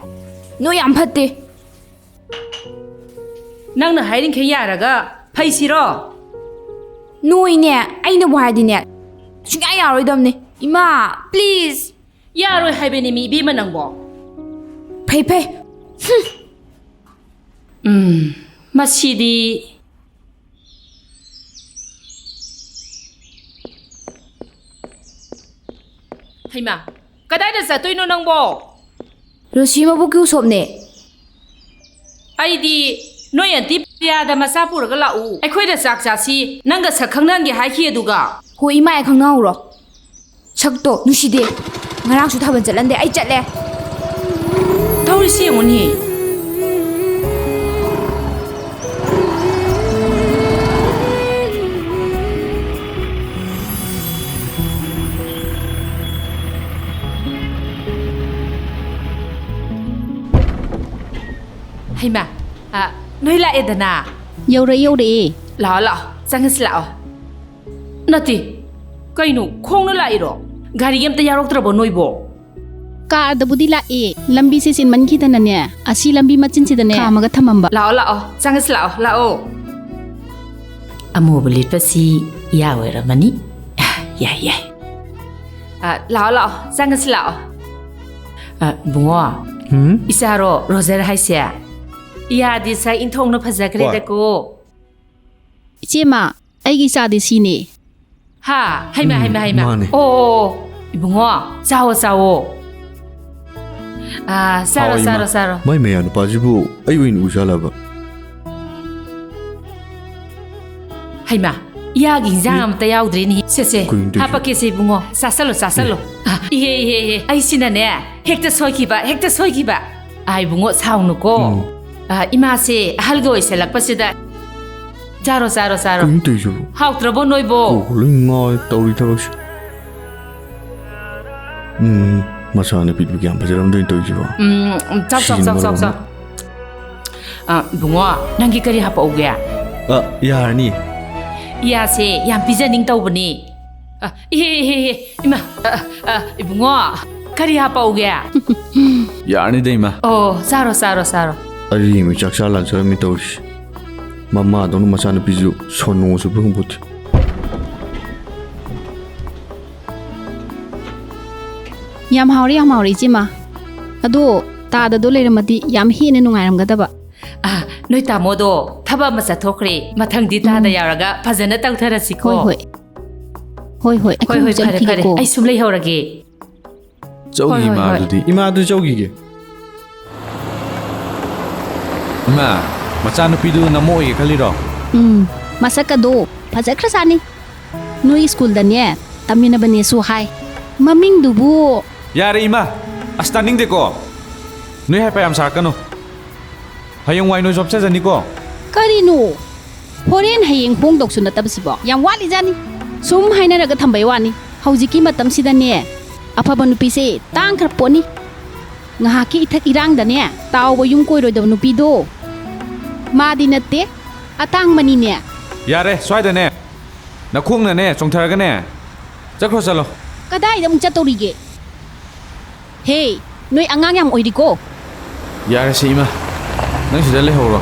ꯅꯣꯏ ꯌꯥꯝ ꯐꯠꯇꯦ꯫ ꯅꯪꯅ ꯍꯥꯏꯔꯤꯡꯈꯩ ꯌꯥꯔꯒ ꯐꯩꯁꯤꯔꯣ? ꯅꯣꯏꯅꯦ, ꯑꯩꯅꯕꯨ ꯍꯥꯏꯔꯗꯤꯅꯦ, ꯁꯨꯡꯌꯥ ꯌꯥꯔꯣꯏꯗꯕꯅꯦ꯫ ꯏꯃꯥ, please꯫ ꯌꯥꯔꯣꯏ ꯍꯥꯏꯕꯅꯤ ꯃꯤ ꯏꯕꯦꯝꯃ ꯅꯪꯕꯣ꯫ ꯐꯩ, ꯐꯩ꯫ ꯎꯝ, ꯃꯁꯤꯗꯤ꯫ ꯍꯩꯃꯥ, ꯀꯗꯥꯏꯗ ꯆꯠꯇꯣꯏꯅꯣ ꯅꯪꯕꯣ? ꯔꯣꯁꯤ ꯃꯕꯣꯛꯀꯤ ꯎꯁꯣꯞꯅꯦ꯫ ꯑꯩꯗꯤ ꯅꯣꯏ ꯑꯟꯇꯤ ꯄ꯭ꯔꯤꯌꯥꯗ ꯃꯆꯥ ꯄꯨꯔꯒ ꯂꯥꯛꯎ, ꯑꯩꯈꯣꯏꯗ ꯆꯥꯛ ꯆꯥꯁꯤ, ꯅꯪꯒ ꯁꯛ ꯈꯪꯅꯍꯟꯒꯦ ꯍꯥꯏꯈꯤ ꯑꯗꯨꯒ꯫ ꯍꯣꯏ ꯏꯃꯥ, ꯑꯩ ꯈꯪꯅꯍꯧꯔꯣ꯫ ꯁꯛꯇꯣ ꯅꯨꯡꯁꯤꯗꯦ꯫ ꯉꯔꯥꯡꯁꯨ ꯊꯥꯕꯜ ꯆꯠꯂꯟꯗꯦ꯫ ꯑꯩ ꯆꯠꯂꯦ꯫ ꯇꯧꯔꯤꯁꯤ ꯌꯦꯡꯉꯨꯅꯦ꯫ ꯍꯩꯃꯥ, ꯑ, ꯅꯣꯏ ꯂꯥꯛꯑꯦꯗꯅ꯫ ꯌꯧꯔꯛꯑꯦ, ꯌꯧꯔꯛꯑꯦ꯫ ꯂꯥꯛꯑꯣ, ꯂꯥꯛꯑꯣ, ꯆꯪꯉꯁꯤ ꯂꯥꯛꯑꯣ꯫ ꯅꯠꯇꯦ, ꯀꯩꯅꯣ, ꯈꯣꯡꯅ ꯂꯥꯛꯏꯔꯣ? ꯒꯥꯔꯤ ꯑꯝꯇ ꯌꯥꯎꯔꯛꯇ꯭ꯔꯕꯣ ꯅꯣꯏꯕꯣ? ꯀꯥꯔꯗꯕꯨꯗꯤ ꯂꯥꯛꯑꯦ, ꯂꯝꯕꯤꯁꯦ ꯆꯤꯟꯃꯟꯈꯤꯗꯅꯅꯦ, ꯑꯁꯤ ꯂꯝꯕꯤ ꯃꯆꯤꯟꯁꯤꯗꯅꯦ ꯈꯥꯝꯃꯒ ꯊꯝꯃꯝꯕ꯫ ꯂꯥꯛꯑꯣ, ꯂꯥꯛꯑꯣ, ꯆꯪꯉꯁꯤ ꯂꯥꯛꯑꯣ, ꯂꯥꯛꯑꯣ꯫ ꯑꯃꯨꯕ ꯂꯤꯠꯄꯁꯤ ꯏꯌꯥ ꯑꯣꯏꯔꯝꯃꯅꯤ꯫ ꯌꯥꯏ, ꯌꯥꯏ꯫ ꯑ, ꯂꯥꯛꯑꯣ, ꯂꯥꯛꯑꯣ, ꯆꯪꯉꯁꯤ ꯂꯥꯛꯑꯣ꯫ ꯑ, ꯏꯕꯨꯡꯉꯣ, ꯍꯨꯝ? ꯏꯆꯥꯔꯣ ꯔꯣꯖꯔ ꯍꯥꯏꯁꯦ? ꯏꯌꯥꯗꯤ ꯁꯛ ꯏꯟꯊꯣꯛꯅ ꯐꯖꯈ꯭ꯔꯦꯗꯀꯣ꯫ ꯏꯆꯦꯃ, ꯑꯩꯒꯤ ꯏꯆꯥꯗꯤ ꯁꯤꯅꯦ꯫ ꯍꯥ? ꯍꯩꯃꯥ, ꯎꯝ, ꯍꯩꯃꯥ, ꯍꯩꯃꯥ꯫ ꯃꯥꯅꯦ꯫ ꯑꯣ, ꯑꯣ, ꯑꯣ꯫ ꯏꯕꯨꯡꯉꯣ, ꯆꯥꯋꯣ, ꯆꯥꯋꯣ꯫ ꯑꯥ, ꯆꯥꯔꯣ, ꯍꯥꯎ, ꯏꯃꯥ꯫ ꯆꯥꯔꯣ, ꯆꯥꯔꯣ꯫ ꯃꯥꯏ ꯃꯌꯥ ꯅꯨꯄꯥꯁꯤꯕꯨ ꯑꯩ ꯑꯣꯏꯅ ꯎꯖꯥꯠꯂꯕ? ꯍꯩꯃꯥ, ꯏꯌꯥꯒꯤ ꯍꯤꯟꯖꯥꯡ ꯏ- ꯑꯃꯇ ꯌꯥꯎꯗ꯭ꯔꯦꯅꯦ꯫ ꯁꯦ, ꯁꯦ, ꯀꯩꯅꯣ ꯇꯧꯏꯁꯤꯕꯣ? ꯍꯥꯞꯄꯛꯀꯦꯁꯦ, ꯏꯕꯨꯡꯉꯣ꯫ ꯆꯥꯁꯜꯂꯣ, ꯆꯥꯁꯜꯂꯣ꯫ ꯏ- ꯑꯥ, ꯏꯍꯦ, ꯏꯍꯦ, ꯏꯍꯦ꯫ ꯑꯩꯁꯤꯅꯅꯦ, ꯍꯦꯛꯇ ꯁꯣꯏꯈꯤꯕ, ꯍꯦꯛꯇ ꯁꯣꯏꯈꯤꯕ꯫ ꯑꯥ, ꯏꯕꯨꯡꯉꯣ, ꯁꯥꯎꯅꯨꯀꯣ꯫ ꯎꯝ꯫ ꯑꯥ, ꯏꯃꯥꯁꯦ ꯑꯍꯜꯒ ꯑꯣꯏꯁꯜꯂꯛꯄꯁꯤꯗ ꯆꯥꯔꯣ, ꯆꯥꯔꯣ, ꯆꯥꯔꯣ꯫ ꯀꯩꯅꯣ ꯇꯧꯔꯤꯁꯤꯕꯣ? ꯍꯥꯎꯇ꯭ꯔꯕꯣ ꯅꯣꯏꯕꯣ? ꯀꯣꯛꯀ ꯂꯣꯏ ꯉꯥꯎꯔꯦ ꯇꯧꯔꯤ ꯊꯕꯛꯁꯦ꯫ ꯎꯝ, ꯃꯁꯥꯅ ꯄꯤꯛꯄꯒꯤ ꯌꯥꯝ ꯐꯖꯔꯝꯗꯣꯏꯅ ꯇꯧꯔꯤꯁꯤꯕꯣ꯫ ꯎꯝ, ꯎꯝ, ꯆꯥꯎ, ꯆꯥꯎ, ꯁꯤꯅ ꯆꯥꯎ, ꯆꯥꯎ, ꯃꯔꯣꯜ ꯆꯥꯎ꯫ ꯑꯃ꯫ ꯑꯥ, ꯏꯕꯨꯡꯉꯣ, ꯅꯪꯒꯤ ꯀꯔꯤ ꯍꯥꯄꯛꯎꯒꯦ? ꯑꯥ, ꯌꯥꯔꯅꯤ꯫ ꯏꯌꯥꯁꯦ ꯌꯥꯝ ꯄꯤꯖꯅꯤꯡ ꯇꯧꯕꯅꯦ꯫ ꯑꯥ, ꯏꯍꯦ, ꯏꯍꯦ, ꯏꯍꯦ, ꯏꯃꯥ, ꯑꯥ, ꯑꯥ, ꯏꯕꯨꯡꯉꯣ, ꯀꯔꯤ ꯍꯥꯄꯛꯎꯒꯦ? ꯌꯥꯔꯅꯤꯗ, ꯏꯃꯥ꯫ ꯑꯣ, ꯆꯥꯔꯣ, ꯆꯥꯔꯣ, ꯆꯥꯔꯣ꯫ ꯑꯔꯦꯝꯕ ꯆꯥꯛ ꯆꯥ ꯂꯥꯟ ꯆꯠꯂꯝꯃꯤ ꯇꯧꯔꯤꯁꯤ꯫ ꯃꯃꯥꯗꯧꯅ ꯃꯆꯥꯅꯨꯄꯤꯁꯨ ꯁꯣꯅꯣ ꯆꯨꯕ ꯈꯪꯄꯣꯠꯇꯦ꯫ ꯌꯥꯝ ꯍꯥꯎꯔꯦ, ꯌꯥꯝ ꯍꯥꯎꯔꯦ, ꯏꯆꯦꯃ꯫ ꯑꯗꯣ ꯇꯥꯗꯗꯣ ꯂꯩꯔꯝꯃꯗꯤ ꯌꯥꯝ ꯍꯦꯟꯅ ꯅꯨꯡꯉꯥꯏꯔꯝꯒꯗꯕ꯫ ꯑ, ꯅꯣꯏ ꯇꯥꯃꯣꯗꯣ ꯊꯕꯛ ꯑꯃ ꯆꯠꯊꯣꯛꯈ꯭ꯔꯦ꯫ ꯃꯊꯪꯗꯤ ꯇꯥꯗ ꯎꯝ꯫ ꯌꯥꯎꯔꯒ ꯐꯖꯅ ꯇꯧꯊꯔꯁꯤꯀꯣ꯫ ꯍꯣꯏ, ꯍꯣꯏ꯫ ꯍꯣꯏ, ꯍꯣꯏ, ꯍꯣꯏ, ꯑꯩꯈꯣꯏ ꯍꯣꯏ, ꯐꯔꯦ, ꯐꯔꯦ꯫ ꯆꯠꯈꯤꯒꯦꯀꯣ꯫ ꯑꯩ ꯁꯨꯝ ꯂꯩꯍꯧꯔꯒꯦ꯫ ꯆꯧꯒꯤ ꯍꯣꯏ, ꯍꯣꯏ, ꯏꯃꯥ ꯍꯣꯏ꯫ ꯑꯗꯨꯗꯤ꯫ ꯏꯃꯥ ꯑꯗꯨ ꯆꯧꯈꯤꯒꯦ꯫ ꯏꯃꯥ, ꯃꯆꯥꯅꯨꯄꯤꯗꯨ ꯅꯃꯣ ꯑꯣꯏꯒꯦ ꯈꯜꯂꯤꯔꯣ? ꯎꯝ, ꯃꯁꯛꯀꯗꯣ ꯐꯖꯈ꯭ꯔꯖꯥꯠꯅꯤ꯫ ꯅꯣꯏ ꯁ꯭ꯀꯨꯜꯗꯅꯦ ꯇꯝꯃꯤꯟꯅꯕꯅꯦꯁꯨ ꯍꯥꯏ꯫ ꯃꯃꯤꯡꯗꯨꯕꯨ꯫ ꯌꯥꯔꯦ ꯏꯃꯥ, ꯑꯁ ꯇꯥꯅꯤꯡꯗꯦꯀꯣ꯫ ꯅꯣꯏ ꯍꯥꯏꯄ ꯌꯥꯝ ꯁꯥꯔꯛꯀꯅꯨ꯫ ꯍꯌꯦꯡꯋꯥꯏ ꯅꯣꯏ ꯆꯣꯞꯆꯖꯅꯤꯀꯣ꯫ ꯀꯔꯤꯅꯣ? ꯍꯣꯔꯦꯟ ꯍꯌꯦꯡ ꯍꯣꯡꯗꯧꯁꯨ ꯅꯠꯇꯕꯁꯤꯕꯣ, ꯌꯥꯝ ꯋꯥꯠꯂꯤꯖꯥꯠꯅꯤ꯫ ꯁꯨꯝ ꯍꯥꯏꯅꯔꯒ ꯊꯝꯕꯩ ꯋꯥꯅꯤ꯫ ꯍꯧꯖꯤꯛꯀꯤ ꯃꯇꯝꯁꯤꯗꯅꯦ, ꯑꯐꯕ ꯅꯨꯄꯤꯁꯦ ꯇꯥꯡꯈ꯭ꯔ ꯄꯣꯠꯅꯤ꯫ ꯉꯥꯏꯍꯥꯛꯀꯤ ꯏꯊꯛ ꯏꯔꯥꯡꯗꯅꯦ ꯇꯥꯎꯕ ꯌꯨꯝ ꯀꯣꯏꯔꯣꯏꯗꯕ ꯅꯨꯄꯤꯗꯣ ꯃꯥꯗꯤ ꯅꯠꯇꯦ, ꯑꯇꯥꯡꯕꯅꯤꯅꯦ꯫ ꯌꯥꯔꯦ, ꯁ꯭ꯋꯥꯏꯗꯅꯦ ꯅꯈꯣꯡꯅꯅꯦ ꯆꯣꯡꯊꯔꯒꯅꯦ ꯆꯠꯈ꯭ꯔꯣ, ꯆꯠꯂꯣ꯫ ꯀꯗꯥꯏꯗ ꯑꯃꯨꯛ ꯆꯠꯇꯧꯔꯤꯒꯦ? ꯍꯦ, ꯅꯣꯏ ꯑꯉꯥꯡ ꯌꯥꯝ ꯑꯣꯏꯔꯤꯀꯣ꯫ ꯌꯥꯔꯦꯁꯦ ꯏꯃꯥ, ꯅꯪ ꯁꯤꯗ ꯂꯩꯍꯧꯔꯣ꯫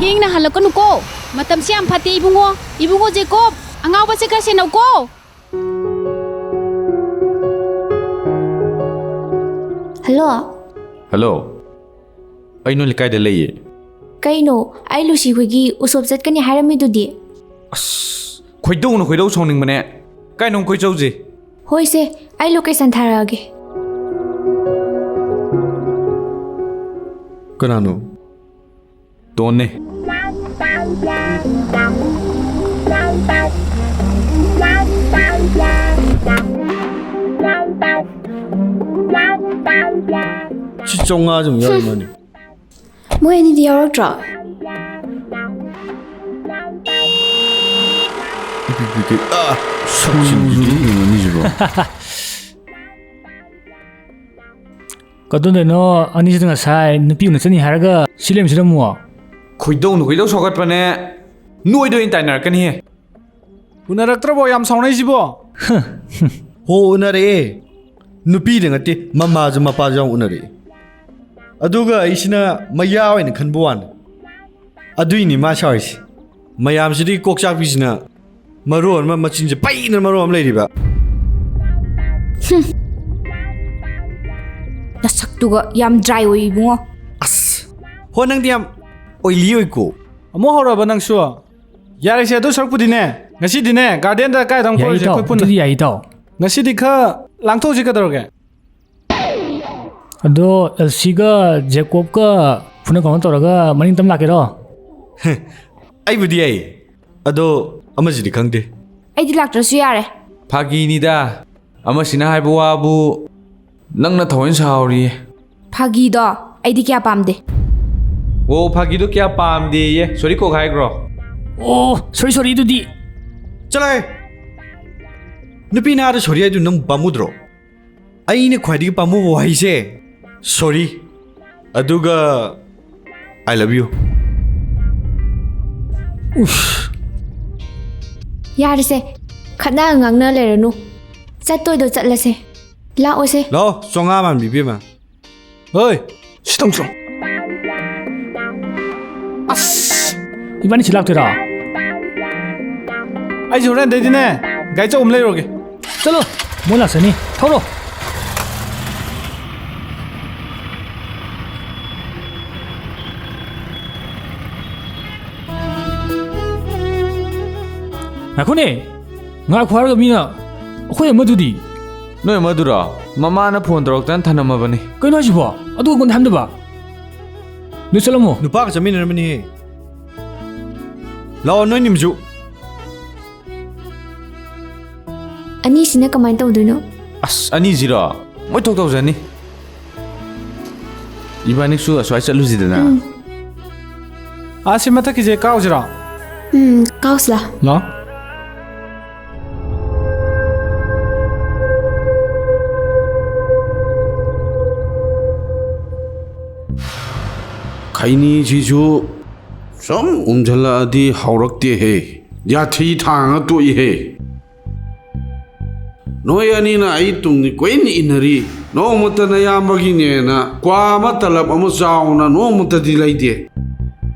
ꯊꯦꯡꯅ ꯍꯜꯂꯛꯀꯅꯨꯀꯣ꯫ ꯃꯇꯝꯁꯦ ꯌꯥꯝ ꯐꯠꯇꯦ, ꯏꯕꯨꯡꯉꯣ꯫ ꯏꯕꯨꯡꯉꯣ ꯖꯦꯀꯣꯕ, ꯑꯉꯥꯎꯕꯁꯦ ꯈꯔ ꯁꯦꯟꯅꯧꯀꯣ꯫ ꯍꯜꯂꯣ꯫ ꯍꯜꯂꯣ꯫ ꯑꯩ ꯅꯣꯏ ꯂꯩꯀꯥꯏꯗ ꯂꯩꯌꯦ꯫ ꯀꯩꯅꯣ? ꯑꯩ ꯂꯨꯁꯤ ꯈꯣꯏꯒꯤ ꯎꯁꯣꯞ ꯆꯠꯀꯅꯤ ꯍꯥꯏꯔꯝꯃꯤꯗꯨꯗꯤ? ꯑꯁ, ꯈꯣꯏꯗꯧꯅ ꯈꯣꯏꯗꯧ ꯁꯥꯎꯅꯤꯡꯕꯅꯦ꯫ ꯀꯥꯏꯅꯣꯝ ꯀꯣꯏ ꯆꯧꯁꯦ꯫ ꯍꯣꯏꯁꯦ, ꯑꯩ ꯂꯣꯀꯦꯁꯟ ꯊꯥꯔꯛꯑꯒꯦ꯫ ꯀꯅꯥꯅꯣ? ꯇꯣꯟꯅꯦ꯫ ꯁꯤ ꯆꯥꯝꯃꯉꯥ ꯁꯨꯝ ꯌꯥꯎꯔꯝꯃꯅꯤ꯫ ꯃꯣꯏ ꯑꯅꯤꯗꯤ ꯌꯥꯎꯔꯛꯇ꯭ꯔꯣ? ꯏꯄꯤꯛ ꯄꯤꯛꯀꯩ, ꯑꯥ, ꯁꯛꯁꯤꯡꯁꯤꯗꯤ꯫ ꯁꯨꯔꯨ ꯌꯦꯡꯉꯅꯤ ꯁꯤꯕꯣ꯫ ꯀꯗꯣꯝꯗꯩꯅꯣ ꯑꯅꯤꯁꯤꯗ ꯉꯁꯥꯏ ꯅꯨꯄꯤ ꯎꯅ ꯆꯠꯅꯤ ꯍꯥꯏꯔꯒ ꯁꯤ ꯂꯩꯔꯝꯃꯤꯁꯤꯅ ꯑꯃꯨꯛ? ꯈꯣꯏꯗꯧꯅ ꯈꯣꯏꯗꯧ ꯁꯧꯒꯠꯄꯅꯦ꯫ ꯅꯣꯏꯗ ꯑꯣꯏꯅ ꯇꯥꯏꯅꯔꯛꯀꯅꯤꯍꯦ꯫ ꯎꯅꯔꯛꯇ꯭ꯔꯕꯣ ꯌꯥꯝ ꯁꯥꯎꯅꯩꯁꯤꯕꯣ? ꯍꯣ, ꯎꯅꯔꯛꯑꯦ꯫ ꯅꯨꯄꯤꯗ ꯅꯠꯇꯦ, ꯃꯃꯥꯁꯨ ꯃꯄꯥꯁꯨ ꯌꯥꯝ ꯎꯅꯔꯛꯏ꯫ ꯑꯗꯨꯒ ꯑꯩꯁꯤꯅ ꯃꯌꯥ ꯑꯣꯏꯅ ꯈꯟꯕ ꯋꯥꯅꯤ꯫ ꯑꯗꯨꯏꯅꯤ ꯃꯥ ꯁꯥꯎꯔꯤꯁꯦ꯫ ꯃꯌꯥꯝꯁꯤꯗꯤ ꯀꯣꯛ ꯆꯥꯛꯄꯤꯁꯤꯅ ꯃꯔꯣꯟ ꯑꯃ, ꯃꯆꯤꯟꯁꯦ ꯄꯩꯗꯅ ꯃꯔꯣꯟ ꯑꯃ ꯂꯩꯔꯤꯕ꯫ ꯅꯁꯛꯇꯨꯒ ꯌꯥꯝ ꯗ꯭ꯔꯥꯏ ꯑꯣꯏ ꯏꯕꯨꯡꯉꯣ꯫ ꯑꯁ, ꯍꯣ, ꯅꯪꯗꯤ ꯌꯥꯝ ꯑꯣꯏꯂꯤ ꯑꯣꯏꯀꯣ꯫ ꯑꯃꯨꯛ ꯍꯧꯔꯕ ꯅꯪꯁꯨ? ꯌꯥꯔꯦꯁꯦ, ꯑꯗꯨ ꯁꯔꯨꯛꯄꯨꯗꯤꯅꯦ, ꯉꯁꯤꯗꯤꯅꯦ ꯒꯥꯔꯗꯦꯟꯗ ꯀꯥꯏꯗ ꯑꯃꯨꯛ ꯌꯥꯏ ꯀꯣꯏꯔꯨꯁꯦ ꯏꯇꯥꯎ, ꯑꯩꯈꯣꯏ ꯄꯨꯟꯅ꯫ ꯑꯗꯨꯗꯤ ꯌꯥꯏ ꯏꯇꯥꯎ꯫ ꯉꯁꯤꯗꯤ ꯈꯔ ꯂꯥꯡꯊꯣꯛꯎꯁꯤ ꯀꯩꯗꯧꯔꯒꯦ? ꯑꯗꯣ ꯑꯦꯜꯁꯤꯒ ꯖꯦꯀꯣꯕꯀ ꯐꯨꯅ ꯀꯩꯅꯣ ꯇꯧꯔꯒ ꯃꯅꯤꯡ ꯇꯝ ꯂꯥꯛꯀꯦꯔꯣ? ꯑꯩꯕꯨꯗꯤ ꯌꯥꯏꯌꯦ꯫ ꯑꯗꯣ ꯑꯃꯁꯤꯗꯤ ꯈꯪꯗꯦ꯫ ꯑꯩꯗꯤ ꯂꯥꯛꯇ꯭ꯔꯁꯨ ꯌꯥꯔꯦ꯫ ꯐꯥꯒꯤꯅꯤꯗ꯫ ꯑꯃꯁꯤꯅ ꯍꯥꯏꯕ ꯋꯥꯕꯨ ꯅꯪꯅ ꯊꯑꯣꯏꯅ ꯁꯥꯎꯔꯤꯌꯦ꯫ ꯐꯥꯒꯤꯗꯣ ꯑꯩꯗꯤ ꯀꯌꯥ ꯄꯥꯝꯗꯦ꯫ ꯑꯣ, ꯐꯥꯒꯤꯗꯣ ꯀꯌꯥ ꯄꯥꯝꯗꯦꯌꯦ꯫ ꯁꯣꯔꯤ ꯀꯣꯛ ꯍꯥꯏꯈ꯭ꯔꯣ꯫ ꯑꯣ, ꯁꯣꯔꯤ ꯁꯣꯔꯤ ꯑꯗꯨꯗꯤ꯫ ꯆꯠꯂꯣꯍꯦ! ꯅꯨꯄꯤ ꯅꯍꯥꯗ ꯁꯣꯔꯤ ꯍꯥꯏꯗꯨ ꯅꯪ ꯄꯥꯝꯃꯨꯗ꯭ꯔꯣ? ꯑꯩꯅ ꯈ꯭ꯋꯥꯏꯗꯒꯤ ꯄꯥꯝꯃꯨꯕ ꯋꯥꯍꯩꯁꯦ ꯁꯣꯔꯤ, ꯑꯗꯨꯒ I love you꯫ ꯎꯐ꯫ ꯌꯥꯔꯦꯁꯦ, ꯈꯠꯅ ꯉꯥꯡꯅ ꯂꯩꯔꯅꯨ꯫ ꯆꯠꯇꯣꯏꯗꯣ ꯆꯠꯂꯁꯦ꯫ ꯂꯥꯛꯑꯣꯁꯦ꯫ ꯂꯥꯛꯑꯣ, ꯆꯥꯝꯃꯉꯥ ꯃꯥꯟꯕꯤ ꯏꯕꯦꯝꯃ꯫ ꯍꯣꯏ, ꯁꯤꯇꯪꯁꯨ꯫ ꯑꯁ, ꯏꯕꯥꯅꯤ ꯁꯤ ꯂꯥꯛꯇꯣꯏꯔꯣ? ꯑꯩꯁꯨ ꯍꯣꯔꯦꯟꯗꯩꯗꯤꯅꯦ ꯒꯥꯔꯤ ꯆꯧꯕ ꯂꯩꯔꯨꯔꯒꯦ꯫ ꯆꯠꯂꯣ, ꯃꯣꯏ ꯂꯥꯛꯆꯅꯤ꯫ ꯊꯧꯔꯣ꯫ ꯉꯥꯏꯈꯣꯅꯦ, ꯉꯥꯏꯈꯣ ꯍꯥꯏꯔꯒ ꯃꯤꯅ ꯑꯩꯈꯣꯏ ꯑꯃꯗꯨꯗꯤ? ꯅꯣꯏ ꯑꯃꯗꯨꯔꯣ? ꯃꯃꯥꯅ ꯐꯣꯟ ꯇꯧꯔꯛꯇꯅ ꯊꯅꯝꯃꯕꯅꯤ꯫ ꯀꯩꯅꯣ ꯍꯥꯏꯁꯤꯕꯣ? ꯑꯗꯨꯒ ꯑꯩꯉꯣꯟꯗ ꯍꯥꯏꯔꯝꯗꯕ? ꯅꯣꯏ ꯆꯠꯂꯝꯃꯣ꯫ ꯅꯨꯄꯥꯒ ꯆꯠꯃꯤꯟꯅꯔꯝꯕꯅꯤꯍꯦ꯫ ꯂꯥꯛꯑꯣ, ꯅꯣꯏ ꯅꯤꯝꯁꯨ꯫ ꯑꯅꯤꯁꯤꯅ ꯀꯃꯥꯏꯅ ꯇꯧꯗꯣꯏꯅꯣ? ꯑꯁ, ꯑꯅꯤꯁꯤꯔꯣ? ꯃꯣꯏ ꯊꯣꯛ ꯇꯧꯖꯅꯤ꯫ ꯏꯕꯥꯅꯤꯁꯨ ꯑꯁ꯭ꯋꯥꯏ ꯆꯠꯂꯨꯁꯤꯗꯅ꯫ ꯑꯥ, ꯁꯤ ꯃꯊꯛꯀꯤꯁꯦ ꯀꯥꯎꯁꯤꯔꯣ? ꯎꯝ, ꯀꯥꯎꯁꯤꯂꯥ꯫ ꯂꯥꯎ꯫ ꯈꯩꯅꯤꯁꯤꯁꯨ ꯁꯨꯝ ꯎꯝꯁꯤꯜꯂꯛꯑꯗꯤ ꯍꯧꯔꯛꯇꯦꯍꯦ꯫ ꯌꯥꯊꯤ ꯊꯥꯡꯉ ꯇꯣꯛꯏꯍꯦ꯫ ꯅꯣꯏ ꯑꯅꯤꯅ ꯑꯩ ꯇꯨꯡꯗꯤ ꯀꯨꯏꯅ ꯏꯟꯅꯔꯤ꯫ ꯅꯣꯡꯃꯇ ꯅꯌꯥꯝꯕꯒꯤꯅꯦꯅ ꯀ꯭ꯋꯥ ꯑꯃ, ꯇꯂꯕ ꯑꯃ ꯆꯥꯎꯅ ꯅꯣꯡꯃꯇꯗꯤ ꯂꯩꯗꯦ꯫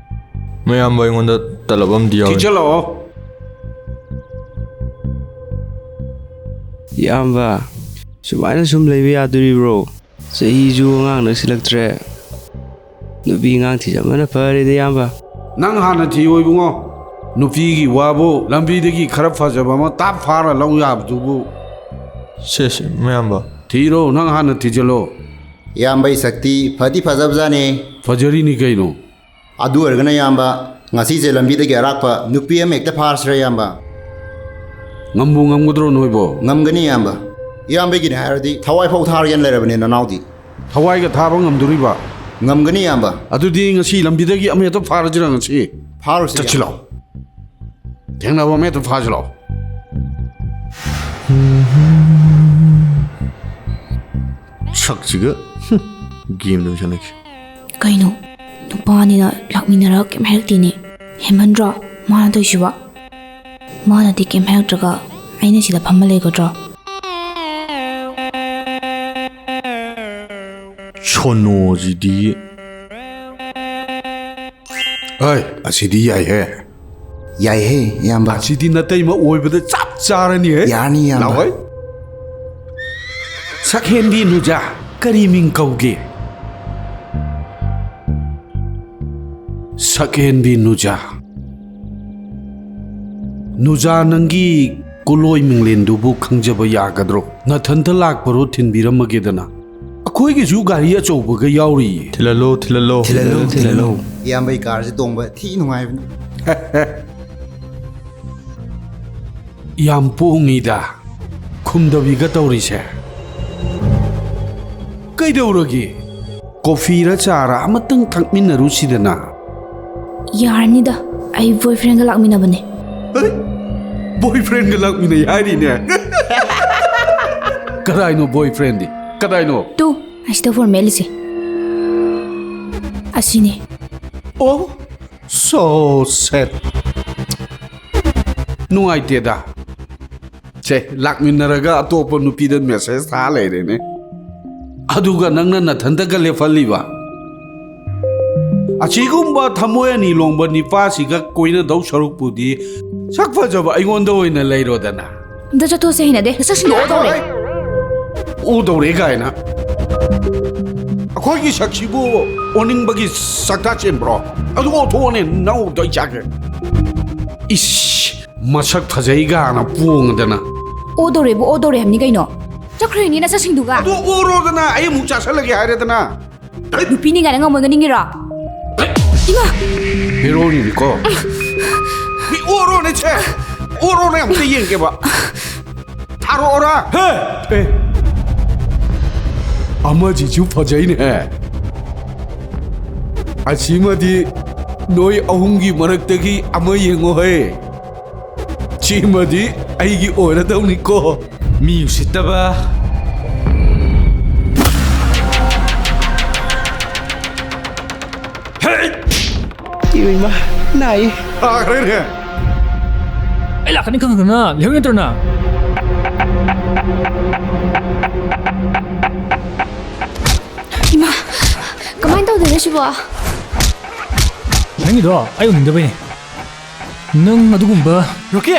ꯃꯌꯥꯝꯕ ꯑꯩꯉꯣꯟꯗ ꯇꯂꯕ ꯑꯃꯗꯤ ꯌꯥꯎꯏ꯫ ꯊꯤꯖꯤꯜꯂꯛꯑꯣ꯫ ꯏꯌꯥꯝꯕ, ꯁꯨꯃꯥꯏꯅ ꯁꯨꯝ ꯂꯩꯕ ꯌꯥꯗꯣꯔꯤꯕ꯭ꯔꯣ? ꯆꯍꯤꯁꯨ ꯑꯉꯥꯡ ꯅꯛꯁꯤꯜꯂꯛꯇ꯭ꯔꯦ꯫ ꯅꯨꯄꯤ ꯑꯉꯥꯡ ꯊꯤꯖꯟꯕꯅ ꯐꯔꯦꯗ, ꯏꯌꯥꯝꯕ꯫ ꯅꯪ ꯍꯥꯟꯅ ꯊꯤꯌꯣ ꯏꯕꯨꯡꯉꯣ꯫ ꯅꯨꯄꯤꯒꯤ ꯋꯥꯕꯨ, ꯂꯝꯕꯤꯗꯒꯤ ꯈꯔ ꯐꯖꯕ ꯑꯃ ꯇꯥꯞ ꯐꯥꯔ ꯂꯧ ꯌꯥꯕꯗꯨꯕꯨ꯫ ꯁꯦ, ꯁꯦ, ꯃꯌꯥꯝꯕ꯫ ꯊꯤꯔꯣ, ꯅꯪ ꯍꯥꯟꯅ ꯊꯤꯖꯤꯜꯂꯣ꯫ ꯏꯌꯥꯝꯕꯒꯤ ꯁꯛꯇꯤ ꯐꯗꯤ ꯐꯖꯕꯖꯥꯠꯅꯦ꯫ ꯐꯖꯔꯤꯅꯤ ꯀꯩꯅꯣ꯫ ꯑꯗꯨ ꯑꯣꯏꯔꯒꯅ ꯏꯌꯥꯝꯕ, ꯉꯁꯤꯁꯦ ꯂꯝꯕꯤꯗꯒꯤ ꯑꯔꯥꯛꯄ ꯅꯨꯄꯤ ꯑꯃ ꯍꯦꯛꯇ ꯐꯥꯔꯁꯤꯔ ꯏꯌꯥꯝꯕ? ꯉꯝꯕꯨ ꯉꯝꯒꯗ꯭ꯔꯣ ꯅꯣꯏꯕꯣ? ꯉꯝꯒꯅꯤ ꯏꯌꯥꯝꯕ꯫ ꯏꯌꯥꯝꯕꯒꯤꯅꯦ ꯍꯥꯏꯔꯗꯤ ꯊꯋꯥꯏ ꯐꯥꯎ ꯊꯥꯔꯒꯦꯅ ꯂꯩꯔꯕꯅꯦ ꯅꯅꯥꯎꯗꯤ꯫ ꯊꯋꯥꯏꯒ ꯊꯥꯕ ꯉꯝꯗꯣꯔꯤꯕ? ꯉꯝꯒꯅꯤ ꯏꯌꯥꯝꯕ꯫ ꯑꯗꯨꯗꯤ ꯉꯁꯤ ꯂꯝꯕꯤꯗꯒꯤ ꯑꯃ ꯍꯦꯛꯇ ꯐꯥꯔꯁꯤꯔ ꯉꯁꯤ? ꯐꯥꯔꯨꯁꯤ ꯆꯠꯁꯤ ꯏꯌꯥꯝꯕ꯫ ꯂꯥꯛꯑꯣ꯫ ꯊꯦꯡꯅꯕ ꯑꯃ ꯍꯦꯛꯇ ꯐꯥꯁꯤ ꯂꯥꯛꯑꯣ꯫ ꯁꯛꯁꯤꯒ꯫ ꯒꯦꯝꯗ ꯑꯣꯏꯅ ꯁꯥꯟꯅꯈꯤ꯫ ꯀꯩꯅꯣ? ꯅꯨꯄꯥꯅꯤꯅ ꯂꯥꯛꯃꯤꯟꯅꯔꯒ ꯀꯩꯝ ꯍꯥꯏꯔꯛꯇꯦꯅꯦ꯫ ꯍꯦꯟꯃꯟꯗ꯭ꯔꯣ ꯃꯥꯅ ꯇꯧꯏꯁꯤꯕꯣ? ꯃꯥꯅꯗꯤ ꯀꯩꯝ ꯍꯥꯏꯔꯛꯇ꯭ꯔꯒ ꯑꯩꯅ ꯁꯤꯗ ꯐꯝꯃ ꯂꯩꯒꯗ꯭ꯔꯣ? ꯁꯣꯅꯣꯁꯤꯗꯤ꯫ ꯍꯩ, ꯑꯁꯤꯗꯤ ꯌꯥꯏꯍꯦ꯫ ꯌꯥꯏꯍꯦ, ꯏꯌꯥꯝꯕ꯫ ꯑꯁꯤꯗꯤ ꯅꯇꯩꯃ ꯑꯣꯏꯕꯗ ꯆꯞ ꯆꯥꯔꯅꯤꯍꯦ꯫ ꯌꯥꯔꯅꯤ, ꯏꯌꯥꯝꯕ꯫ ꯂꯥꯎꯍꯩ꯫ ꯁꯛꯍꯦꯟꯕꯤ ꯅꯨꯖꯥ, ꯀꯔꯤ ꯃꯤꯡ ꯀꯧꯒꯦ? ꯁꯛꯍꯦꯟꯕꯤ ꯅꯨꯖꯥ꯫ ꯅꯨꯖꯥ, ꯅꯪꯒꯤ ꯀꯨꯂꯣꯏ ꯃꯤꯡꯂꯦꯟꯗꯨꯕꯨ ꯈꯪꯖꯕ ꯌꯥꯒꯗ꯭ꯔꯣ? ꯅꯊꯟꯇ ꯂꯥꯛꯄꯔꯣ? ꯊꯤꯟꯕꯤꯔꯝꯃꯒꯦꯗꯅ꯫ ꯑꯩꯈꯣꯏꯒꯤꯁꯨ ꯒꯥꯔꯤ ꯑꯆꯧꯕꯒ ꯌꯥꯎꯔꯤꯌꯦ꯫ ꯊꯤꯜꯍꯜꯂꯣ, ꯊꯤꯜꯍꯜꯂꯣ꯫ ꯊꯤꯜꯍꯜꯂꯣ, ꯊꯤꯜꯍꯜꯂꯣ꯫ ꯏꯌꯥꯝꯕꯒꯤ ꯀꯥꯔꯁꯦ ꯇꯣꯡꯕ ꯊꯤ ꯅꯨꯡꯉꯥꯏꯕꯅꯤ꯫ ꯌꯥꯝ ꯄꯣꯡꯉꯤꯗ꯫ ꯈꯨꯝꯗꯕꯤꯒ ꯇꯧꯔꯤꯁꯦ꯫ ꯀꯩꯗꯧꯔꯒꯦ? ꯀꯣꯐꯤꯔ ꯆꯥꯔ ꯑꯃꯇꯪ ꯊꯛꯃꯤꯟꯅꯔꯨꯁꯤꯗꯅ꯫ ꯌꯥꯔꯅꯤꯗ, ꯑꯩ boyfriendꯒ ꯂꯥꯛꯃꯤꯟꯅꯕꯅꯦ꯫ ꯍꯩ! Boyfriendꯒ ꯂꯥꯛꯃꯤꯟꯅꯩ ꯍꯥꯏꯔꯤꯅꯦ꯫ ꯀꯗꯥꯏꯅꯣ boyfriendꯗꯤ? ꯀꯗꯥꯏꯅꯣ? ꯇꯨ, ꯑꯁꯤꯗ ꯐꯣꯟ ꯃꯦꯠꯂꯤꯁꯦ꯫ ꯑꯁꯤꯅꯦ꯫ Oh, so sad. ꯅꯨꯡꯉꯥꯏꯇꯦꯗ꯫ ꯁꯦ, ꯂꯥꯛꯃꯤꯟꯅꯔꯒ ꯑꯇꯣꯞꯄ ꯅꯨꯄꯤꯗ ꯃꯦꯁꯦꯖ ꯊꯥ ꯂꯩꯔꯦꯅꯦ꯫ ꯑꯗꯨꯒ ꯅꯪꯅ ꯅꯊꯟꯇꯒ ꯂꯦꯞꯍꯜꯂꯤꯕ? ꯑꯁꯤꯒꯨꯝꯕ ꯊꯃꯣꯏ ꯑꯅꯤ ꯂꯣꯡꯕ ꯅꯤꯄꯥꯁꯤꯒ ꯀꯣꯏꯅꯗꯧ ꯁꯔꯨꯛꯄꯨꯗꯤ, ꯁꯛ ꯐꯖꯕ ꯑꯩꯉꯣꯟꯗ ꯑꯣꯏꯅ ꯂꯩꯔꯣꯗꯅ꯫ ꯑꯝꯇ ꯆꯠꯊꯣꯛꯁꯦ, ꯍꯩꯅꯗꯦ꯫ ꯅꯁꯛꯁꯤꯡꯗꯣ ꯑꯣ ꯇꯧꯔꯦ꯫ ꯑꯣ ꯇꯧꯔꯦ ꯀꯥꯏꯅ꯫ ꯑꯩꯈꯣꯏꯒꯤ ꯁꯛꯁꯤꯕꯨ ꯑꯣꯅꯤꯡꯕꯒꯤ ꯁꯛꯇꯥ ꯆꯦꯟꯕ꯭ꯔꯣ? ꯑꯗꯨ ꯑꯣꯊꯣꯛꯑꯣꯅꯦ, ꯅꯧꯗ ꯏꯆꯥꯒꯦ꯫ ꯏꯁ, ꯃꯁꯛ ꯐꯖꯩ ꯒꯥꯅ ꯄꯣꯡꯗꯅ꯫ ꯑꯣ ꯇꯧꯔꯦꯕꯨ ꯑꯣ ꯇꯧꯔꯦ ꯍꯥꯏꯕꯅꯤ ꯀꯩꯅꯣ꯫ ꯆꯠꯈ꯭ꯔꯣꯏꯅꯦ ꯅꯁꯛꯁꯤꯡꯗꯨꯒ꯫ ꯑꯗꯨ ꯑꯣꯔꯣꯗꯅ, ꯑꯩ ꯑꯃꯨꯛ ꯆꯥꯁꯜꯂꯒꯦ ꯍꯥꯏꯔꯦꯗꯅ꯫ ꯅꯨꯄꯤꯅꯤ ꯀꯥꯏꯅ ꯉꯝꯃꯣꯏꯒ ꯅꯤꯡꯉꯤꯔꯣ? ꯏꯃꯥ! ꯍꯦꯔꯣꯅꯤꯅꯤꯀꯣ꯫ ꯃꯤ ꯑꯣꯔꯣꯅꯦ ꯁꯦ꯫ ꯑꯣꯔꯣꯅꯦ ꯑꯝꯇ ꯌꯦꯡꯒꯦꯕ꯫ ꯊꯥꯔꯛꯑꯣꯔꯥ? ꯍꯦ! ꯑꯦ꯫ ꯑꯃꯁꯤꯁꯨ ꯐꯖꯩꯅꯦ꯫ ꯑꯁꯤꯃꯗꯤ ꯅꯣꯏ ꯑꯍꯨꯝꯒꯤ ꯃꯔꯛꯇꯒꯤ ꯑꯃ ꯌꯦꯡꯉꯣ ꯍꯦ꯫ ꯁꯤꯃꯗꯤ ꯑꯩꯒꯤ ꯑꯣꯏꯔꯗꯧꯅꯤꯀꯣ꯫ ꯃꯤ ꯎꯁꯤꯠꯇꯕ꯫ ꯍꯦ! ꯏꯃꯩꯃ, ꯅꯥꯏ꯫ ꯐꯥꯈ꯭ꯔꯦꯅꯦ꯫ ꯑꯩ ꯂꯥꯛꯀꯅꯤ ꯈꯪꯗꯅ ꯂꯩꯍꯧ ꯅꯠꯇ꯭ꯔꯣ ꯅꯪ? ꯏꯃꯥ, ꯀꯃꯥꯏꯅ ꯇꯧꯗꯣꯏꯅꯣ ꯁꯤꯕꯣ? ꯅꯪꯒꯤꯗꯣ ꯑꯩ ꯎꯅꯤꯡꯗꯕꯩꯅꯦ꯫ ꯅꯪ ꯑꯗꯨꯒꯨꯝꯕ ꯔꯣꯀꯤ!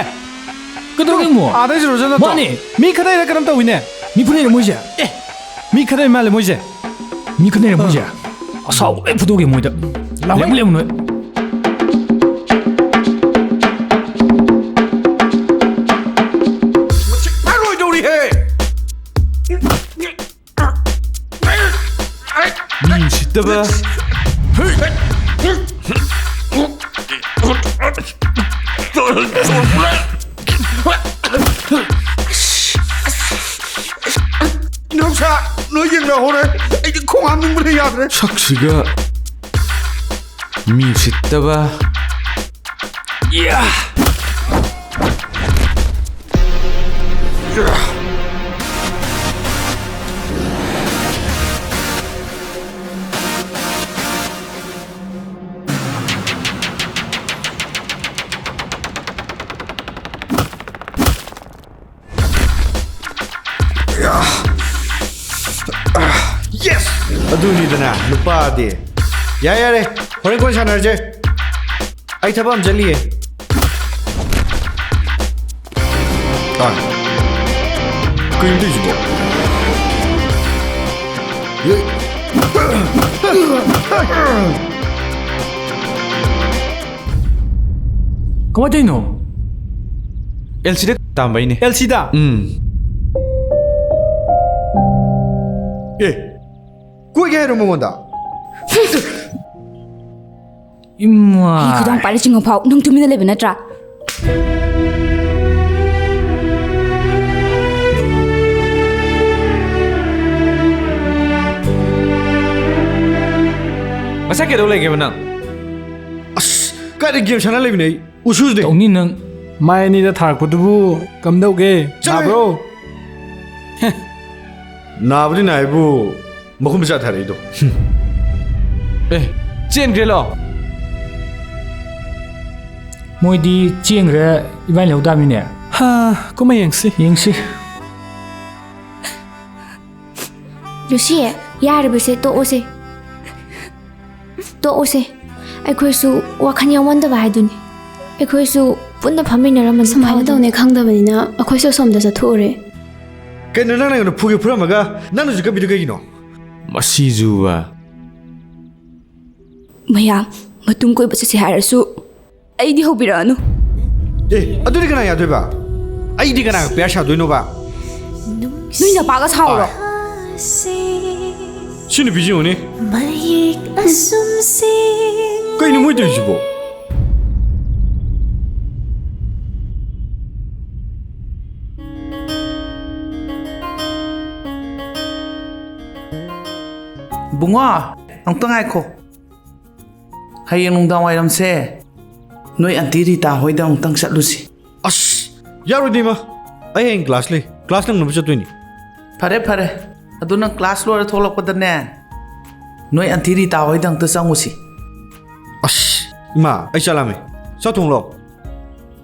ꯀꯩꯗꯧꯔꯒꯦ ꯑꯃꯨꯛ? ꯑꯥꯗꯩꯁꯨ ꯔꯣꯖꯟ ꯅꯠꯇ꯭ꯔꯣ? ꯃꯥꯅꯦ꯫ ꯃꯤ ꯈꯠꯅꯩꯔ ꯀꯩꯅꯣꯝ ꯇꯧꯋꯤꯅꯦ꯫ ꯃꯤ ꯐꯨꯅꯩꯔ ꯃꯣꯏꯁꯦ? ꯑꯦ, ꯃꯤ ꯈꯠꯅꯩ ꯃꯥꯜꯂꯦ ꯃꯣꯏꯁꯦ꯫ ꯃꯤ ꯈꯠꯅꯩꯔ ꯃꯣꯏꯁꯦ? ꯑꯁꯥꯎꯕ ꯂꯣꯏ ꯐꯨꯗꯣꯛꯑꯒꯦ ꯃꯣꯏꯗ꯫ ꯂꯥꯎꯍꯦ꯫ ꯂꯦꯝꯃꯨ, ꯂꯦꯝꯃꯨ ꯅꯣꯏ꯫ ꯃꯁꯤ ꯐꯥꯔꯣꯏꯗꯧꯔꯤꯍꯦ! ꯃꯤ ꯎꯁꯤꯠꯇꯕ꯫ ꯏꯅꯥꯎꯁꯥ, ꯅꯣꯏ ꯌꯦꯡꯅꯍꯧꯔꯦ꯫ ꯑꯩꯗꯤ ꯈꯣꯡ ꯍꯥꯝꯅꯤꯡꯕꯅ ꯌꯥꯗ꯭ꯔꯦ꯫ ꯁꯛꯁꯤꯒ ꯃꯤ ꯎꯁꯤꯠꯇꯕ꯫ ꯌꯥ! Yes! ꯑꯗꯨꯅꯤꯗꯅ ꯅꯨꯄꯥꯗꯤ꯫ ꯌꯥꯔꯦ, ꯌꯥꯔꯦ, ꯍꯣꯔꯦꯟ ꯀꯣꯟꯅ ꯁꯥꯟꯅꯔꯁꯦ꯫ ꯑꯩ ꯊꯕꯛ ꯑꯃ ꯆꯠꯂꯤꯌꯦ꯫ ꯑꯥ꯫ ꯀꯩꯅꯣ ꯇꯧꯔꯤꯁꯤꯕꯣ? ꯀꯃꯥꯏ ꯇꯧꯔꯤꯅꯣ? ꯑꯦꯜ ꯁꯤꯗ ꯇꯥꯝꯕꯩꯅꯦ꯫ ꯑꯦꯜ ꯁꯤꯗ? ꯎꯝ꯫ ꯑꯦ, ꯀꯣꯏꯒꯦ ꯍꯥꯏꯔꯣ ꯃꯉꯣꯟꯗ? ꯏꯃꯥ꯫ ꯑꯩ ꯈꯨꯗꯥꯡ ꯄꯥꯏꯔ ꯆꯤꯡꯉꯐꯥꯎ ꯅꯪ ꯇꯨꯃꯤꯟꯅ ꯂꯩꯕ ꯅꯠꯇ꯭ꯔꯥ? ꯉꯁꯥꯏ ꯀꯩꯗꯧ ꯂꯩꯒꯦꯕ ꯅꯪ? ꯑꯁ, ꯀꯥꯏꯗ ꯒꯦꯝ ꯁꯥꯟꯅ ꯂꯩꯕꯅꯦ ꯑꯩ? ꯎꯁꯨꯁꯨꯗꯦ꯫ ꯇꯧꯅꯤ ꯅꯪ꯫ ꯃꯥꯏ ꯑꯅꯤꯗ ꯊꯥꯔꯛꯄꯗꯨꯕꯨ ꯀꯝꯗꯧꯒꯦ? ꯆꯠꯂꯣꯍꯦ꯫ ꯅꯥꯕ꯭ꯔꯣ? ꯅꯥꯕꯨꯗꯤ ꯅꯥꯏꯕꯨ ꯃꯈꯨꯠ ꯃꯆꯥ ꯊꯥꯔꯛꯏꯗꯣ꯫ ꯑꯦ, ꯆꯦꯟꯈ꯭ꯔꯦ ꯂꯣ? ꯃꯣꯏꯗꯤ ꯆꯦꯟꯈ꯭ꯔꯦ, ꯏꯕꯥꯅꯤ ꯂꯧ ꯇꯥꯃꯤꯅꯦ꯫ ꯍꯥ, ꯀꯨꯝꯃ ꯌꯦꯡꯁꯤ꯫ ꯌꯦꯡꯁꯤ꯫ ꯂꯨꯁꯤ, ꯌꯥꯔꯕꯁꯦ ꯇꯣꯛꯑꯣꯁꯦ꯫ ꯇꯣꯛꯎꯁꯦ꯫ ꯑꯩꯈꯣꯏꯁꯨ ꯋꯥꯈꯜ ꯌꯥꯎꯃꯟꯗꯕ ꯍꯥꯏꯗꯨꯅꯤ꯫ ꯑꯩꯈꯣꯏꯁꯨ ꯄꯨꯟꯅ ꯐꯝꯃꯤꯟꯅꯔꯝꯃꯗꯤ ꯁꯨꯃꯥꯏꯅ ꯐꯗꯧꯅꯤ꯫ ꯇꯧꯅꯤ ꯈꯪꯗꯕꯅꯤꯅ ꯑꯩꯈꯣꯏꯁꯨ ꯑꯁꯣꯝꯗ ꯆꯠꯊꯣꯛꯎꯔꯦ꯫ ꯀꯩꯅꯣ, ꯅꯪꯅ ꯑꯩꯉꯣꯟꯗ ꯐꯨꯒꯦ ꯐꯨꯔꯝꯃꯒ ꯅꯪꯅꯁꯨ ꯀꯞꯄꯤꯗꯨ ꯀꯩꯒꯤꯅꯣ? ꯃꯁꯤꯁꯨꯕ꯫ ꯃꯌꯥꯝ ꯃꯇꯨꯡ ꯀꯣꯏꯕ ꯆꯠꯁꯦ ꯍꯥꯏꯔꯁꯨ ꯑꯩꯗꯤ ꯍꯧꯕꯤꯔꯛꯑꯅꯨ꯫ ꯑꯦ, ꯑꯗꯨꯗꯤ ꯀꯅꯥ ꯌꯥꯗꯣꯏꯕ? ꯑꯩꯗꯤ ꯀꯅꯥꯒ ꯄꯤꯌꯥꯔ ꯁꯥꯗꯣꯏꯅꯣꯕ? ꯅꯣꯏ ꯅꯄꯥꯒ ꯁꯥꯎꯔꯣ꯫ ꯁꯤ ꯅꯨꯄꯤꯁꯤ ꯌꯦꯡꯉꯨꯅꯦ꯫ ꯃꯌꯦꯛ ꯑꯁꯨꯝ ꯁꯦꯡ- ꯀꯩꯅꯣ ꯃꯣꯏ ꯇꯧꯔꯤꯁꯤꯕꯣ? ꯕꯨꯡꯉꯣ, ꯑꯝꯇ ꯉꯥꯏꯈꯣ꯫ ꯍꯌꯦꯡ ꯅꯨꯡꯗꯥꯡ ꯋꯥꯏꯔꯝꯁꯦ ꯅꯣꯏ ꯑꯟꯇꯤ ꯔꯤꯇꯥ ꯍꯣꯏꯗ ꯑꯃꯨꯛꯇꯪ ꯆꯠꯂꯨꯁꯤ꯫ ꯑꯁ, ꯌꯥꯔꯣꯏꯗ ꯏꯃꯥ꯫ ꯑꯩ ꯍꯌꯦꯡ ꯀ꯭ꯂꯥꯁ ꯂꯩ꯫ ꯀ꯭ꯂꯥꯁ ꯅꯪꯅꯕ ꯆꯠꯇꯣꯏꯅꯤ꯫ ꯐꯔꯦ, ꯐꯔꯦ꯫ ꯑꯗꯨ ꯅꯪ ꯀ꯭ꯂꯥꯁ ꯂꯣꯏꯔ ꯊꯣꯛꯂꯛꯄꯗꯅꯦ, ꯅꯣꯏ ꯑꯟꯇꯤ ꯔꯤꯇꯥ ꯍꯣꯏꯗ ꯑꯃꯨꯛꯇ ꯆꯪꯉꯨꯁꯤ꯫ ꯑꯁ, ꯏꯃꯥ, ꯑꯩ ꯆꯥꯛ ꯂꯥꯝꯃꯦ꯫ ꯆꯥꯛ ꯊꯣꯡꯂꯣ꯫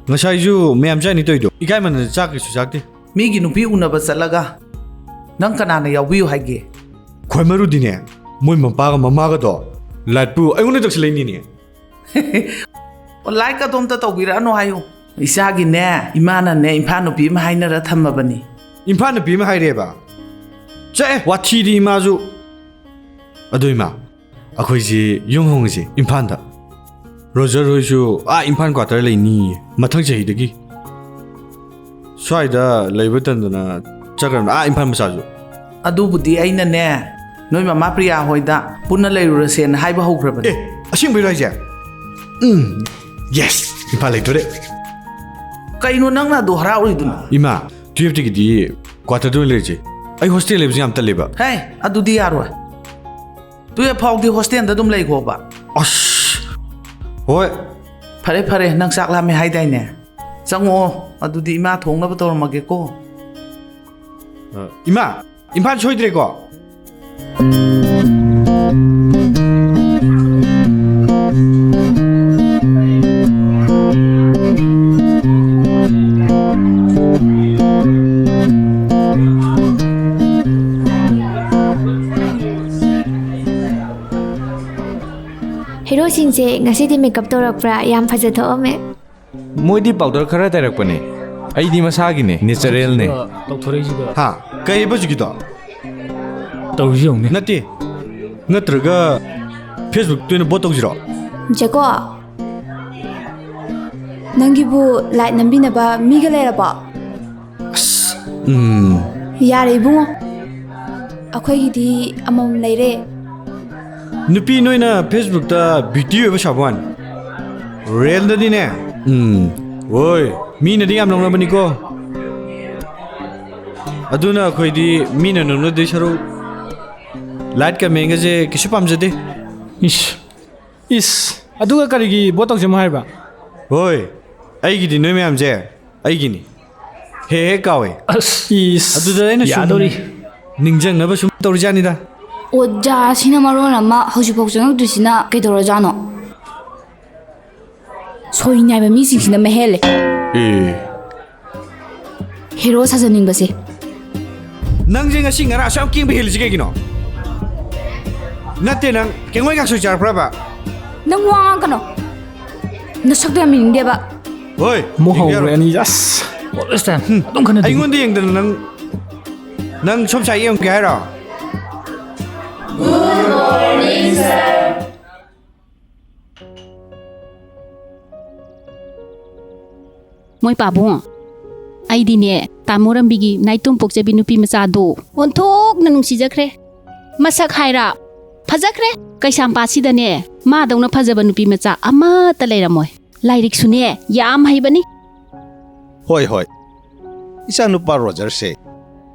ꯉꯁꯥꯏꯁꯨ ꯃꯌꯥꯝ ꯆꯥꯅꯤ ꯇꯧꯔꯤꯗꯣ꯫ ꯏꯀꯥꯏꯃꯟꯗꯅ ꯆꯥꯛ ꯀꯩꯁꯨ ꯆꯥꯛꯇꯦ꯫ ꯃꯤꯒꯤ ꯅꯨꯄꯤ ꯎꯅꯕ ꯆꯠꯂꯒ ꯅꯪ ꯀꯅꯥꯅ ꯌꯥꯎꯕꯤꯌꯨ ꯍꯥꯏꯒꯦ? ꯈ꯭ꯋꯥꯏ ꯃꯔꯨꯗꯤꯅꯦ, ꯃꯣꯏ ꯃꯄꯥꯒ ꯃꯃꯥꯒꯗꯣ ꯂꯥꯏꯠꯄꯨ ꯑꯩꯉꯣꯟꯗ ꯇꯧꯁꯤꯜꯂꯛꯏꯅꯤꯅꯦ꯫ ꯑꯣ, ꯂꯥꯏꯠꯀꯗꯣ ꯑꯝꯇ ꯇꯧꯕꯤꯔꯛꯑꯅꯨ ꯍꯥꯏꯌꯨ꯫ ꯏꯆꯥꯒꯤꯅꯦ, ꯏꯃꯥꯅꯅꯦ, ꯏꯝꯐꯥꯜ ꯅꯨꯄꯤ ꯑꯃ ꯍꯥꯏꯅꯔ ꯊꯝꯃꯕꯅꯤ꯫ ꯏꯝꯐꯥꯜ ꯅꯨꯄꯤ ꯑꯃ ꯍꯥꯏꯔꯦꯕ? ꯆꯠꯑꯦ, ꯋꯥꯊꯤꯗꯤ ꯏꯃꯥꯁꯨ꯫ ꯑꯗꯨ ꯏꯃꯥ, ꯑꯩꯈꯣꯏꯁꯤ ꯌꯨꯝ ꯍꯣꯡꯉꯁꯤ ꯏꯝꯐꯥꯜꯗ꯫ ꯔꯣꯖꯔ ꯍꯣꯏꯁꯨ ꯑꯥ ꯏꯝꯐꯥꯜ ꯀ꯭ꯋꯥꯇꯔ ꯂꯩꯅꯤꯌꯦ ꯃꯊꯪ ꯆꯍꯤꯗꯒꯤ꯫ ꯁ꯭ꯋꯥꯏꯗ ꯂꯩꯕ ꯇꯟꯗꯅ ꯆꯠꯈ꯭ꯔꯕꯅꯤ, ꯑꯥ ꯏꯝꯐꯥꯜ ꯃꯆꯥꯁꯨ꯫ ꯑꯗꯨꯕꯨꯗꯤ ꯑꯩꯅꯅꯦ, ꯅꯣꯏ ꯃꯃꯥ ꯄ꯭ꯔꯤꯌꯥ ꯍꯣꯏꯗ ꯄꯨꯟꯅ ꯂꯩꯔꯨꯔꯁꯦꯅ ꯍꯥꯏꯕ ꯍꯧꯈ꯭ꯔꯕꯅꯤ꯫ ꯑꯦ, ꯑꯁꯦꯡꯕꯩꯔꯣ ꯍꯥꯏꯁꯦ? ꯎꯝ, ꯌꯦꯁ, ꯏꯝꯐꯥꯜ ꯂꯩꯗꯣꯔꯦ꯫ ꯀꯩꯅꯣ ꯅꯪꯅ ꯑꯗꯨ ꯍꯔꯥꯎꯔꯤꯗꯨꯅ? ꯏꯃꯥ, ꯇꯨꯌꯦꯜꯐꯇꯒꯤꯗꯤ ꯀ꯭ꯋꯥꯇꯔꯗ ꯑꯣꯏꯅ ꯂꯩꯔꯁꯦ꯫ ꯑꯩ ꯍꯣꯁꯇꯦꯜ ꯂꯩꯕꯁꯦ ꯌꯥꯝ ꯇꯜꯂꯦꯕ꯫ ꯍꯦ, ꯑꯗꯨꯗꯤ ꯌꯥꯔꯣꯏ꯫ ꯇꯨꯌꯦꯜꯐ ꯐꯥꯎꯗꯤ ꯍꯣꯁꯇꯦꯜꯗ ꯑꯗꯨꯝ ꯂꯩꯈꯣꯕ꯫ ꯑꯁ, ꯍꯣꯏ꯫ ꯐꯔꯦ, ꯐꯔꯦ, ꯅꯪ ꯆꯥꯛ ꯂꯥꯝꯃꯦ ꯍꯥꯏꯗꯥꯏꯅꯦ? ꯆꯪꯉꯛꯑꯣ, ꯑꯗꯨꯗꯤ ꯏꯃꯥ ꯊꯣꯡꯅꯕ ꯇꯧꯔꯝꯃꯒꯦꯀꯣ꯫ ꯑ, ꯏꯃꯥ, ꯏꯝꯐꯥꯜ ꯁꯣꯏꯗ꯭ꯔꯦꯀꯣ? ꯍꯦꯔꯣꯁꯤꯡꯁꯦ ꯉꯁꯤꯗꯤ ꯃꯦꯀꯞ ꯇꯧꯔꯛꯄ꯭ꯔꯥ? ꯌꯥꯝ ꯐꯖꯊꯣꯛꯑꯝꯃꯦ꯫ ꯃꯣꯏꯗꯤ ꯄꯥꯎꯗꯔ ꯈꯔ ꯇꯩꯔꯛꯄꯅꯦ, ꯑꯩꯗꯤ ꯃꯁꯥꯒꯤꯅꯦ, ꯅꯦꯆꯔꯦꯜꯅꯦ꯫ ꯇꯧꯊꯣꯔꯛꯏꯁꯤꯒ꯫ ꯍꯥ? ꯀꯩ ꯍꯥꯏꯕ ꯍꯧꯖꯤꯛꯀꯤꯗꯣ? ꯇꯧꯔꯤꯁꯤ ꯌꯦꯡꯉꯨꯅꯦ꯫ ꯅꯠꯇꯦ, ꯅꯠꯇ꯭ꯔꯒ ꯐꯦꯁꯕꯨꯛꯇ ꯑꯣꯏꯅ ꯕꯣꯠ ꯇꯧꯁꯤꯔꯣ? ꯖꯦꯀꯣ, ꯅꯪꯒꯤꯕꯨ ꯂꯥꯏꯠ ꯅꯝꯕꯤꯅꯕ ꯃꯤꯒ ꯂꯩꯔꯕꯣ? ꯑꯁ, ꯎꯝ꯫ ꯌꯥꯔꯦ ꯏꯕꯨꯡꯉꯣ, ꯑꯩꯈꯣꯏꯒꯤꯗꯤ ꯑꯃꯃꯝ ꯂꯩꯔꯦ꯫ ꯅꯨꯄꯤ ꯅꯣꯏꯅ ꯐꯦꯁꯕꯨꯛꯇ ꯕ꯭ꯌꯨꯇꯤ ꯑꯣꯏꯕ ꯁꯥꯕ ꯋꯥꯅꯤ, ꯔꯤꯌꯦꯜꯗꯗꯤꯅꯦ, ꯎꯝ, ꯍꯣꯏ, ꯃꯤꯅꯗꯤ ꯌꯥꯝ ꯂꯧꯅꯕꯅꯤꯀꯣ꯫ ꯑꯗꯨꯅ ꯑꯩꯈꯣꯏꯗꯤ ꯃꯤꯅ ꯅꯣꯛꯅꯗꯣꯏ ꯁꯔꯨꯛ ꯂꯥꯏꯠ ꯀꯃꯦꯟꯒꯁꯦ ꯀꯩꯁꯨ ꯄꯥꯝꯖꯗꯦ꯫ ꯏꯁ, ꯏꯁ, ꯑꯗꯨꯒ ꯀꯔꯤꯒꯤ ꯕꯣꯠ ꯇꯧꯁꯦ ꯑꯃꯨꯛ ꯍꯥꯏꯕ? ꯍꯣꯏ, ꯑꯩꯒꯤꯗꯤ ꯅꯣꯏ ꯃꯌꯥꯝꯁꯦ ꯑꯩꯒꯤꯅꯤ꯫ ꯍꯦꯛ ꯍꯦꯛ ꯀꯥꯎꯋꯦ꯫ ꯑꯁ, ꯏꯁ, ꯑꯗꯨꯗ ꯑꯩꯅ ꯁꯨꯝ ꯌꯥꯗꯧꯔꯤ꯫ ꯅꯤꯡꯁꯤꯡꯅꯕ ꯁꯨꯝ ꯇꯧꯔꯤꯖꯥꯠꯅꯤꯗ꯫ ꯑꯣꯖꯥꯁꯤꯅ ꯃꯔꯣꯟ ꯑꯃ ꯍꯧꯖꯤꯛꯐꯥꯎ ꯆꯪꯉꯛꯇ꯭ꯔꯤꯁꯤꯅ ꯀꯩꯗꯧꯔꯖꯥꯠꯅꯣ? ꯁꯣꯏ ꯅꯥꯏꯕ ꯃꯤꯁꯤꯡꯁꯤꯅ ꯃꯍꯦꯜꯂꯦ꯫ ꯑꯦ꯫ ꯍꯦꯔꯣ ꯁꯥꯖꯅꯤꯡꯕꯁꯦ꯫ ꯅꯪꯁꯦ ꯉꯁꯤ ꯉꯔꯥꯡ ꯑꯁꯨꯛ ꯌꯥꯝ ꯀꯦꯡꯕ ꯍꯦꯜꯂꯤꯁꯤ ꯀꯩꯒꯤꯅꯣ? ꯅꯠꯇꯦ, ꯅꯪ ꯀꯦꯡꯉꯣꯏ ꯀꯥꯡꯁꯣꯏ ꯆꯥꯔꯛꯄ꯭ꯔꯕ? ꯅꯪ ꯋꯥ ꯉꯥꯡꯒꯅꯣ꯫ ꯅꯁꯛꯇꯣ ꯌꯥꯝ ꯌꯦꯡꯅꯤꯡꯗꯦꯕ꯫ ꯍꯣꯏ, ꯑꯃꯨꯛ ꯌꯦꯡꯒꯦ ꯍꯧꯔꯦ ꯌꯥꯔꯣꯏ꯫ ꯑꯅꯤ, ꯑꯁ, always time꯫ ꯑꯗꯨꯝ ꯈꯠꯅꯗꯣꯏꯅꯤ꯫ ꯑꯩꯉꯣꯟꯗ ꯌꯦꯡꯗꯅ ꯅꯪ, ꯅꯪ ꯁꯣꯝ ꯁꯥꯏ ꯌꯦꯡꯉꯨꯒꯦ ꯍꯥꯏꯔꯣ? ꯃꯣꯏ ꯄꯥꯕꯨꯡ, ꯑꯩꯗꯤꯅꯦ, ꯇꯥꯃꯣ ꯔꯝꯕꯤꯒꯤ ꯅꯥꯏꯇꯣꯝ ꯄꯣꯛꯆꯕꯤ ꯅꯨꯄꯤ ꯃꯆꯥꯗꯣ ꯑꯣꯟꯊꯣꯛꯅ ꯅꯨꯡꯁꯤꯖꯈ꯭ꯔꯦ꯫ ꯃꯁꯛ ꯍꯥꯏꯔ ꯐꯖꯈ꯭ꯔꯦ꯫ ꯀꯩꯁꯥꯝꯄꯥꯠꯁꯤꯗꯅꯦ, ꯃꯥꯗꯧꯅ ꯐꯖꯕ ꯅꯨꯄꯤ ꯃꯆꯥ ꯑꯃꯠꯇ ꯂꯩꯔꯝꯃꯣꯏ꯫ ꯂꯥꯏꯔꯤꯛꯁꯨꯅꯦ, ꯌꯥꯝ ꯍꯩꯕꯅꯤ꯫ ꯍꯣꯏ, ꯍꯣꯏ꯫ ꯏꯆꯥꯅꯨꯄꯥ ꯔꯣꯖꯔꯁꯦ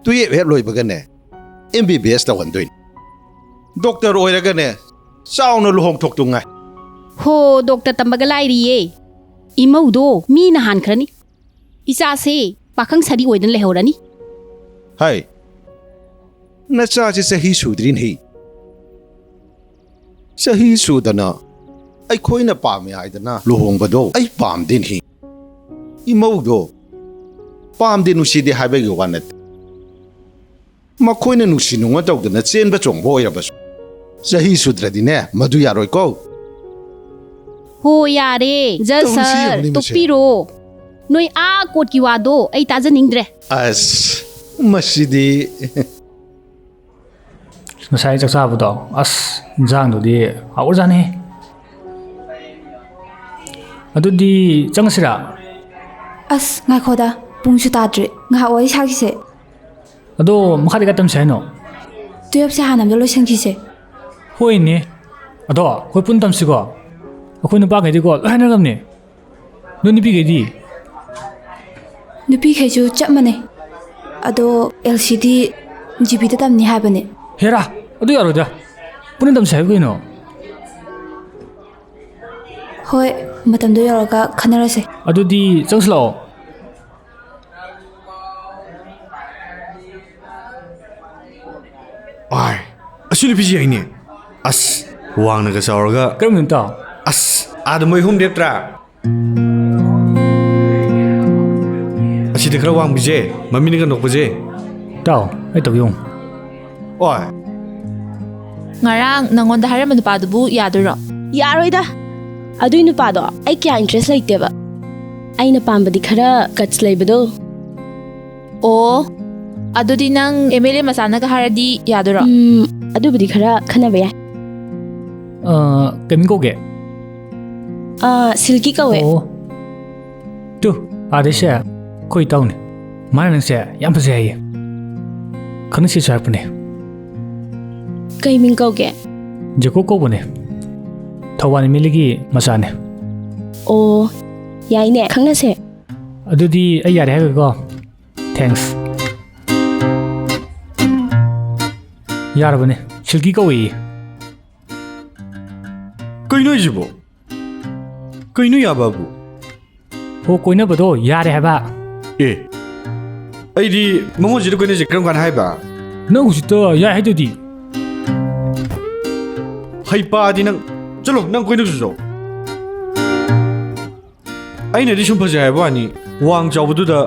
ꯇꯨꯌꯦꯞ ꯍꯦꯛ ꯂꯣꯏꯕꯒꯅꯦ, ꯑꯦꯝ ꯕꯤ ꯕꯤ ꯑꯦꯁ ꯇꯧꯍꯟꯗꯣꯏꯅꯤ꯫ ꯗꯣꯛꯇꯔ ꯑꯣꯏꯔꯒꯅꯦ, ꯆꯥꯎꯅ ꯂꯨꯍꯣꯡꯊꯣꯛꯇꯨ ꯉꯥꯏ꯫ ꯍꯣ, ꯗꯣꯛꯇꯔ ꯇꯝꯕꯒ ꯂꯥꯏꯔꯤꯌꯦ꯫ ꯏꯃꯧꯗꯣ ꯃꯤꯅ ꯍꯥꯟꯈ꯭ꯔꯅꯤ꯫ ꯏꯆꯥꯁꯦ ꯄꯥꯈꯪ ꯁꯥꯔꯤ ꯑꯣꯏꯗꯅ ꯂꯩꯍꯧꯔꯅꯤ꯫ ꯍꯥꯏ, ꯅꯆꯥꯁꯦ ꯆꯍꯤ ꯁꯨꯗ꯭ꯔꯤꯅꯦꯍꯦ꯫ ꯆꯍꯤ ꯁꯨꯗꯅ ꯑꯩꯈꯣꯏꯅ ꯄꯥꯝꯃꯤ ꯍꯥꯏꯗꯅ ꯂꯨꯍꯣꯡꯕꯗꯣ ꯑꯩ ꯄꯥꯝꯗꯦꯅꯦꯍꯦ꯫ ꯏꯃꯧꯗꯣ ꯄꯥꯝꯗꯦ ꯅꯨꯡꯁꯤꯗꯦ ꯍꯥꯏꯕꯒꯤ ꯋꯥ ꯅꯠꯇꯦ꯫ ꯃꯈꯣꯏꯅ ꯅꯨꯡꯁꯤ ꯅꯨꯡꯉꯣꯟ ꯇꯧꯗꯅ ꯆꯦꯟꯕ ꯆꯣꯡꯕ ꯑꯣꯏꯔꯕꯁꯨ, ꯆꯍꯤ ꯁꯨꯗ꯭ꯔꯗꯤꯅꯦ, ꯃꯗꯨ ꯌꯥꯔꯣꯏꯀꯣ꯫ ꯍꯣ, ꯌꯥꯔꯦ, ꯖꯖ ꯇꯧꯔꯤꯁꯤ ꯁꯥꯔ, ꯌꯦꯡꯉꯨꯅꯦ ꯃꯁꯦ꯫ ꯇꯣꯛꯄꯤꯔꯣ꯫ ꯅꯣꯏ ꯑꯥ ꯀꯣꯔꯠꯀꯤ ꯋꯥꯗꯣ ꯑꯩ ꯇꯥꯖꯅꯤꯡꯗ꯭ꯔꯦ꯫ ꯑꯁ, ꯃꯁꯤꯗꯤ꯫ ꯉꯁꯥꯏ ꯆꯥꯛ ꯆꯥꯕꯗꯣ, ꯑꯁ, ꯏꯟꯖꯥꯡꯗꯨꯗꯤ ꯍꯥꯎꯔꯖꯥꯠꯅꯤ꯫ ꯑꯗꯨꯗꯤ ꯆꯪꯉꯁꯤꯔꯥ? ꯑꯁ, ꯉꯥꯏꯈꯣꯗ, ꯄꯨꯡꯁꯨ ꯇꯥꯗ꯭ꯔꯤ, ꯉꯥꯏꯍꯥꯛ ꯋꯥꯔꯤ ꯁꯥꯈꯤꯁꯦ꯫ ꯑꯗꯣ ꯃꯈꯥꯗꯤ ꯀꯥꯏ ꯇꯝꯁꯦ ꯍꯥꯏꯅꯣ? ꯇꯨꯌꯦꯞꯁꯦ ꯍꯥꯟꯅ ꯑꯝꯇ ꯂꯣꯏꯁꯟꯈꯤꯁꯦ꯫ ꯍꯣꯏꯅꯦ꯫ ꯑꯗꯣ ꯑꯩꯈꯣꯏ ꯄꯨꯟꯅ ꯇꯝꯁꯤꯀꯣ꯫ ꯑꯩꯈꯣꯏ ꯅꯨꯄꯥꯈꯩꯗꯤꯀꯣ ꯂꯣꯏ ꯍꯥꯏꯅꯔꯝꯅꯦ꯫ ꯅꯣꯏ ꯅꯨꯄꯤꯈꯩꯗꯤ? ꯅꯨꯄꯤꯈꯩꯁꯨ ꯆꯞ ꯃꯥꯟꯅꯩ꯫ ꯑꯗꯣ ꯑꯦꯜ ꯁꯤꯗꯤ ꯖꯤ ꯄꯤꯗ ꯇꯝꯅꯤ ꯍꯥꯏꯕꯅꯦ꯫ ꯍꯦꯔꯥ, ꯑꯗꯨ ꯌꯥꯔꯣꯏꯗ꯫ ꯄꯨꯟꯅ ꯇꯝꯁꯦ ꯍꯥꯏꯕ ꯀꯩꯅꯣ? ꯍꯣꯏ, ꯃꯇꯝꯗꯣ ꯌꯧꯔꯒ ꯈꯟꯅꯔꯁꯦ꯫ ꯑꯗꯨꯗꯤ ꯆꯪꯁꯤ ꯂꯥꯛꯑꯣ꯫ ꯑꯥꯏ, ꯑꯁꯤ ꯅꯨꯄꯤꯁꯤ ꯌꯥꯏꯅꯦ꯫ ꯑꯁ, ꯋꯥꯡꯅꯒ ꯆꯥꯎꯔꯒ꯫ ꯀꯔꯝꯕꯅꯣ ꯏꯇꯥꯎ? ꯑꯁ, ꯑꯥꯗ ꯃꯣꯏ ꯑꯍꯨꯝ ꯂꯦꯞꯇ꯭ꯔꯥ? ꯑꯁꯤꯗ ꯈꯔ ꯋꯥꯡꯕꯤꯁꯦ, ꯃꯃꯤꯠꯅꯒ ꯅꯣꯛꯄꯁꯦ꯫ ꯇꯥꯎ, ꯑꯩ ꯇꯧꯒꯦ ꯌꯦꯡꯉꯨ꯫ ꯑꯣꯏ꯫ ꯉꯔꯥꯡ ꯅꯪꯉꯣꯟꯗ ꯍꯥꯏꯔꯝꯕ ꯅꯨꯄꯥꯗꯨꯕꯨ ꯌꯥꯗꯣꯏꯔꯣ? ꯌꯥꯔꯣꯏꯗ꯫ ꯑꯗꯨꯏ ꯅꯨꯄꯥꯗꯣ ꯑꯩ ꯀꯌꯥ interest ꯂꯩꯇꯦꯕ꯫ ꯑꯩꯅ ꯄꯥꯝꯕꯗꯤ ꯈꯔ guts ꯂꯩꯕꯗꯣ꯫ ꯑꯣ, ꯑꯗꯨꯗꯤ ꯅꯪ M L A ꯃꯆꯥꯅꯒ ꯍꯥꯏꯔꯗꯤ ꯌꯥꯗꯣꯏꯔꯣ? ꯎꯝ, ꯑꯗꯨꯕꯨꯗꯤ ꯈꯔ ꯈꯟꯅꯕ ꯌꯥꯏ꯫ ꯑ, ꯀꯩꯃꯤꯡ ꯀꯧꯒꯦ? ꯑ, ꯁꯤꯜꯀꯤ ꯀꯧꯋꯦ꯫ ꯑꯣ꯫ ꯇꯨ, ꯑꯥꯗꯩꯁꯦ ꯑꯩꯈꯣꯏ ꯏꯇꯥꯎꯅꯦ꯫ ꯃꯥꯅ ꯅꯪꯁꯦ ꯌꯥꯝ ꯐꯖꯩ ꯍꯥꯏꯌꯦ꯫ ꯈꯪꯅꯁꯤꯁꯨ ꯍꯥꯏꯔꯛꯄꯅꯦ꯫ ꯀꯩ ꯃꯤꯡ ꯀꯧꯒꯦ? ꯖꯦꯀꯣꯕ ꯀꯧꯕꯅꯦ꯫ ꯊꯧꯕꯥꯜ M L A ꯒꯤ ꯃꯆꯥꯅꯦ꯫ ꯑꯣ, ꯌꯥꯏꯅꯦ, ꯈꯪꯅꯁꯦ꯫ ꯑꯗꯨꯗꯤ ꯑꯩ ꯌꯥꯔꯦ ꯍꯥꯏꯔꯒꯦꯀꯣ꯫ Thanks꯫ ꯌꯥꯔꯕꯅꯦ, ꯁꯤꯜꯀꯤ ꯀꯧꯏ꯫ ꯀꯩꯅꯣ ꯍꯥꯏꯁꯤꯕꯣ? ꯀꯩꯅꯣ ꯌꯥꯕꯕꯨ? ꯍꯣ, ꯀꯣꯏꯅꯕꯗꯣ ꯌꯥꯔꯦ ꯍꯥꯏꯕ꯫ ꯑꯦ, ꯑꯩꯗꯤ ꯃꯉꯣꯟꯁꯤꯗ ꯀꯣꯏꯅꯁꯦ ꯀꯔꯝ ꯀꯥꯟꯗ ꯍꯥꯏꯕ? ꯅꯪ ꯍꯧꯖꯤꯛꯇ ꯌꯥꯏ ꯍꯥꯏꯗꯨꯗꯤ꯫ ꯍꯩꯄꯥꯗꯤ ꯅꯪ꯫ ꯆꯠꯂꯣ, ꯅꯪ ꯀꯣꯏꯅꯕꯁꯨ ꯆꯠꯂꯣ꯫ ꯑꯩꯅꯗꯤ ꯁꯨꯝ ꯐꯖꯩ ꯍꯥꯏꯕ ꯋꯥꯅꯤ, ꯋꯥꯡ ꯆꯥꯎꯕꯗꯨꯗ꯫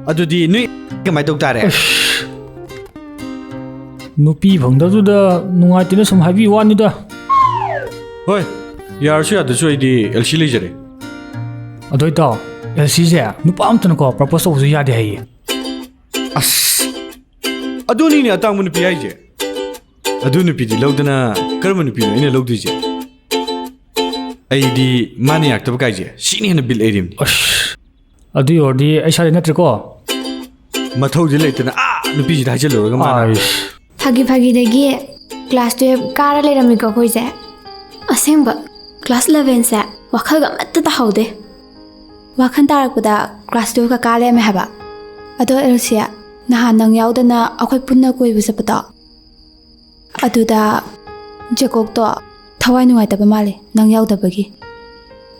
ꯑꯗꯨꯗꯤ ꯅꯣꯏ ꯀꯃꯥꯏ ꯇꯧ ꯇꯥꯔꯦ? ꯑꯁ, ꯅꯨꯄꯤ ꯐꯪꯗꯕꯗꯨꯗ ꯅꯨꯡꯉꯥꯏꯇꯦꯅ ꯁꯨꯝ ꯍꯥꯏꯕꯤ ꯋꯥꯅꯤꯗ꯫ ꯍꯣꯏ, ꯌꯥꯔꯁꯨ ꯌꯥꯗ꯭ꯔꯁꯨ ꯑꯩꯗꯤ ꯑꯦꯜꯁꯤ ꯂꯩꯖꯔꯦ꯫ ꯑꯗꯣ ꯏꯇꯥꯎ, ꯑꯦꯜꯁꯤꯁꯦ ꯅꯨꯄꯥ ꯑꯝꯇꯅꯀꯣ propose ꯇꯧꯕꯁꯨ ꯌꯥꯗꯦ ꯍꯥꯏꯌꯦ꯫ ꯑꯁ, ꯑꯗꯨꯅꯤꯅꯦ ꯑꯇꯥꯡꯕ ꯅꯨꯄꯤ ꯍꯥꯏꯁꯦ꯫ ꯑꯗꯨ ꯅꯨꯄꯤꯗꯤ ꯂꯧꯗꯅ ꯀꯔꯝꯕ ꯅꯨꯄꯤꯅꯣ ꯑꯩꯅ ꯂꯧꯗꯣꯏꯁꯦ? ꯑꯩꯗꯤ ꯃꯥꯅ ꯌꯥꯔꯛꯇꯕ ꯀꯥꯏꯁꯦ ꯁꯤꯅ ꯍꯦꯟꯅ ꯕꯤꯠ ꯂꯩꯔꯤꯕꯅꯤ꯫ ꯑꯁ, ꯑꯗꯨ ꯑꯣꯏꯔꯗꯤ ꯑꯩ ꯁꯥꯗꯤ ꯅꯠꯇ꯭ꯔꯦꯀꯣ? ꯃꯊꯧꯗꯤ ꯂꯩꯇꯅ ꯑꯥ ꯅꯨꯄꯤꯁꯤꯗ ꯍꯥꯏꯖꯤꯜꯂꯨꯔꯒ ꯃꯥꯅ꯫ ꯑꯥꯏꯁ꯫ ꯐꯥꯒꯤ ꯐꯥꯒꯤꯗꯒꯤ class twelve ꯀꯥꯔ ꯂꯩꯔꯝꯃꯤꯀꯣ ꯑꯩꯈꯣꯏꯁꯦ꯫ ꯑꯁꯦꯡꯕ, class eleven ꯁꯦ ꯋꯥꯈꯜꯒ ꯑꯃꯠꯇ ꯇꯥꯍꯧꯗꯦ꯫ ꯋꯥꯈꯜ ꯇꯥꯔꯛꯄꯗ class twelve ꯀ ꯀꯥ ꯂꯩꯔꯝꯃꯦ ꯍꯥꯏꯕ꯫ ꯑꯗꯣ ꯑꯦꯜꯁꯤꯌꯥ, ꯅꯍꯥꯟ ꯅꯪ ꯌꯥꯎꯗꯅ ꯑꯩꯈꯣꯏ ꯄꯨꯟꯅ ꯀꯣꯏꯕ ꯆꯠꯄꯗꯣ, ꯑꯗꯨꯗ ꯖꯦꯀꯣꯕꯇꯣ ꯊꯋꯥꯏ ꯅꯨꯡꯉꯥꯏꯇꯕ ꯃꯥꯜꯂꯦ ꯅꯪ ꯌꯥꯎꯗꯕꯒꯤ꯫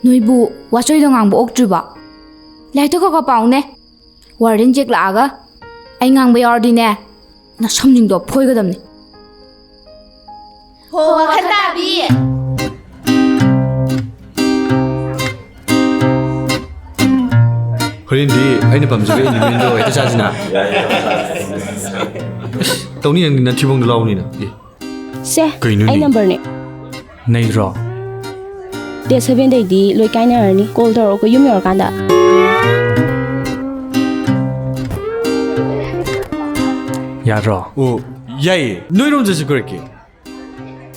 ꯅꯣꯏꯕꯨ ꯋꯥꯆꯣꯏꯗꯣ ꯉꯥꯡꯕ ꯑꯣꯛꯇ꯭ꯔꯤꯕꯣ? ꯂꯥꯏꯔꯤꯛꯇꯣ ꯈꯔ ꯈꯔ ꯄꯥꯎꯅꯦ꯫ Warden ꯖꯦꯛ ꯂꯥꯛꯑꯒ ꯑꯩ ꯉꯥꯡꯕ ꯌꯥꯎꯔꯗꯤꯅꯦ, ꯅꯁꯝꯁꯤꯡꯗꯣ ꯐꯣꯏꯒꯗꯕꯅꯤ꯫ ꯍꯣ, ꯋꯥꯈꯜ ꯇꯥꯕꯤ꯫ ꯍꯣꯔꯦꯟꯗꯤ ꯑꯩꯅ ꯄꯥꯝꯖꯕ ꯑꯦꯅꯤꯃꯦꯜꯗꯣ ꯍꯦꯛꯇ ꯆꯥꯁꯤꯅ꯫ ꯑꯁ, ꯇꯧꯅꯤ, ꯅꯪꯗꯤ ꯅꯊꯤꯕꯣꯡꯗꯣ ꯂꯥꯎꯅꯤꯅ꯫ ꯑꯦ, ꯁꯦ, ꯀꯩꯅꯣꯅꯦ? ꯑꯩ ꯅꯝꯕꯔꯅꯦ꯫ ꯅꯩꯗ꯭ꯔꯣ? ꯗꯦꯠ ꯁꯚꯦꯟꯗꯩꯗꯤ ꯂꯣꯏ ꯀꯥꯏꯅꯔꯅꯤ꯫ ꯀꯣꯜ ꯇꯧꯔꯛꯑꯣꯀꯣ ꯌꯨꯝ ꯌꯧꯔꯀꯥꯟꯗ꯫ ꯌꯥꯗ꯭ꯔꯣ? ꯑꯣ, ꯌꯥꯏꯌꯦ꯫ ꯅꯣꯏꯔꯣꯝ ꯆꯠꯁꯤ ꯀꯣꯏꯔꯛꯀꯦ꯫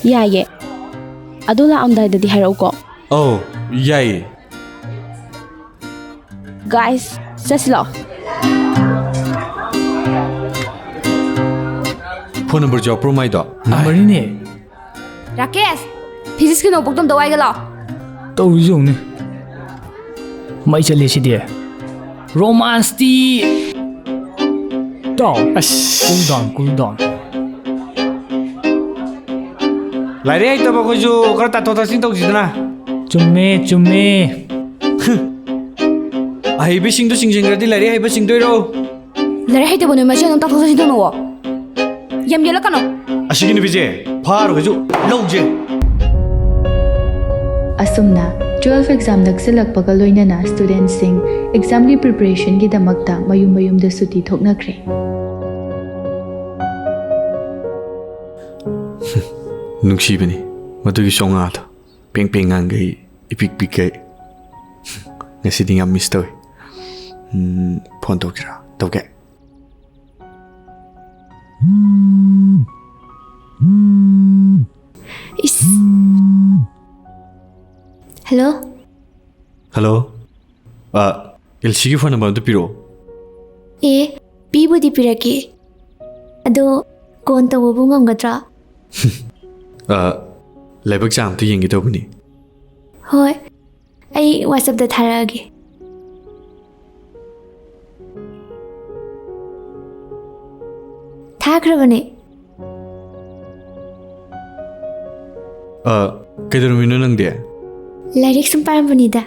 ꯌꯥꯏꯌꯦ꯫ ꯑꯗꯣ ꯂꯥꯛꯑꯝꯗꯥꯏꯗꯗꯤ ꯍꯥꯏꯔꯛꯎꯀꯣ꯫ ꯑꯧ, ꯌꯥꯏꯌꯦ꯫ ꯒꯥꯏꯁ, ꯆꯠꯁꯤ ꯂꯥꯛꯑꯣ꯫ ꯐꯣꯟ ꯅꯝꯕꯔꯁꯨ ꯌꯥꯎꯕ꯭ꯔꯣ ꯃꯥꯏꯗꯣ? ꯅꯝꯕꯔꯅꯤꯅꯦ꯫ ꯔꯥꯀꯦꯁ, ꯐꯤꯖꯤꯛꯁꯀꯤ ꯅꯣꯠꯕꯨꯛꯇꯣ ꯑꯝꯇ ꯋꯥꯏꯒꯦ ꯂꯥꯛꯑꯣ꯫ ꯇꯧꯔꯤꯁꯤ ꯌꯦꯡꯉꯨꯅꯦ꯫ ꯃꯩ ꯆꯠꯂꯦ ꯁꯤꯗꯤ꯫ ꯔꯣꯃꯥꯟꯁꯇꯤ꯫ ꯗꯥꯎꯟ꯫ ꯑꯁ꯫ Cool down, cool down꯫ ꯂꯥꯏꯔꯤꯛ ꯍꯩꯇꯕ ꯑꯩꯈꯣꯏꯁꯨ ꯈꯔ ꯇꯥꯊꯣꯛ ꯇꯥꯁꯤꯟ ꯇꯧꯁꯤꯗꯅ꯫ ꯆꯨꯝꯃꯦ, ꯆꯨꯝꯃꯦ꯫ ꯑꯍꯩꯕꯁꯤꯡꯗꯨ ꯆꯤꯡꯁꯤꯟꯈ꯭ꯔꯗꯤ ꯂꯥꯏꯔꯤꯛ ꯍꯩꯕ ꯆꯤꯡꯗꯣꯏꯔꯣ? ꯂꯥꯏꯔꯤꯛ ꯍꯩꯇꯕ ꯅꯣꯏ ꯃꯁꯦꯟ ꯑꯗꯨꯝ ꯇꯥꯊꯣꯛ ꯇꯥꯁꯤꯟ ꯇꯧꯅꯧꯋꯣ꯫ ꯌꯥꯝ ꯌꯦꯠꯂꯛꯀꯅꯣ꯫ ꯑꯁꯤꯒꯤ ꯅꯨꯄꯤꯁꯦ ꯐꯥꯔꯨꯔꯁꯨ ꯂꯧꯁꯦ꯫ ꯑꯁꯨꯝꯅ ꯇꯨꯋꯦꯜꯐ ꯑꯦꯛꯖꯥꯝ ꯅꯛꯁꯤꯜꯂꯛꯄꯒ ꯂꯣꯏꯅꯅ ꯁ꯭ꯇꯨꯗꯦꯟꯠꯁꯤꯡ ꯑꯦꯛꯖꯥꯝꯒꯤ ꯄ꯭ꯔꯤꯄꯦꯔꯦꯁꯟꯒꯤꯗꯃꯛꯇ ꯃꯌꯨꯝ ꯃꯌꯨꯝꯗ ꯁꯨꯇꯤ ꯊꯣꯛꯅꯈ꯭ꯔꯦ꯫ ꯅꯨꯡꯁꯤꯕꯅꯤ ꯃꯗꯨꯒꯤ ꯆꯣꯉꯥꯗꯣ꯫ ꯄꯦꯡ ꯄꯦꯡ ꯉꯥꯡꯈꯩ, ꯏꯄꯤꯛ ꯄꯤꯛꯈꯩ꯫ ꯉꯁꯤꯗꯤ ꯌꯥꯝ ꯃꯤꯁ ꯇꯧꯏ꯫ ꯎꯝ, ꯐꯣꯟ ꯇꯧꯁꯤꯔꯥ? ꯇꯧꯒꯦ꯫ ꯏꯁ꯫ ꯍꯜꯂꯣ꯫ ꯍꯜꯂꯣ꯫ ꯑ, ꯑꯦꯜꯁꯤꯒꯤ ꯐꯣꯟ ꯅꯝꯕꯔ ꯑꯝꯇ ꯄꯤꯔꯛꯑꯣ꯫ ꯑꯦ, ꯄꯤꯕꯨꯗꯤ ꯄꯤꯔꯛꯀꯦ꯫ ꯑꯗꯣ ꯀꯣꯟ ꯇꯧꯕꯕꯨ ꯉꯝꯒꯗ꯭ꯔꯥ? ꯑ, ꯂꯥꯏꯕꯛ ꯆꯥꯡ ꯑꯝꯇ ꯌꯦꯡꯒꯦ ꯇꯧꯕꯅꯤ꯫ ꯍꯣꯏ, ꯑꯩ WhatsApp-ꯇ ꯊꯥꯔꯛꯑꯒꯦ꯫ ꯊꯥꯈ꯭ꯔꯕꯅꯦ꯫ ꯑ, ꯀꯩꯗꯧꯔꯝꯃꯤꯅꯣ ꯅꯪꯗꯤ? ꯂꯥꯏꯔꯤꯛ ꯁꯨꯝ ꯄꯥꯔꯝꯕꯅꯤꯗ꯫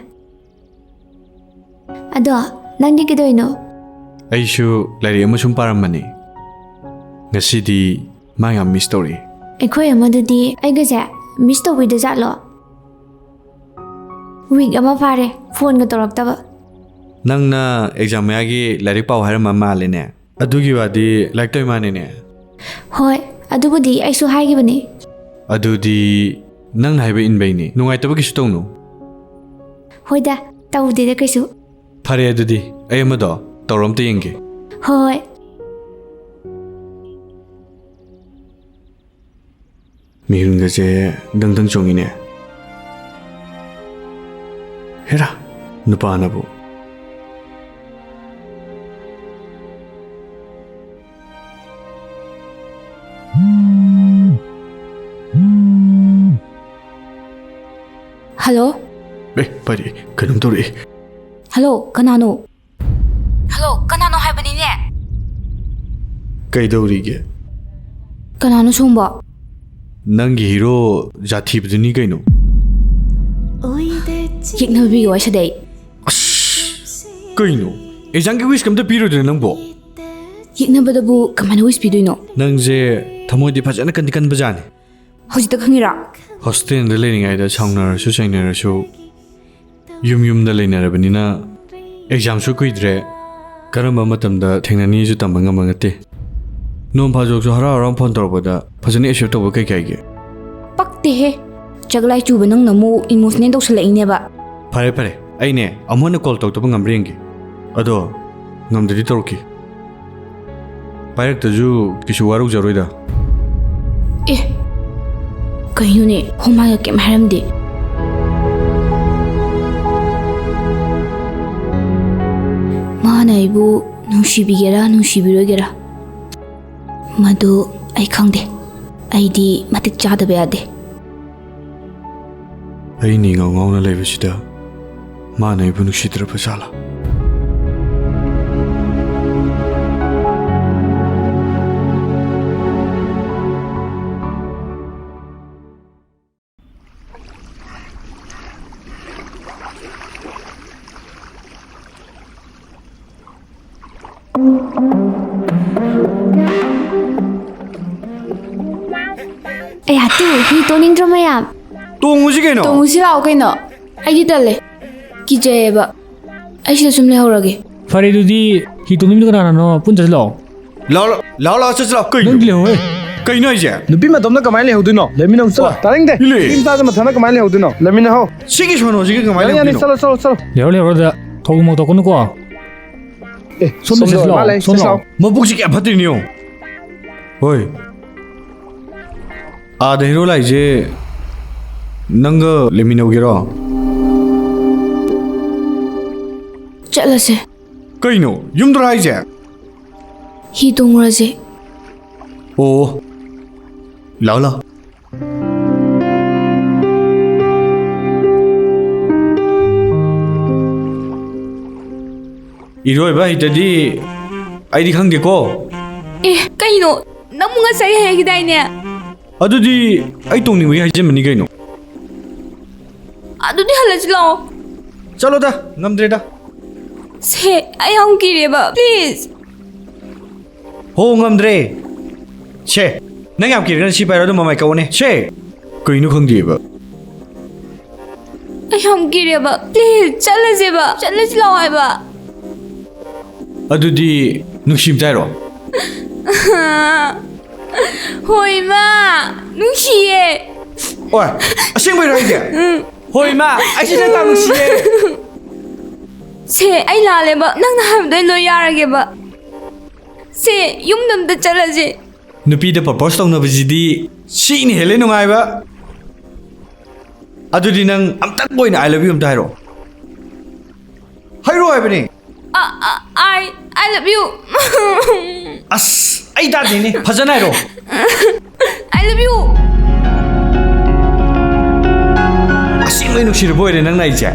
ꯑꯗꯣ, ꯅꯪꯗꯤ ꯀꯩꯗꯧꯔꯤꯅꯣ? ꯑꯩꯁꯨ ꯂꯥꯏꯔꯤꯛ ꯑꯃ ꯁꯨꯝ ꯄꯥꯔꯝꯕꯅꯤ꯫ ꯉꯁꯤꯗꯤ ꯃꯥ ꯌꯥꯝ ꯃꯤꯁ ꯇꯧꯔꯛꯏ꯫ ꯑꯩꯈꯣꯏ ꯑꯃꯗꯨꯗꯤ ꯑꯩꯒꯁꯦ ꯃꯤꯁ ꯇꯧꯕꯤꯗ ꯖꯥꯠꯂꯣ? ꯋꯤꯛ ꯑꯃ ꯐꯥꯔꯦ ꯐꯣꯟꯒ ꯇꯧꯔꯛꯇꯕ꯫ ꯅꯪꯅ ꯑꯦꯛꯖꯥꯝ ꯃꯌꯥꯒꯤ ꯂꯥꯏꯔꯤꯛ ꯄꯥꯎ ꯍꯥꯏꯔꯝꯕ ꯃꯥꯜꯂꯦꯅꯦ꯫ ꯑꯗꯨꯒꯤ ꯋꯥꯗꯤ ꯂꯥꯏꯔꯤꯛ ꯇꯧ ꯏꯃꯥꯅꯤꯅꯦ꯫ ꯍꯣꯏ, ꯑꯗꯨꯕꯨꯗꯤ ꯑꯩꯁꯨ ꯍꯥꯏꯈꯤꯕꯅꯤ꯫ ꯑꯗꯨꯗꯤ ꯅꯪꯅ ꯍꯥꯏꯕ ꯏꯟꯕꯩꯅꯤ, ꯅꯨꯡꯉꯥꯏꯇꯕ ꯀꯩꯁꯨ ꯇꯧꯅꯨ꯫ ꯍꯣꯏꯗ, ꯇꯧꯗꯦꯗ ꯀꯩꯁꯨ꯫ ꯐꯔꯦ, ꯑꯗꯨꯗꯤ ꯑꯩ ꯑꯃꯗꯣ ꯇꯧꯔꯣ, ꯑꯝꯇ ꯌꯦꯡꯒꯦ꯫ ꯍꯣꯏ꯫ ꯃꯤꯍꯨꯟꯒꯁꯦ ꯗꯪ ꯗꯪ ꯆꯣꯡꯉꯤꯅꯦ꯫ ꯍꯦꯔꯥ, ꯅꯨꯄꯥꯅꯕꯨ꯫ ꯍꯜꯂꯣ꯫ ꯑꯦ, ꯄꯥꯏꯔꯛꯑꯦ꯫ ꯀꯩꯅꯣꯝ ꯇꯧꯔꯛꯑꯦ꯫ ꯍꯜꯂꯣ, ꯀꯅꯥꯅꯣ? ꯍꯜꯂꯣ, ꯀꯅꯥꯅꯣ ꯍꯥꯏꯕꯅꯤꯅꯦ? ꯀꯩꯗꯧꯔꯤꯒꯦ? ꯀꯅꯥꯅꯣ ꯁꯣꯝꯕꯣ? ꯅꯪꯒꯤ ꯍꯤꯔꯣ ꯖꯥꯊꯤꯕꯗꯨꯅꯤ ꯀꯩꯅꯣ꯫ ꯌꯦꯛꯅꯕꯤꯒꯤ ꯋꯥꯏꯁꯗꯩ꯫ ꯑꯁ, ꯀꯩꯅꯣ? ꯑꯦꯛꯖꯥꯝꯒꯤ ꯋꯤꯁ ꯑꯝꯇ ꯄꯤꯔꯣꯏꯗ꯭ꯔꯣ ꯅꯪꯕꯣ? ꯌꯦꯛꯅꯕꯗꯕꯨ ꯀꯃꯥꯏꯅ ꯋꯤꯁ ꯄꯤꯗꯣꯏꯅꯣ? ꯅꯪꯁꯦ ꯊꯃꯣꯏꯗꯤ ꯐꯖꯅ ꯀꯟꯗꯤ ꯀꯟꯕꯖꯥꯠꯅꯤ꯫ ꯍꯧꯖꯤꯛꯇ ꯈꯪꯉꯤꯔꯥ? ꯍꯣꯁꯇꯦꯜꯗ ꯂꯩꯔꯤꯉꯩꯗ ꯁꯥꯎꯅꯔꯁꯨ ꯆꯩꯅꯔꯁꯨ ꯌꯨꯝ ꯌꯨꯝꯗ ꯂꯩꯅꯔꯕꯅꯤꯅ ꯑꯦꯛꯖꯥꯝꯁꯨ ꯀꯨꯏꯗ꯭ꯔꯦ, ꯀꯔꯝꯕ ꯃꯇꯝꯗ ꯊꯦꯡꯅꯅꯤꯁꯨ ꯇꯝꯕ ꯉꯝꯕ ꯅꯠꯇꯦ꯫ ꯅꯣꯡ ꯐꯥꯗꯣꯛꯁꯨ ꯍꯔꯥꯎ ꯍꯔꯥꯎ ꯐꯣꯟ ꯇꯧꯔꯛꯄꯗ ꯐꯖꯅ ꯑꯦꯛꯁꯦꯞ ꯇꯧꯕ ꯀꯩ ꯀꯥꯏꯒꯦ? ꯄꯛꯇꯦꯍꯦ, ꯆꯒꯂꯥꯏ ꯆꯨꯕ ꯅꯪꯅ ꯑꯃꯨꯛ ꯏꯃꯣꯁꯅꯦꯜ ꯇꯧꯁꯜꯂꯛꯏꯅꯦꯕ꯫ ꯐꯔꯦ ꯐꯔꯦ, ꯑꯩꯅꯦ ꯑꯃꯨꯛ ꯍꯟꯅ ꯀꯣꯜ ꯇꯧꯗꯕ ꯉꯝꯕ꯭ꯔꯥ ꯌꯦꯡꯒꯦ꯫ ꯑꯗꯣ ꯉꯝꯗ꯭ꯔꯗꯤ ꯇꯧꯔꯛꯀꯦ꯫ ꯄꯥꯏꯔꯛꯇꯁꯨ ꯀꯩꯁꯨ ꯋꯥꯔꯧꯖꯔꯣꯏꯗ꯫ ꯑꯦ, ꯀꯩꯅꯣꯅꯦ, ꯍꯣꯃꯥꯒ ꯀꯩꯝ ꯍꯥꯏꯔꯝꯗꯦ꯫ ꯃꯥꯅ ꯑꯩꯕꯨ ꯅꯨꯡꯁꯤꯕꯤꯒꯦꯔꯥ ꯅꯨꯡꯁꯤꯕꯤꯔꯣꯏꯒꯦꯔꯥ, ꯃꯗꯨ ꯑꯩ ꯈꯪꯗꯦ꯫ ꯑꯩꯗꯤ ꯃꯇꯤꯛ ꯆꯥꯗꯕ ꯌꯥꯗꯦ꯫ ꯑꯩꯅ ꯏꯉꯥꯎ ꯉꯥꯎꯅ ꯂꯩꯕꯁꯤꯗ ꯃꯥꯅ ꯑꯩꯕꯨ ꯅꯨꯡꯁꯤꯗ꯭ꯔꯕ ꯖꯥꯠꯂꯥ? ꯑꯦ, ꯍꯥꯇꯨ, ꯍꯤ ꯇꯣꯡꯅꯤꯡꯗ꯭ꯔꯣ ꯃꯌꯥꯝ? ꯇꯣꯡꯉꯨꯁꯤ ꯀꯩꯅꯣ꯫ ꯇꯣꯡꯉꯨꯁꯤ ꯂꯥꯛꯑꯣ ꯀꯩꯅꯣ꯫ ꯑꯩꯗꯤ ꯇꯜꯂꯦ, ꯀꯤꯖꯩꯌꯦꯕ꯫ ꯑꯩ ꯁꯤꯗ ꯁꯨꯝ ꯂꯩꯍꯧꯔꯒꯦ꯫ ꯐꯔꯦ, ꯑꯗꯨꯗꯤ ꯍꯤ ꯇꯣꯡꯅꯤꯡꯕꯗꯣ ꯀꯅꯥꯅꯣ? ꯄꯨꯟ ꯆꯠꯁꯤ ꯂꯥꯛꯑꯣ꯫ ꯂꯥꯛꯑꯣ, ꯂꯥꯛꯑꯣ, ꯂꯥꯛꯑꯣ, ꯆꯠꯁꯤ ꯂꯥꯛꯑꯣ꯫ ꯀꯩꯅꯣ? ꯅꯪꯗꯤ ꯂꯩꯍꯧꯋꯦ꯫ ꯀꯩꯅꯣ ꯍꯥꯏꯁꯦ? ꯅꯨꯄꯤ ꯃꯇꯣꯝꯅ ꯀꯃꯥꯏꯅ ꯂꯩꯍꯧꯗꯣꯏꯅꯣ? ꯂꯩꯃꯤꯟꯅꯧ, ꯆꯠꯂꯣ꯫ ꯑꯣ꯫ ꯇꯥꯅꯤꯡꯗꯦ꯫ ꯏꯂꯦ꯫ ꯅꯨꯄꯤ ꯃꯆꯥꯁꯦ ꯃꯊꯟꯇ ꯀꯃꯥꯏꯅ ꯂꯩꯍꯧꯗꯣꯏꯅꯣ? ꯂꯩꯃꯤꯟꯅꯧ꯫ ꯁꯤꯒꯤ ꯁꯣꯅꯣꯁꯤꯒ ꯀꯃꯥꯏꯅ ꯌꯥꯅꯤ, ꯌꯥꯅꯤ, ꯂꯩꯍꯧꯗꯣꯏꯅꯣ? ꯆꯠꯂꯣ, ꯆꯠꯂꯣ, ꯆꯠꯂꯣ꯫ ꯂꯩꯍꯧꯔꯣ, ꯂꯩꯍꯧꯔꯣ, ꯑꯗ ꯊꯧ ꯃꯣꯛ ꯇꯧꯀꯅꯨꯀꯣ꯫ ꯑꯦ, ꯁꯣꯝꯗ ꯁꯣꯝꯗ ꯆꯠꯁꯤ ꯂꯥꯛꯑꯣ, ꯃꯥ ꯂꯩ, ꯁꯣꯝꯗ ꯆꯠꯁꯤ ꯂꯥꯛꯑꯣ꯫ ꯂꯥꯛꯑꯣ꯫ ꯃꯕꯨꯛꯁꯤ ꯀꯌꯥ ꯐꯠꯇ꯭ꯔꯤꯅꯣ ꯌꯦꯡꯉꯣ꯫ ꯍꯣꯏ꯫ ꯑꯥꯗ ꯍꯦꯔꯣ ꯂꯥꯛꯏꯁꯦ ꯅꯪꯒ ꯂꯩꯃꯤꯟꯅꯧꯒꯦꯔꯣ? ꯆꯠꯂꯁꯦ꯫ ꯀꯩꯅꯣ? ꯌꯨꯝꯗꯔꯣ ꯍꯥꯏꯁꯦ? ꯍꯤ ꯇꯣꯡꯉꯨꯔꯁꯦ꯫ ꯑꯣ, ꯂꯥꯛꯑꯣ, ꯂꯥꯛꯑꯣ꯫ ꯏꯔꯣꯏꯕ ꯍꯩꯇꯗꯤ ꯑꯩꯗꯤ ꯈꯪꯗꯦꯀꯣ꯫ ꯑꯦ, ꯀꯩꯅꯣ? ꯅꯪꯕꯨ ꯉꯁꯥꯏ ꯍꯥꯏꯈꯤꯗꯥꯏꯅꯦ? ꯑꯗꯨꯗꯤ ꯑꯩ ꯇꯣꯡꯅꯤꯡꯕꯒꯤ ꯍꯥꯏꯖꯟꯕꯅꯤ ꯀꯩꯅꯣ꯫ ꯑꯗꯨꯗꯤ ꯍꯜꯂꯁꯤ ꯂꯥꯛꯑꯣ꯫ ꯆꯠꯂꯣꯗ, ꯉꯝꯗ꯭ꯔꯦꯗ꯫ ꯁꯦ, ꯑꯩ ꯌꯥꯝ ꯀꯤꯔꯦꯕ, please꯫ ꯍꯣ, ꯉꯝꯗ꯭ꯔꯦ꯫ ꯁꯦ, ꯅꯪ ꯌꯥꯝ ꯀꯤꯔꯒꯅ ꯁꯤ ꯄꯥꯏꯔꯣ, ꯑꯗꯨꯝ ꯃꯃꯥꯏ ꯀꯛꯑꯣꯅꯦ꯫ ꯁꯦ, ꯀꯩꯅꯣ ꯈꯪꯗꯦꯕ꯫ ꯑꯩ ꯌꯥꯝ ꯀꯤꯔꯦꯕ, please, ꯆꯠꯂꯁꯦꯕ, ꯆꯠꯂꯁꯤ ꯂꯥꯛꯑꯣ ꯍꯥꯏꯕ꯫ ꯑꯗꯨꯗꯤ ꯅꯨꯡꯁꯤꯕ ꯇꯥꯏꯔꯣ? ꯍꯣꯏ, ꯏꯃꯥ, ꯅꯨꯡꯁꯤꯌꯦ꯫ ꯑꯣꯏ, ꯑꯁꯦꯡꯕꯩꯔꯣ ꯍꯥꯏꯁꯦ? ꯎꯝ꯫ ꯍꯣꯏ, ꯏꯃꯥ, ꯑꯩꯁꯨ ꯅꯪ ꯌꯥꯝ ꯅꯨꯡꯁꯤꯌꯦ꯫ ꯁꯦ, ꯑꯩ ꯂꯥꯜꯂꯦꯕ, ꯅꯪꯅ ꯍꯥꯏꯕꯗꯣ ꯑꯩ ꯂꯣꯏ ꯌꯥꯔꯒꯦꯕ꯫ ꯁꯦ, ꯌꯨꯝꯗ ꯑꯝꯇ ꯆꯠꯂꯁꯦ꯫ ꯅꯨꯄꯤꯗ propose ꯇꯧꯅꯕꯁꯤꯗꯤ ꯁꯤꯅ ꯍꯦꯜꯂꯦ ꯅꯨꯡꯉꯥꯏꯕ꯫ ꯑꯗꯨꯗꯤ ꯅꯪ ꯑꯝꯇꯪ ꯑꯣꯏꯅ I love you ꯑꯝꯇ ꯍꯥꯏꯔꯛꯑꯣ꯫ ꯍꯥꯏꯔꯛꯑꯣ ꯍꯥꯏꯕꯅꯦ꯫ ꯑ, ꯑ, I, I love you꯫ ꯑꯁ, ꯑꯩ ꯇꯥꯗꯦꯅꯦ꯫ ꯐꯖꯅ ꯍꯥꯏꯔꯛꯑꯣ꯫ I love you꯫ ꯑꯁꯦꯡꯕꯩ ꯅꯨꯡꯁꯤꯔꯕ ꯑꯣꯏꯔꯦ ꯅꯪꯅ ꯑꯩꯁꯦ?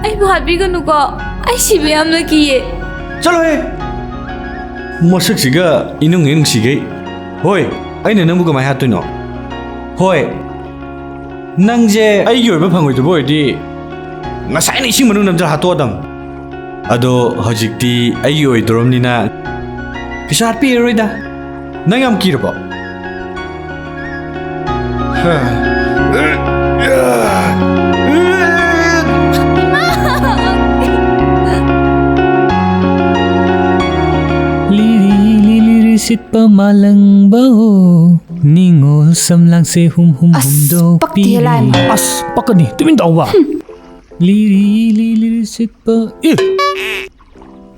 ꯑꯩꯕꯨ ꯍꯥꯠꯄꯤꯒꯅꯨꯀꯣ, ꯑꯩ ꯁꯤꯕ ꯌꯥꯝꯅ ꯀꯤꯌꯦ꯫ ꯆꯠꯂꯣꯍꯦ! ꯃꯁꯛꯁꯤꯒ ꯏꯅꯨꯡ ꯍꯦꯛ ꯅꯨꯡꯁꯤꯈꯩ꯫ ꯍꯣꯏ, ꯑꯩꯅ ꯅꯪꯕꯨ ꯀꯃꯥꯏ ꯍꯥꯠꯇꯣꯏꯅꯣ? ꯍꯣꯏ, ꯅꯪꯁꯦ ꯑꯩꯒꯤ ꯑꯣꯏꯕ ꯐꯪꯉꯣꯏꯗꯕ ꯑꯣꯏꯔꯗꯤ ꯉꯁꯥꯏꯅ ꯏꯁꯤꯡ ꯃꯅꯨꯡ ꯅꯝꯖꯜ ꯍꯥꯠꯇꯣꯛꯑꯗꯝ꯫ ꯑꯗꯣ ꯍꯧꯖꯤꯛꯇꯤ ꯑꯩꯒꯤ ꯑꯣꯏꯗꯣꯔꯝꯅꯤꯅ ꯀꯩꯁꯨ ꯍꯥꯠꯄꯤꯔꯔꯣꯏꯗ꯫ ꯅꯪ ꯌꯥꯝ ꯀꯤꯔꯕꯣ? ꯏꯃꯥ! ꯂꯤꯔꯤ ꯂꯤꯔꯤ ꯁꯤꯠꯄ ꯃꯥꯂꯪꯕ ꯍꯣ, ꯅꯤꯉꯣꯜ ꯁꯝꯂꯥꯡꯁꯦ ꯍꯨꯝ ꯍꯨꯝ ꯑꯁ, ꯍꯨꯝꯗꯣꯛꯄꯤꯔꯤ꯫ ꯄꯛꯇꯦꯍꯦ ꯂꯥꯏꯃ꯫ ꯑꯁ, ꯄꯛꯀꯅꯤ, ꯇꯨꯃꯤꯟ ꯇꯧꯕ꯫ ꯂꯤꯔꯤ ꯂꯤꯔꯤ ꯁꯤꯠꯄ꯫ ꯑꯦ!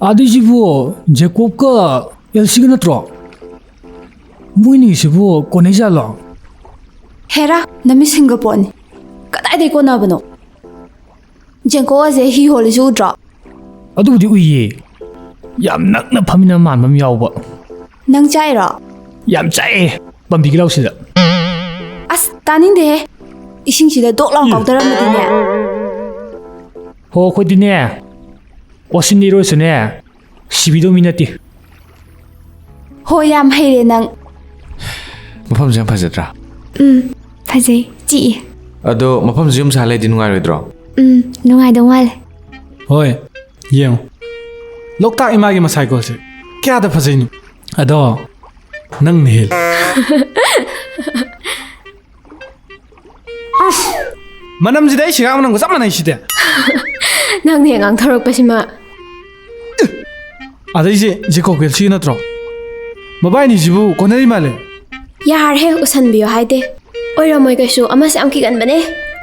ꯑꯗꯨꯏꯁꯤꯕꯨ ꯖꯦꯀꯣꯕꯀ ꯑꯦꯜꯁꯤꯒ ꯅꯠꯇ꯭ꯔꯣ? ꯃꯣꯏꯅꯤꯁꯤꯕꯨ ꯀꯣꯟꯅꯩꯖꯥꯠꯂꯣ? ꯍꯦꯔꯥ, ꯅꯃꯤꯠ ꯁꯤꯡꯒ ꯄꯣꯠꯅꯤ꯫ ꯀꯗꯥꯏꯗꯩ ꯀꯣꯟꯅꯕꯅꯣ? ꯖꯦꯀꯣꯕ ꯑꯁꯦ ꯍꯤ ꯍꯣꯜꯂꯤꯁꯤ ꯎꯗ꯭ꯔꯣ? ꯑꯗꯨꯕꯨꯗꯤ ꯎꯏꯌꯦ꯫ ꯌꯥꯝ ꯅꯛꯅ ꯐꯝꯃꯤꯟꯅꯕ ꯃꯥꯟꯕ ꯑꯃ ꯌꯥꯎꯕ꯫ ꯅꯪ ꯆꯥꯛꯏꯔꯣ? ꯌꯥꯝ ꯆꯥꯛꯑꯦ, ꯄꯥꯝꯕꯤꯒꯤ ꯂꯧꯁꯤꯗ꯫ ꯑꯁ, ꯇꯥꯅꯤꯡꯗꯦꯍꯦ꯫ ꯏꯁꯤꯡꯁꯤꯗ ꯗꯣꯛ ꯂꯥꯎ ꯏ꯫ ꯀꯥꯎꯊꯔꯝꯃꯗꯤꯅꯦ꯫ ꯍꯣ, ꯑꯩꯈꯣꯏꯗꯤꯅꯦ, ꯑꯣꯁꯤꯟ ꯏꯔꯣꯏꯁꯨꯅꯦ, ꯁꯤꯕꯤꯗꯧ ꯃꯤ ꯅꯠꯇꯦ꯫ ꯍꯣ, ꯌꯥꯝ ꯍꯩꯔꯦ ꯅꯪ꯫ ꯃꯐꯝꯁꯦ ꯌꯥꯝ ꯐꯖꯗ꯭ꯔꯥ? ꯎꯝ, ꯐꯖꯩ, ꯆꯤꯛꯏ꯫ ꯑꯗꯣ ꯃꯐꯝꯁꯦ ꯌꯨꯝ ꯁꯥ ꯂꯩꯗꯤ ꯅꯨꯡꯉꯥꯏꯔꯣꯏꯗ꯭ꯔꯣ? ꯎꯝ, ꯅꯨꯡꯉꯥꯏꯗꯧ ꯃꯥꯜꯂꯦ꯫ ꯍꯣꯏ, ꯌꯦꯡꯉꯨ꯫ ꯂꯣꯛꯇꯥꯛ ꯏꯃꯥꯒꯤ ꯃꯁꯥꯏꯀꯣꯜꯁꯦ ꯀꯌꯥꯗ ꯐꯖꯩꯅꯣ? ꯑꯗꯣ ꯅꯪꯅ ꯍꯦꯜꯂꯤ꯫ ꯑꯁ! ꯃꯅꯝꯁꯤꯗꯤ ꯑꯩ ꯁꯤꯒꯥ ꯃꯅꯝꯒ ꯆꯞ ꯃꯥꯟꯅꯩ ꯁꯤꯗꯤ꯫ ꯅꯪꯅ ꯍꯦꯛ ꯉꯥꯡꯊꯣꯔꯛꯄꯁꯤꯃ꯫ ꯑꯗꯩꯁꯦ ꯖꯦꯀꯣꯕ ꯑꯦꯜꯁꯤ ꯅꯠꯇ꯭ꯔꯣ? ꯃꯕꯥꯏꯅꯤꯁꯤꯕꯨ ꯀꯣꯟꯅꯔꯤ ꯃꯥꯜꯂꯦ꯫ ꯌꯥꯔꯦꯍꯦ, ꯎꯁꯟꯕꯤꯌꯣ ꯍꯥꯏꯗꯦ꯫ ꯑꯣꯏꯔꯝꯃꯣꯏ ꯀꯩꯁꯨ, ꯑꯃꯁꯦ ꯌꯥꯝ ꯀꯤꯒꯟꯕꯅꯦ꯫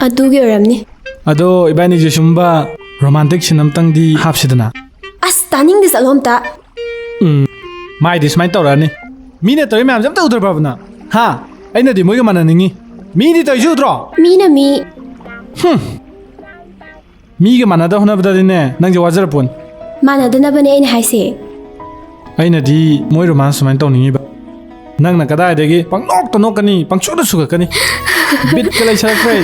ꯑꯗꯨꯒꯤ ꯑꯣꯏꯔꯝꯅꯤ꯫ ꯑꯗꯣ ꯏꯕꯥꯏꯅꯤꯁꯦ ꯁꯨꯝꯕ romantic scene ꯑꯝꯇꯪꯗꯤ ꯍꯥꯞꯁꯤꯗꯅ꯫ ꯑꯁ, ꯇꯥꯅꯤꯡꯗꯦ, ꯆꯠꯂꯣ ꯑꯝꯇ꯫ ꯎꯝ, ꯃꯥꯏꯗꯤ ꯁꯨꯃꯥꯏꯅ ꯇꯧꯔꯛꯑꯅꯤ꯫ ꯃꯤꯅ ꯇꯧꯔꯤ ꯃꯌꯥꯝꯁꯦ ꯑꯝꯇ ꯎꯗ꯭ꯔꯕ ꯅꯪ? ꯍꯥ? ꯑꯩꯅꯗꯤ ꯃꯣꯏꯒ ꯃꯥꯟꯅꯅꯤꯡꯉꯤ꯫ ꯃꯤꯗꯤ ꯇꯧꯔꯤꯁꯤ ꯎꯗ꯭ꯔꯣ? ꯃꯤꯅ ꯃꯤ꯫ ꯍꯨꯝ꯫ ꯃꯤꯒ ꯃꯥꯟꯅꯗ ꯍꯣꯠꯅꯕꯗꯗꯤꯅꯦ, ꯅꯪꯁꯦ ꯋꯥꯖꯔꯄꯣꯟ꯫ ꯃꯥꯟꯅꯗꯅꯕꯅꯦ ꯑꯩꯅ ꯍꯥꯏꯁꯦ꯫ ꯑꯩꯅꯗꯤ ꯃꯣꯏ romance ꯁꯨꯃꯥꯏꯅ ꯇꯧꯅꯤꯡꯉꯤꯕ꯫ ꯅꯪꯅ ꯀꯗꯥꯏꯗꯒꯤ ꯄꯪꯅꯣꯛꯇ ꯅꯣꯛꯀꯅꯤ, ꯄꯪꯁꯨꯗ ꯁꯨꯒꯠꯀꯅꯤ꯫ ꯕꯤꯠꯀ ꯂꯩꯁꯜꯂꯛꯇ꯭ꯔꯦ꯫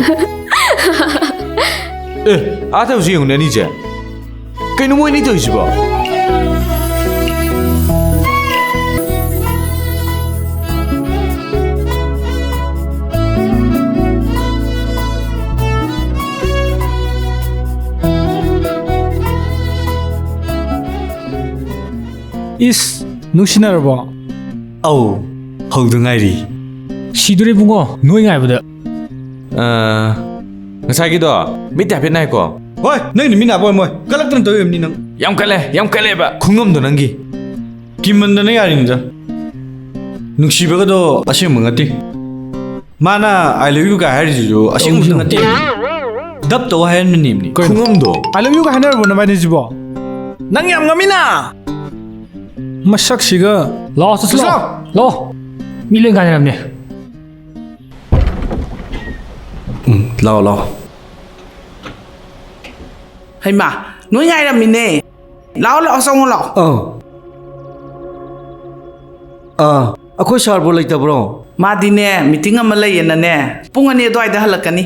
ꯑꯦ, ꯑꯥ ꯇꯧꯁꯤ ꯌꯦꯡꯉꯨꯅꯦ ꯑꯅꯤꯁꯦ꯫ ꯀꯩꯅꯣ ꯃꯣꯏ ꯑꯅꯤ ꯇꯧꯔꯤꯁꯤꯕꯣ? ꯏꯁ, ꯅꯨꯡꯁꯤꯅꯔꯕꯣ? ꯑꯧ, ꯍꯧꯗ ꯉꯥꯏꯔꯤ꯫ ꯁꯤꯗꯣꯔꯦ ꯏꯕꯨꯡꯉꯣ, ꯅꯣꯏ ꯉꯥꯏꯕꯗ꯫ ꯑ, ꯉꯁꯥꯏꯒꯤꯗꯣ ꯃꯤꯠꯇꯤ ꯍꯥꯏꯐꯦꯠ ꯅꯥꯏꯀꯣ? ꯍꯣꯏ, ꯅꯪꯅ ꯃꯤꯠ ꯅꯥꯕ ꯑꯣꯏꯔꯝꯃꯣꯏ, ꯀꯜꯂꯛꯇꯅ ꯇꯧꯔꯤ ꯑꯣꯏꯔꯝꯅꯤ ꯅꯪ꯫ ꯌꯥꯝ ꯀꯜꯂꯦ, ꯌꯥꯝ ꯀꯜꯂꯦꯕ ꯈꯨꯉꯝꯗꯣ ꯅꯪꯒꯤ꯫ ꯀꯤꯃꯟꯗꯅ ꯌꯥꯔꯤꯅꯤꯗ꯫ ꯅꯨꯡꯁꯤꯕꯒꯗꯣ ꯑꯁꯦꯡꯕ ꯅꯠꯇꯦ꯫ ꯃꯥꯅ "I love you" ꯀꯥꯏ ꯍꯥꯏꯔꯤꯁꯤꯁꯨ ꯑꯁꯦꯡꯕꯁꯨ ꯅꯠꯇꯦ꯫ ꯗꯞ ꯇꯧ ꯍꯥꯏꯍꯟꯕꯅꯦꯕꯅꯤ꯫ ꯀꯩꯅꯣ? ꯈꯨꯉꯝꯗꯣ꯫ "I love you" ꯀꯥꯏ ꯍꯥꯏꯅꯔꯕꯣ ꯅꯕꯥꯅꯤꯁꯤꯕꯣ? ꯅꯪ ꯌꯥꯝ ꯉꯝꯃꯤꯅ! ꯃꯁꯛꯁꯤꯒ꯫ ꯂꯥꯛꯑꯣ, ꯆꯠꯁꯤ ꯂꯥꯛꯑꯣ꯫ ꯂꯥꯛꯑꯣ꯫ ꯂꯥꯛꯑꯣ꯫ ꯃꯤ ꯂꯣꯏ ꯉꯥꯏꯅꯔꯝꯅꯦ꯫ ꯎꯝ, ꯂꯥꯛꯑꯣ, ꯂꯥꯛꯑꯣ꯫ ꯍꯩꯃꯥ, ꯅꯣꯏ ꯉꯥꯏꯔꯝꯃꯤꯅꯦ꯫ ꯂꯥꯛꯑꯣ, ꯂꯥꯛꯑꯣ, ꯆꯪꯉꯣ, ꯂꯥꯛꯑꯣ꯫ ꯑꯧ꯫ ꯑꯥ, ꯑꯩꯈꯣꯏ ꯁꯥꯔꯕꯨ ꯂꯩꯇꯕ꯭ꯔꯣ? ꯃꯥꯗꯤꯅꯦ, ꯃꯤꯇꯤꯡ ꯑꯃ ꯂꯩꯌꯦꯅꯅꯦ, ꯄꯨꯡ ꯑꯅꯤ ꯑꯗꯨꯋꯥꯏꯗ ꯍꯜꯂꯛꯀꯅꯤ꯫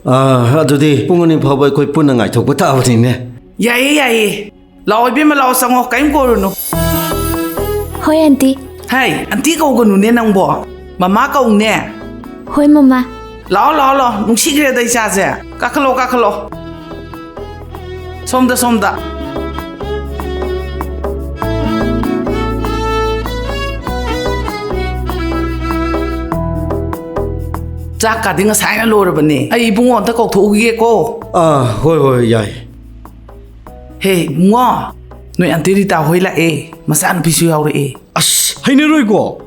ꯑꯥ, ꯑꯗꯨꯗꯤ ꯄꯨꯡ ꯑꯅꯤ ꯐꯥꯎꯕ ꯑꯩꯈꯣꯏ ꯄꯨꯟꯅ ꯉꯥꯏꯊꯣꯛꯄ ꯇꯥꯕꯅꯤꯅꯦ꯫ ꯌꯥꯏꯌꯦ, ꯌꯥꯏꯌꯦ꯫ ꯂꯥꯛꯑꯣ, ꯏꯕꯦꯝꯃ, ꯂꯥꯛꯑꯣ, ꯆꯪꯉꯣ, ꯀꯔꯤꯝ ꯀꯣꯏꯔꯨꯅꯨ꯫ ꯍꯣꯏ, ꯑꯟꯇꯤ꯫ ꯍꯥꯏ, ꯑꯟꯇꯤ ꯀꯧꯒꯅꯨꯅꯦ ꯅꯪꯕꯣ꯫ ꯃꯃꯥ ꯀꯧꯅꯦ꯫ ꯍꯣꯏ, ꯃꯃꯥ꯫ ꯂꯥꯛꯑꯣ, ꯂꯥꯛꯑꯣ, ꯂꯥꯛꯑꯣ꯫ ꯅꯨꯡꯁꯤꯈ꯭ꯔꯦꯗ ꯏꯆꯥꯁꯦ꯫ ꯀꯥꯈꯠꯂꯣ, ꯀꯥꯈꯠꯂꯣ꯫ ꯁꯣꯝꯗ, ꯁꯣꯝꯗ꯫ ꯆꯥꯛꯀꯥꯗꯤ ꯉꯁꯥꯏꯅ ꯂꯣꯏꯔꯕꯅꯦ꯫ ꯑꯩ ꯏꯕꯨꯡꯉꯣ ꯑꯝꯇ ꯀꯧꯊꯣꯛꯎꯈꯤꯒꯦꯀꯣ꯫ ꯑꯥ, ꯍꯣꯏ, ꯍꯣꯏ, ꯌꯥꯏ꯫ ꯍꯦ, ꯏꯕꯨꯡꯉꯣ, ꯅꯣꯏ ꯑꯟꯇꯤ ꯔꯤꯇꯥ ꯍꯣꯏ ꯂꯥꯛꯑꯦ꯫ ꯃꯆꯥꯅꯨꯄꯤꯁꯨ ꯌꯥꯎꯔꯛꯑꯦ꯫ ꯑꯁ, ꯍꯩꯅꯔꯣꯏꯀꯣ꯫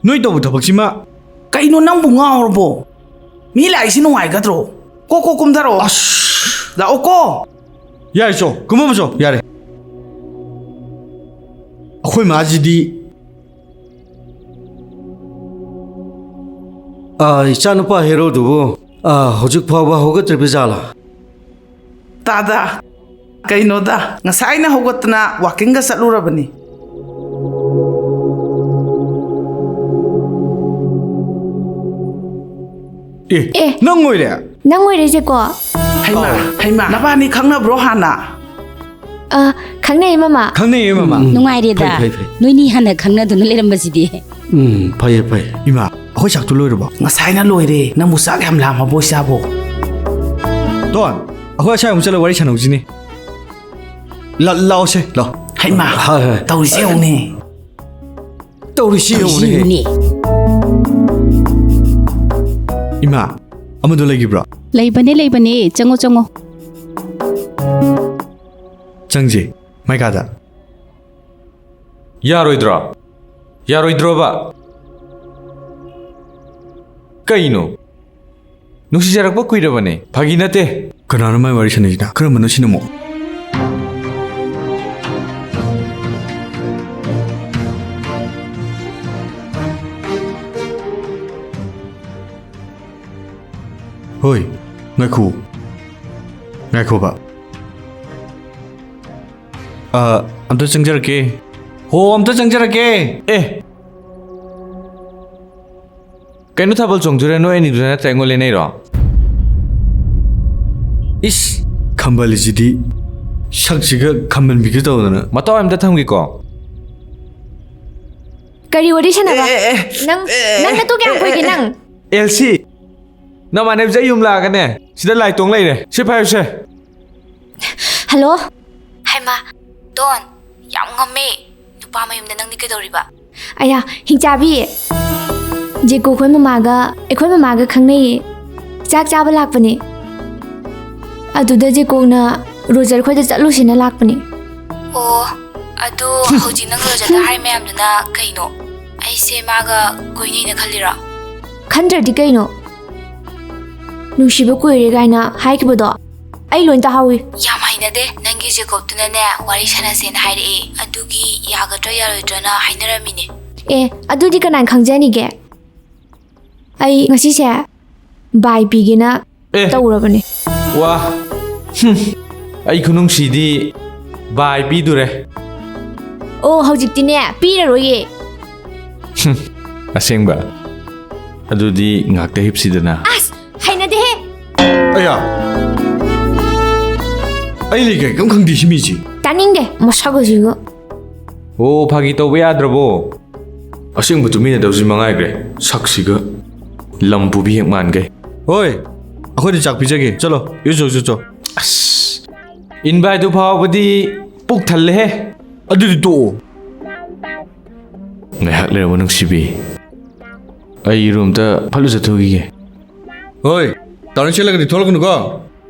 ꯅꯣꯏ ꯇꯧꯕ ꯊꯕꯛꯁꯤꯃ꯫ ꯀꯩꯅꯣ ꯅꯪꯕꯨ ꯉꯥꯎꯔꯕꯣ? ꯃꯤ ꯂꯥꯛꯏꯁꯤ ꯅꯨꯡꯉꯥꯏꯒꯗ꯭ꯔꯣ? ꯀꯣꯛ, ꯀꯣꯛ ꯀꯨꯝꯊꯔꯛꯑꯣ꯫ ꯑꯁ! ꯂꯥꯛꯑꯣ ꯀꯣ꯫ ꯌꯥꯔꯦ ꯆꯣ, ꯀꯨꯝꯃꯝꯃꯣ ꯆꯣ, ꯌꯥꯔꯦ꯫ ꯑꯩꯈꯣꯏ ꯃꯥꯁꯤꯗꯤ꯫ ꯑꯥ, ꯏꯆꯥꯅꯨꯄꯥ ꯍꯦꯔꯣꯗꯨꯕꯨ, ꯑꯥ, ꯍꯧꯖꯤꯛ ꯐꯥꯎꯕ ꯍꯧꯒꯠꯇ꯭ꯔꯤꯕ ꯖꯥꯠꯂꯥ? ꯇꯥꯗ, ꯀꯩꯅꯣꯗ, ꯉꯁꯥꯏꯅ ꯍꯧꯒꯠꯇꯅ ꯋꯥꯀꯤꯡꯒ ꯆꯠꯂꯨꯔꯕꯅꯤ꯫ ꯑꯦ, ꯑꯦ꯫ ꯅꯪ ꯑꯣꯏꯔꯦ? ꯅꯪ ꯑꯣꯏꯔꯦ, ꯖꯦꯀꯣ? ꯍꯩꯃꯥ, ꯑꯧ꯫ ꯍꯩꯃꯥ, ꯅꯕꯥꯅꯤ ꯈꯪꯅꯕ꯭ꯔꯣ ꯍꯥꯟꯅ? ꯑ, ꯈꯪꯅꯩ, ꯃꯃꯥ꯫ ꯈꯪꯅꯩꯌꯦ, ꯃꯃꯥ꯫ ꯎꯝ, ꯅꯨꯡꯉꯥꯏꯔꯦꯗ꯫ ꯐꯩ, ꯐꯩ, ꯐꯩ꯫ ꯅꯣꯏꯅꯤ ꯍꯥꯟꯅ ꯈꯪꯅꯗꯨꯅ ꯂꯩꯔꯝꯕꯁꯤꯗꯤ꯫ ꯎꯝ, ꯐꯩꯌꯦ, ꯐꯩ꯫ ꯏꯃꯥ, ꯑꯩꯈꯣꯏ ꯆꯥꯛꯇꯣ ꯂꯣꯏꯔꯕꯣ? ꯉꯁꯥꯏꯅ ꯂꯣꯏꯔꯦ꯫ ꯅꯪꯕꯨ ꯆꯥꯛ ꯌꯥꯝ ꯂꯥꯝꯃꯕꯣ, ꯏꯆꯥꯕꯣ? ꯇꯣꯟ, ꯑꯩꯈꯣꯏ ꯑꯁ꯭ꯋꯥꯏ ꯑꯃꯨꯛ ꯆꯠꯂ ꯋꯥꯔꯤ ꯁꯥꯟꯅꯍꯧꯁꯤꯅꯦ꯫ ꯂꯥ-, ꯂꯥꯛꯑꯣꯁꯦ, ꯂꯥꯛꯑꯣ꯫ ꯍꯩꯃꯥ, ꯍꯣꯏ, ꯍꯣꯏ꯫ ꯇꯧꯔꯤꯁꯦ ꯌꯦꯡꯉꯨꯅꯦ꯫ ꯇꯧꯔꯤꯁꯤ ꯌꯦꯡꯉꯨꯅꯦ꯫ ꯇꯧꯔꯤꯁꯤ ꯌꯦꯡꯉꯨꯅꯦ꯫ ꯏꯃꯥ, ꯑꯃꯗꯣ ꯂꯩꯈꯤꯕ꯭ꯔꯣ? ꯂꯩꯕꯅꯦ, ꯂꯩꯕꯅꯦ꯫ ꯆꯪꯉꯣ, ꯆꯪꯉꯣ꯫ ꯆꯪꯁꯦ, ꯃꯥꯏ ꯀꯥꯗ꯫ ꯌꯥꯔꯣꯏꯗ꯭ꯔꯣ? ꯌꯥꯔꯣꯏꯗ꯭ꯔꯣꯕ? ꯀꯩꯅꯣ? ꯅꯨꯡꯁꯤꯖꯔꯛꯄ ꯀꯨꯏꯔꯕꯅꯦ꯫ ꯐꯥꯒꯤ ꯅꯠꯇꯦ꯫ ꯀꯅꯥꯅꯣ ꯃꯥꯏ ꯋꯥꯔꯤ ꯁꯥꯟꯅꯩꯁꯤꯅ? ꯀꯔꯝꯕꯅꯣ ꯁꯤꯅ ꯑꯃꯨꯛ? ꯍꯣꯏ, ꯉꯥꯏꯈꯣ꯫ ꯉꯥꯏꯈꯣꯕ꯫ ꯑ, ꯑꯝꯇ ꯆꯪꯖꯔꯛꯀꯦ꯫ ꯍꯣ, ꯑꯝꯇ ꯆꯪꯖꯔꯛꯀꯦ꯫ ꯑꯦ꯫ ꯀꯩꯅꯣ ꯊꯥꯕꯜ ꯆꯣꯡꯗꯣꯏꯔ ꯅꯣꯏ ꯑꯅꯤꯗꯨꯅ ꯅꯠꯇ꯭ꯔ ꯑꯩꯉꯣꯟ ꯂꯦꯟꯅꯩꯔꯣ? ꯏꯁ, ꯈꯝꯕꯜꯂꯤꯁꯤꯗꯤ꯫ ꯁꯛꯁꯤꯒ ꯈꯝꯕꯟꯕꯤꯒꯦ ꯇꯧꯗꯅ꯫ ꯃꯇꯥꯎ ꯑꯝꯇ ꯊꯝꯒꯦꯀꯣ꯫ ꯀꯔꯤ ꯋꯥꯔꯤ ꯁꯥꯟꯅꯕ? ꯑꯦ, ꯑꯦ, ꯑꯦ, ꯅꯪ, ꯑꯦ, ꯅꯪ ꯅꯇꯨ ꯀꯌꯥꯝ ꯑꯦ, ꯀꯨꯏꯒꯦ ꯑꯦ, ꯅꯪ? ꯑꯦꯜꯁꯤ, ꯅꯃꯥꯟꯅꯕꯤꯁꯦ ꯑꯩ ꯌꯨꯝ ꯂꯥꯛꯑꯒꯅꯦ, ꯁꯤꯗ ꯂꯥꯏ ꯇꯣꯡ ꯂꯩꯔꯦ꯫ ꯁꯤ ꯄꯥꯏꯌꯨꯁꯦ꯫ ꯍꯜꯂꯣ? ꯍꯩꯃꯥ, ꯗꯣꯟ, ꯌꯥꯝ ꯉꯝꯃꯦ꯫ ꯅꯨꯄꯥ ꯃꯌꯨꯝꯗ ꯅꯪꯗꯤ ꯀꯩꯗꯧꯔꯤꯕ? ꯑꯌꯥ, ꯍꯤꯡꯆꯥꯕꯤ, ꯖꯦꯀꯣ ꯈꯣꯏ ꯃꯃꯥꯒ, ꯑꯩꯈꯣꯏ ꯃꯃꯥꯒ ꯈꯪꯅꯩꯌꯦ꯫ ꯆꯥꯛ ꯆꯥꯕ ꯂꯥꯛꯄꯅꯦ꯫ ꯑꯗꯨꯗ ꯖꯦꯀꯣꯅ ꯔꯣꯖꯔ ꯈꯣꯏꯗ ꯆꯠꯂꯨꯁꯤꯅ ꯂꯥꯛꯄꯅꯦ꯫ ꯑꯣ, ꯑꯗꯨ ꯍꯧꯖꯤꯛ ꯅꯪ ꯔꯣꯖꯔꯗ ꯍꯥꯏ ꯃꯌꯥꯝꯗꯨꯅ ꯀꯩꯅꯣ? ꯑꯩꯁꯦ ꯃꯥꯒ ꯀꯣꯏꯅꯩꯅ ꯈꯜꯂꯤꯔꯣ? ꯈꯟꯗ꯭ꯔꯗꯤ ꯀꯩꯅꯣ? ꯅꯨꯡꯁꯤꯕ ꯀꯨꯏꯔꯦ ꯀꯥꯏꯅ ꯍꯥꯏꯈꯤꯕꯗꯣ ꯑꯩ ꯂꯣꯏ ꯇꯥꯍꯧꯋꯤ꯫ ꯌꯥꯝ ꯍꯩꯅꯗꯦ꯫ ꯅꯪꯒꯤ ꯖꯦꯀꯣꯕꯇꯨꯅꯅꯦ ꯋꯥꯔꯤ ꯁꯥꯟꯅꯁꯦꯅ ꯍꯥꯏꯔꯛꯑꯦ꯫ ꯑꯗꯨꯒꯤ ꯌꯥꯒꯗ꯭ꯔꯥ ꯌꯥꯔꯣꯏꯗ꯭ꯔꯥꯅ ꯍꯥꯏꯅꯔꯝꯃꯤꯅꯦ꯫ ꯑꯦ, ꯑꯗꯨꯗꯤ ꯀꯅꯥꯅ ꯈꯪꯖꯅꯤꯒꯦ? ꯑꯩ ꯉꯁꯤꯁꯦ ꯕꯥꯏ ꯄꯤꯒꯦꯅ ꯑꯦ꯫ ꯇꯧꯔꯕꯅꯦ꯫ ꯋꯥ꯫ ꯍꯨꯝ꯫ ꯑꯩ ꯈꯨꯅꯨꯡꯁꯤꯗꯤ ꯕꯥꯏ ꯄꯤꯗꯨꯔꯦ꯫ ꯑꯣ, ꯍꯧꯖꯤꯛꯇꯤꯅꯦ ꯄꯤꯔꯔꯣꯏꯌꯦ꯫ ꯍꯨꯝ꯫ ꯑꯁꯦꯡꯕ? ꯑꯗꯨꯗꯤ ꯉꯥꯛꯇ ꯍꯤꯞꯁꯤꯗꯅ꯫ ꯑꯁ, ꯍꯩꯅꯗꯦꯍꯦ꯫ ꯑꯌꯥ꯫ ꯑꯩ ꯂꯩ ꯀꯩ ꯀꯩꯝ ꯈꯪꯗꯦ ꯁꯤ ꯃꯤꯁꯤ꯫ ꯇꯥꯅꯤꯡꯗꯦ, ꯃꯁꯛ ꯑꯁꯤꯒ꯫ ꯑꯣ, ꯐꯥꯒꯤ ꯇꯧꯕ ꯌꯥꯗ꯭ꯔꯕꯣ? ꯑꯁꯦꯡꯕ ꯇꯨꯃꯤꯟꯅꯗꯕꯁꯤ ꯃꯉꯥꯏꯈ꯭ꯔꯦ꯫ ꯁꯛꯁꯤꯒ ꯂꯝ ꯄꯨꯕꯤ ꯍꯦꯛ ꯃꯥꯟꯈꯩ꯫ ꯍꯣꯏ, ꯑꯩꯈꯣꯏꯗ ꯆꯥꯛ ꯄꯤꯖꯒꯦ꯫ ꯆꯠꯂꯣ, ꯏꯔꯨꯖꯧ ꯆꯠꯆꯣ꯫ ꯑꯁ, ꯏꯟꯚꯥꯏꯠꯇꯨ ꯐꯥꯎꯕꯗꯤ ꯄꯨꯛ ꯊꯜꯂꯦꯍꯦ꯫ ꯑꯗꯨꯗꯤ ꯇꯣꯛꯑꯣ꯫ ꯉꯥꯏꯍꯥꯛ ꯂꯩꯔꯝꯃꯣ ꯅꯨꯡꯁꯤꯕꯤ꯫ ꯑꯩ ꯔꯨꯝꯗ ꯐꯠꯂꯨ ꯆꯠꯊꯣꯛꯈꯤꯒꯦ꯫ ꯍꯣꯏ, ꯇꯥꯔꯟ ꯁꯦꯠꯂꯒꯗꯤ ꯊꯣꯛꯂꯛꯀꯅꯨꯀꯣ꯫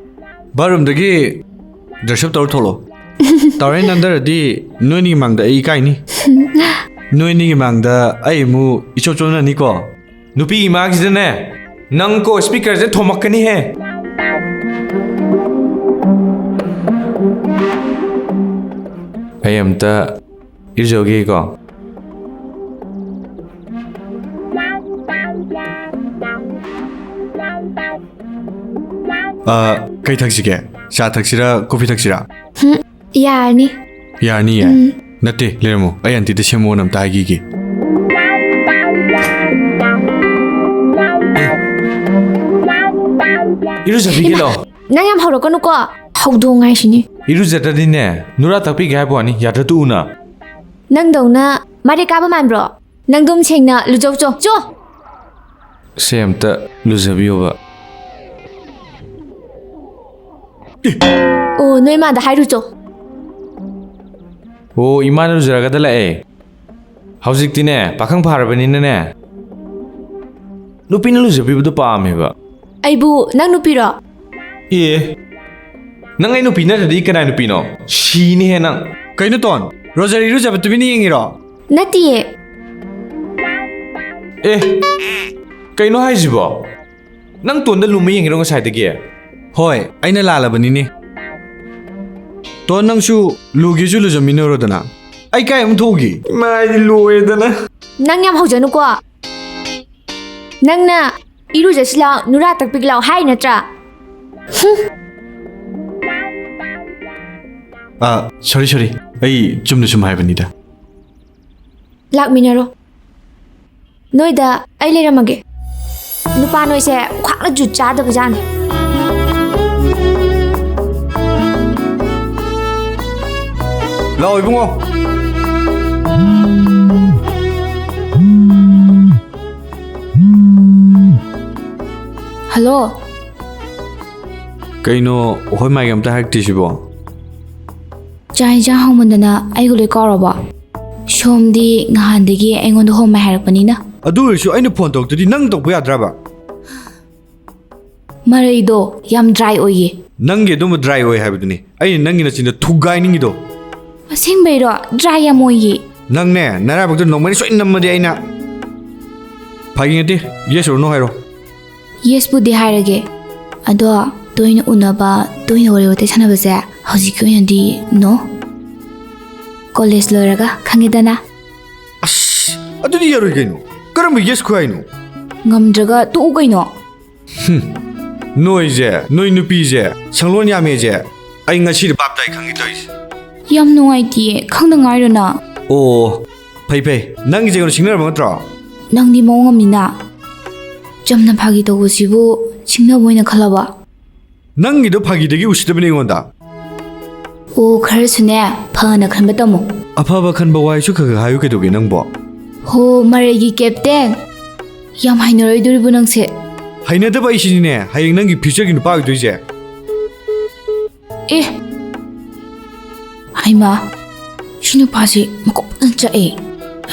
ꯕꯥꯠꯔꯨꯝꯗꯒꯤ ꯗ꯭ꯔꯦꯁ ꯑꯞ ꯇꯧꯔ ꯊꯣꯛꯂꯛꯑꯣ꯫ ꯇꯥꯎꯔꯦꯟ ꯅꯥꯟꯗꯔꯗꯤ ꯅꯣꯏꯅꯤꯒꯤ ꯃꯥꯡꯗ ꯑꯩ ꯏꯀꯥꯏꯅꯤ꯫ ꯅꯣꯏꯅꯤꯒꯤ ꯃꯥꯡꯗ ꯑꯩ ꯑꯃꯨꯛ ꯏꯆꯣꯞ ꯆꯣꯞꯅꯅꯤꯀꯣ꯫ ꯅꯨꯄꯤ ꯏꯃꯥꯒꯤꯁꯤꯗꯅꯦ, ꯅꯪ ꯀꯣ speakerꯁꯦ ꯊꯣꯝꯃꯛꯀꯅꯤꯍꯦ꯫ ꯑꯩ ꯑꯝꯇ ꯏꯔꯨꯖꯧꯒꯦꯀꯣ꯫ ꯑ, ꯀꯩ ꯊꯛꯁꯤꯒꯦ? ꯆꯥ ꯊꯛꯁꯤꯔꯥ, ꯀꯣꯐꯤ ꯊꯛꯁꯤꯔꯥ? ꯍꯝ, ꯌꯥꯔꯅꯤ꯫ ꯌꯥꯔꯅꯤꯌꯦ? ꯎꯝ꯫ ꯅꯠꯇꯦ, ꯂꯩꯔꯝꯃꯣ, ꯑꯩ ꯑꯟꯇꯤꯗ ꯁꯦꯝꯃꯣꯅ ꯑꯝꯇ ꯍꯥꯏꯈꯤꯒꯦ꯫ ꯏꯔꯨꯖꯕꯤꯒꯦ ꯏꯃꯥ, ꯂꯥꯛꯑꯣ꯫ ꯅꯪ ꯌꯥꯝ ꯍꯧꯔꯛꯀꯅꯨꯀꯣ, ꯍꯧꯗꯣꯡ ꯍꯥꯏꯁꯤꯅꯤ꯫ ꯏꯔꯨꯖꯗ꯭ꯔꯗꯤꯅꯦ, ꯅꯨꯔꯥ ꯇꯥꯛꯄꯤꯒꯦ ꯍꯥꯏꯕ ꯋꯥꯅꯤ, ꯌꯥꯗ꯭ꯔ ꯇꯣꯛꯎꯅ꯫ ꯅꯪꯗꯧꯅ ꯃꯔꯦꯛ ꯀꯥꯕ ꯃꯥꯟꯕ꯭ꯔꯣ? ꯅꯪꯗꯨꯝ ꯁꯦꯡꯅ ꯂꯨꯖꯧ ꯆꯣ, ꯆꯣ꯫ ꯁꯦ ꯑꯝꯇ ꯂꯨꯖꯕꯤꯌꯣꯕ꯫ ꯑꯣ, ꯅꯣꯏ ꯃꯥꯗ ꯍꯥꯏꯔꯨ ꯆꯣ꯫ ꯑꯣ, ꯏꯃꯥꯅ ꯂꯨꯖꯔꯒꯗ ꯂꯥꯛꯑꯦ꯫ ꯍꯧꯖꯤꯛꯇꯤꯅꯦ, ꯄꯥꯈꯪ ꯐꯥꯔꯕꯅꯤꯅꯅꯦ, ꯅꯨꯄꯤꯅ ꯂꯨꯖꯕꯤꯕꯗꯣ ꯄꯥꯝꯃꯦꯕ꯫ ꯑꯩꯕꯨ ꯅꯪ ꯅꯨꯄꯤꯔꯣ? ꯑꯦ, ꯅꯪ ꯑꯩ ꯅꯨꯄꯤ ꯅꯠꯇ꯭ꯔꯗꯤ ꯀꯅꯥꯏ ꯅꯨꯄꯤꯅꯣ? ꯁꯤꯅꯤꯍꯦ ꯅꯪ꯫ ꯀꯩꯅꯣ ꯇꯣꯟ, ꯔꯣꯖꯔ ꯏꯔꯨꯖꯕ ꯇꯨꯃꯤꯟꯅ ꯌꯦꯡꯉꯤꯔꯣ? ꯅꯠꯇꯤꯌꯦ꯫ ꯑꯦ, ꯀꯩꯅꯣ ꯍꯥꯏꯁꯤꯕꯣ? ꯅꯪ ꯇꯣꯟꯗ ꯂꯨꯝꯃ ꯌꯦꯡꯉꯤꯔꯣ ꯉꯁꯥꯏꯗꯒꯤ? ꯍꯣꯏ, ꯑꯩꯅ ꯂꯥꯜꯂꯕꯅꯤꯅꯦ꯫ ꯇꯣꯟ, ꯅꯪꯁꯨ ꯂꯨꯒꯦꯁꯨ ꯂꯨꯖꯃꯤꯟꯅꯔꯣꯗꯅ꯫ ꯑꯩ ꯀꯥꯏ ꯑꯃꯨꯛ ꯊꯣꯛꯎꯒꯦ? ꯏꯃꯥ, ꯑꯩꯗꯤ ꯂꯣꯏꯔꯦꯗꯅ꯫ ꯅꯪ ꯌꯥꯝ ꯍꯧꯖꯅꯨꯀꯣ꯫ ꯅꯪꯅ ꯏꯔꯨꯖꯁꯤ ꯂꯥꯎ, ꯅꯨꯔꯥ ꯇꯛꯄꯤꯒꯦ ꯂꯥꯎ ꯍꯥꯏ ꯅꯠꯇ꯭ꯔꯥ? ꯍꯨꯝ꯫ ꯑꯥ, sorry, sorry꯫ ꯑꯩ ꯆꯨꯝꯅ ꯁꯨꯝ ꯍꯥꯏꯕꯅꯤꯗ꯫ ꯂꯥꯛꯃꯤꯟꯅꯔꯣ꯫ ꯅꯣꯏꯗ ꯑꯩ ꯂꯩꯔꯝꯃꯒꯦ꯫ ꯅꯨꯄꯥ ꯅꯣꯏꯁꯦ ꯈ꯭ꯋꯥꯡꯅ ꯖꯨꯠ ꯆꯥꯗꯕ ꯖꯥꯠꯅꯤ꯫ ꯂꯥꯛꯑꯣ, ꯏꯕꯨꯡꯉꯣ꯫ ꯍꯜꯂꯣ꯫ ꯀꯩꯅꯣ, ꯍꯣꯏ ꯃꯥꯏꯒ ꯑꯝꯇ ꯍꯥꯏꯔꯛꯇ꯭ꯔꯤꯁꯤꯕꯣ? ꯆꯥꯛ ꯏꯟꯁꯥꯡ ꯍꯥꯎꯃꯟꯗꯅ ꯑꯩꯒ ꯂꯣꯏ ꯀꯥꯎꯔꯕꯣ? ꯁꯣꯝꯗꯤ ꯅꯍꯥꯟꯗꯒꯤ ꯑꯩꯉꯣꯟꯗ ꯍꯣꯝꯃꯦ ꯍꯥꯏꯔꯛꯄꯅꯤꯅ꯫ ꯑꯗꯨ ꯑꯣꯏꯔꯁꯨ ꯑꯩꯅ ꯐꯣꯟ ꯇꯧꯔꯛꯇꯗꯤ ꯅꯪ ꯇꯧꯕ ꯌꯥꯗ꯭ꯔꯕ? ꯃꯔꯩꯗꯣ ꯌꯥꯝ dry ꯑꯣꯏꯌꯦ꯫ ꯅꯪꯒꯤ ꯑꯗꯨꯝꯕ ꯗ꯭ꯔꯥꯏ ꯑꯣꯏ ꯍꯥꯏꯕꯗꯨꯅꯤ ꯑꯩꯅ ꯅꯪꯒꯤ ꯅꯆꯤꯟꯗ ꯊꯨꯒꯥꯏꯅꯤꯡꯉꯤꯗꯣ꯫ ꯑꯁꯦꯡꯕꯩꯔꯣ? ꯗ꯭ꯔꯥꯏ ꯌꯥꯝ ꯑꯣꯏꯌꯦ꯫ ꯅꯪꯅꯦ, ꯅꯔꯥꯏꯕꯛꯇ ꯅꯣꯡꯃꯩꯅ ꯁꯣꯏ ꯅꯝꯃꯗꯤ ꯑꯩꯅ꯫ ꯐꯥꯒꯤ ꯅꯠꯇꯦ, yes or no ꯍꯥꯏꯔꯣ꯫ ꯌꯦꯁꯄꯨꯗꯤ ꯍꯥꯏꯔꯒꯦ, ꯑꯗꯣ ꯇꯣꯏꯅ ꯎꯅꯕ, ꯇꯣꯏꯅ ꯋꯥꯔꯤ ꯋꯥꯇꯥꯏ ꯁꯥꯟꯅꯕꯁꯦ ꯍꯧꯖꯤꯛꯀꯤ ꯑꯣꯏꯅꯗꯤ ꯅꯣ꯫ ꯀꯣꯂꯦꯖ ꯂꯣꯏꯔꯒ ꯈꯪꯉꯦꯗꯅ꯫ ꯑꯁ, ꯑꯗꯨꯗꯤ ꯌꯥꯔꯣꯏ ꯀꯩꯅꯣ꯫ ꯀꯔꯝꯕ ꯌꯦꯁ ꯈꯨꯍꯥꯏꯅꯣ? ꯉꯝꯗ꯭ꯔꯒ ꯇꯣꯛꯎ ꯀꯩꯅꯣ꯫ ꯍꯨꯝ, ꯅꯣꯏꯁꯦ, ꯅꯣꯏ ꯅꯨꯄꯤꯁꯦ, ꯁꯪꯂꯣꯟ ꯌꯥꯝꯃꯦꯁꯦ, ꯑꯩ ꯉꯁꯤꯗꯤ ꯚꯥꯞ ꯇꯥꯏ ꯈꯪꯉꯤ ꯇꯧꯔꯤꯁꯦ꯫ ꯌꯥꯝ ꯅꯨꯡꯉꯥꯏꯇꯤꯌꯦ, ꯈꯪꯗ ꯉꯥꯏꯔꯣ ꯅ꯫ ꯑꯣ, ꯐꯩ ꯐꯩ, ꯅꯪꯒꯤꯁꯦ ꯀꯩꯅꯣ ꯁꯤꯡꯅꯔꯕ ꯅꯠꯇ꯭ꯔꯣ? ꯅꯪꯗꯤ ꯃꯑꯣꯡ ꯑꯃꯅꯤꯅ꯫ ꯆꯝꯅ ꯐꯥꯒꯤ ꯇꯧꯕꯁꯤꯕꯨ ꯁꯤꯡꯅꯕ ꯑꯣꯏꯅ ꯈꯜꯂꯕ? ꯅꯪꯒꯤꯗꯣ ꯐꯥꯒꯤꯗꯒꯤ ꯎꯁꯤꯠꯇꯕꯅꯦ ꯑꯩꯉꯣꯟꯗ꯫ ꯑꯣ, ꯈꯔꯁꯨꯅꯦ, ꯐꯅ ꯈꯟꯕ ꯇꯝꯃꯨ꯫ ꯑꯐꯕ ꯈꯟꯕ ꯋꯥꯍꯩꯁꯨ ꯈꯔ ꯈꯔ ꯍꯥꯏꯌꯨ ꯀꯩꯗꯧꯒꯦ ꯅꯪꯕꯣ? ꯍꯣ, ꯃꯔꯩꯒꯤ ꯀꯦꯞꯇꯦꯟ꯫ ꯌꯥꯝ ꯍꯩꯅꯔꯣꯏꯗꯣꯔꯤꯕꯣ ꯅꯪꯁꯦ? ꯍꯩꯅꯗꯕ ꯑꯩꯁꯤꯅꯤꯅꯦ ꯍꯌꯦꯡ ꯅꯪꯒꯤ ꯐ꯭ꯌꯨꯆꯔꯒꯤ ꯅꯨꯄꯥ ꯑꯣꯏꯗꯣꯏꯁꯦ꯫ ꯑꯦ! ꯍꯩꯃꯥ, ꯁꯤ ꯅꯨꯄꯥꯁꯤ ꯃꯀꯣꯛ ꯐꯖꯅ ꯆꯥꯛꯑꯦ꯫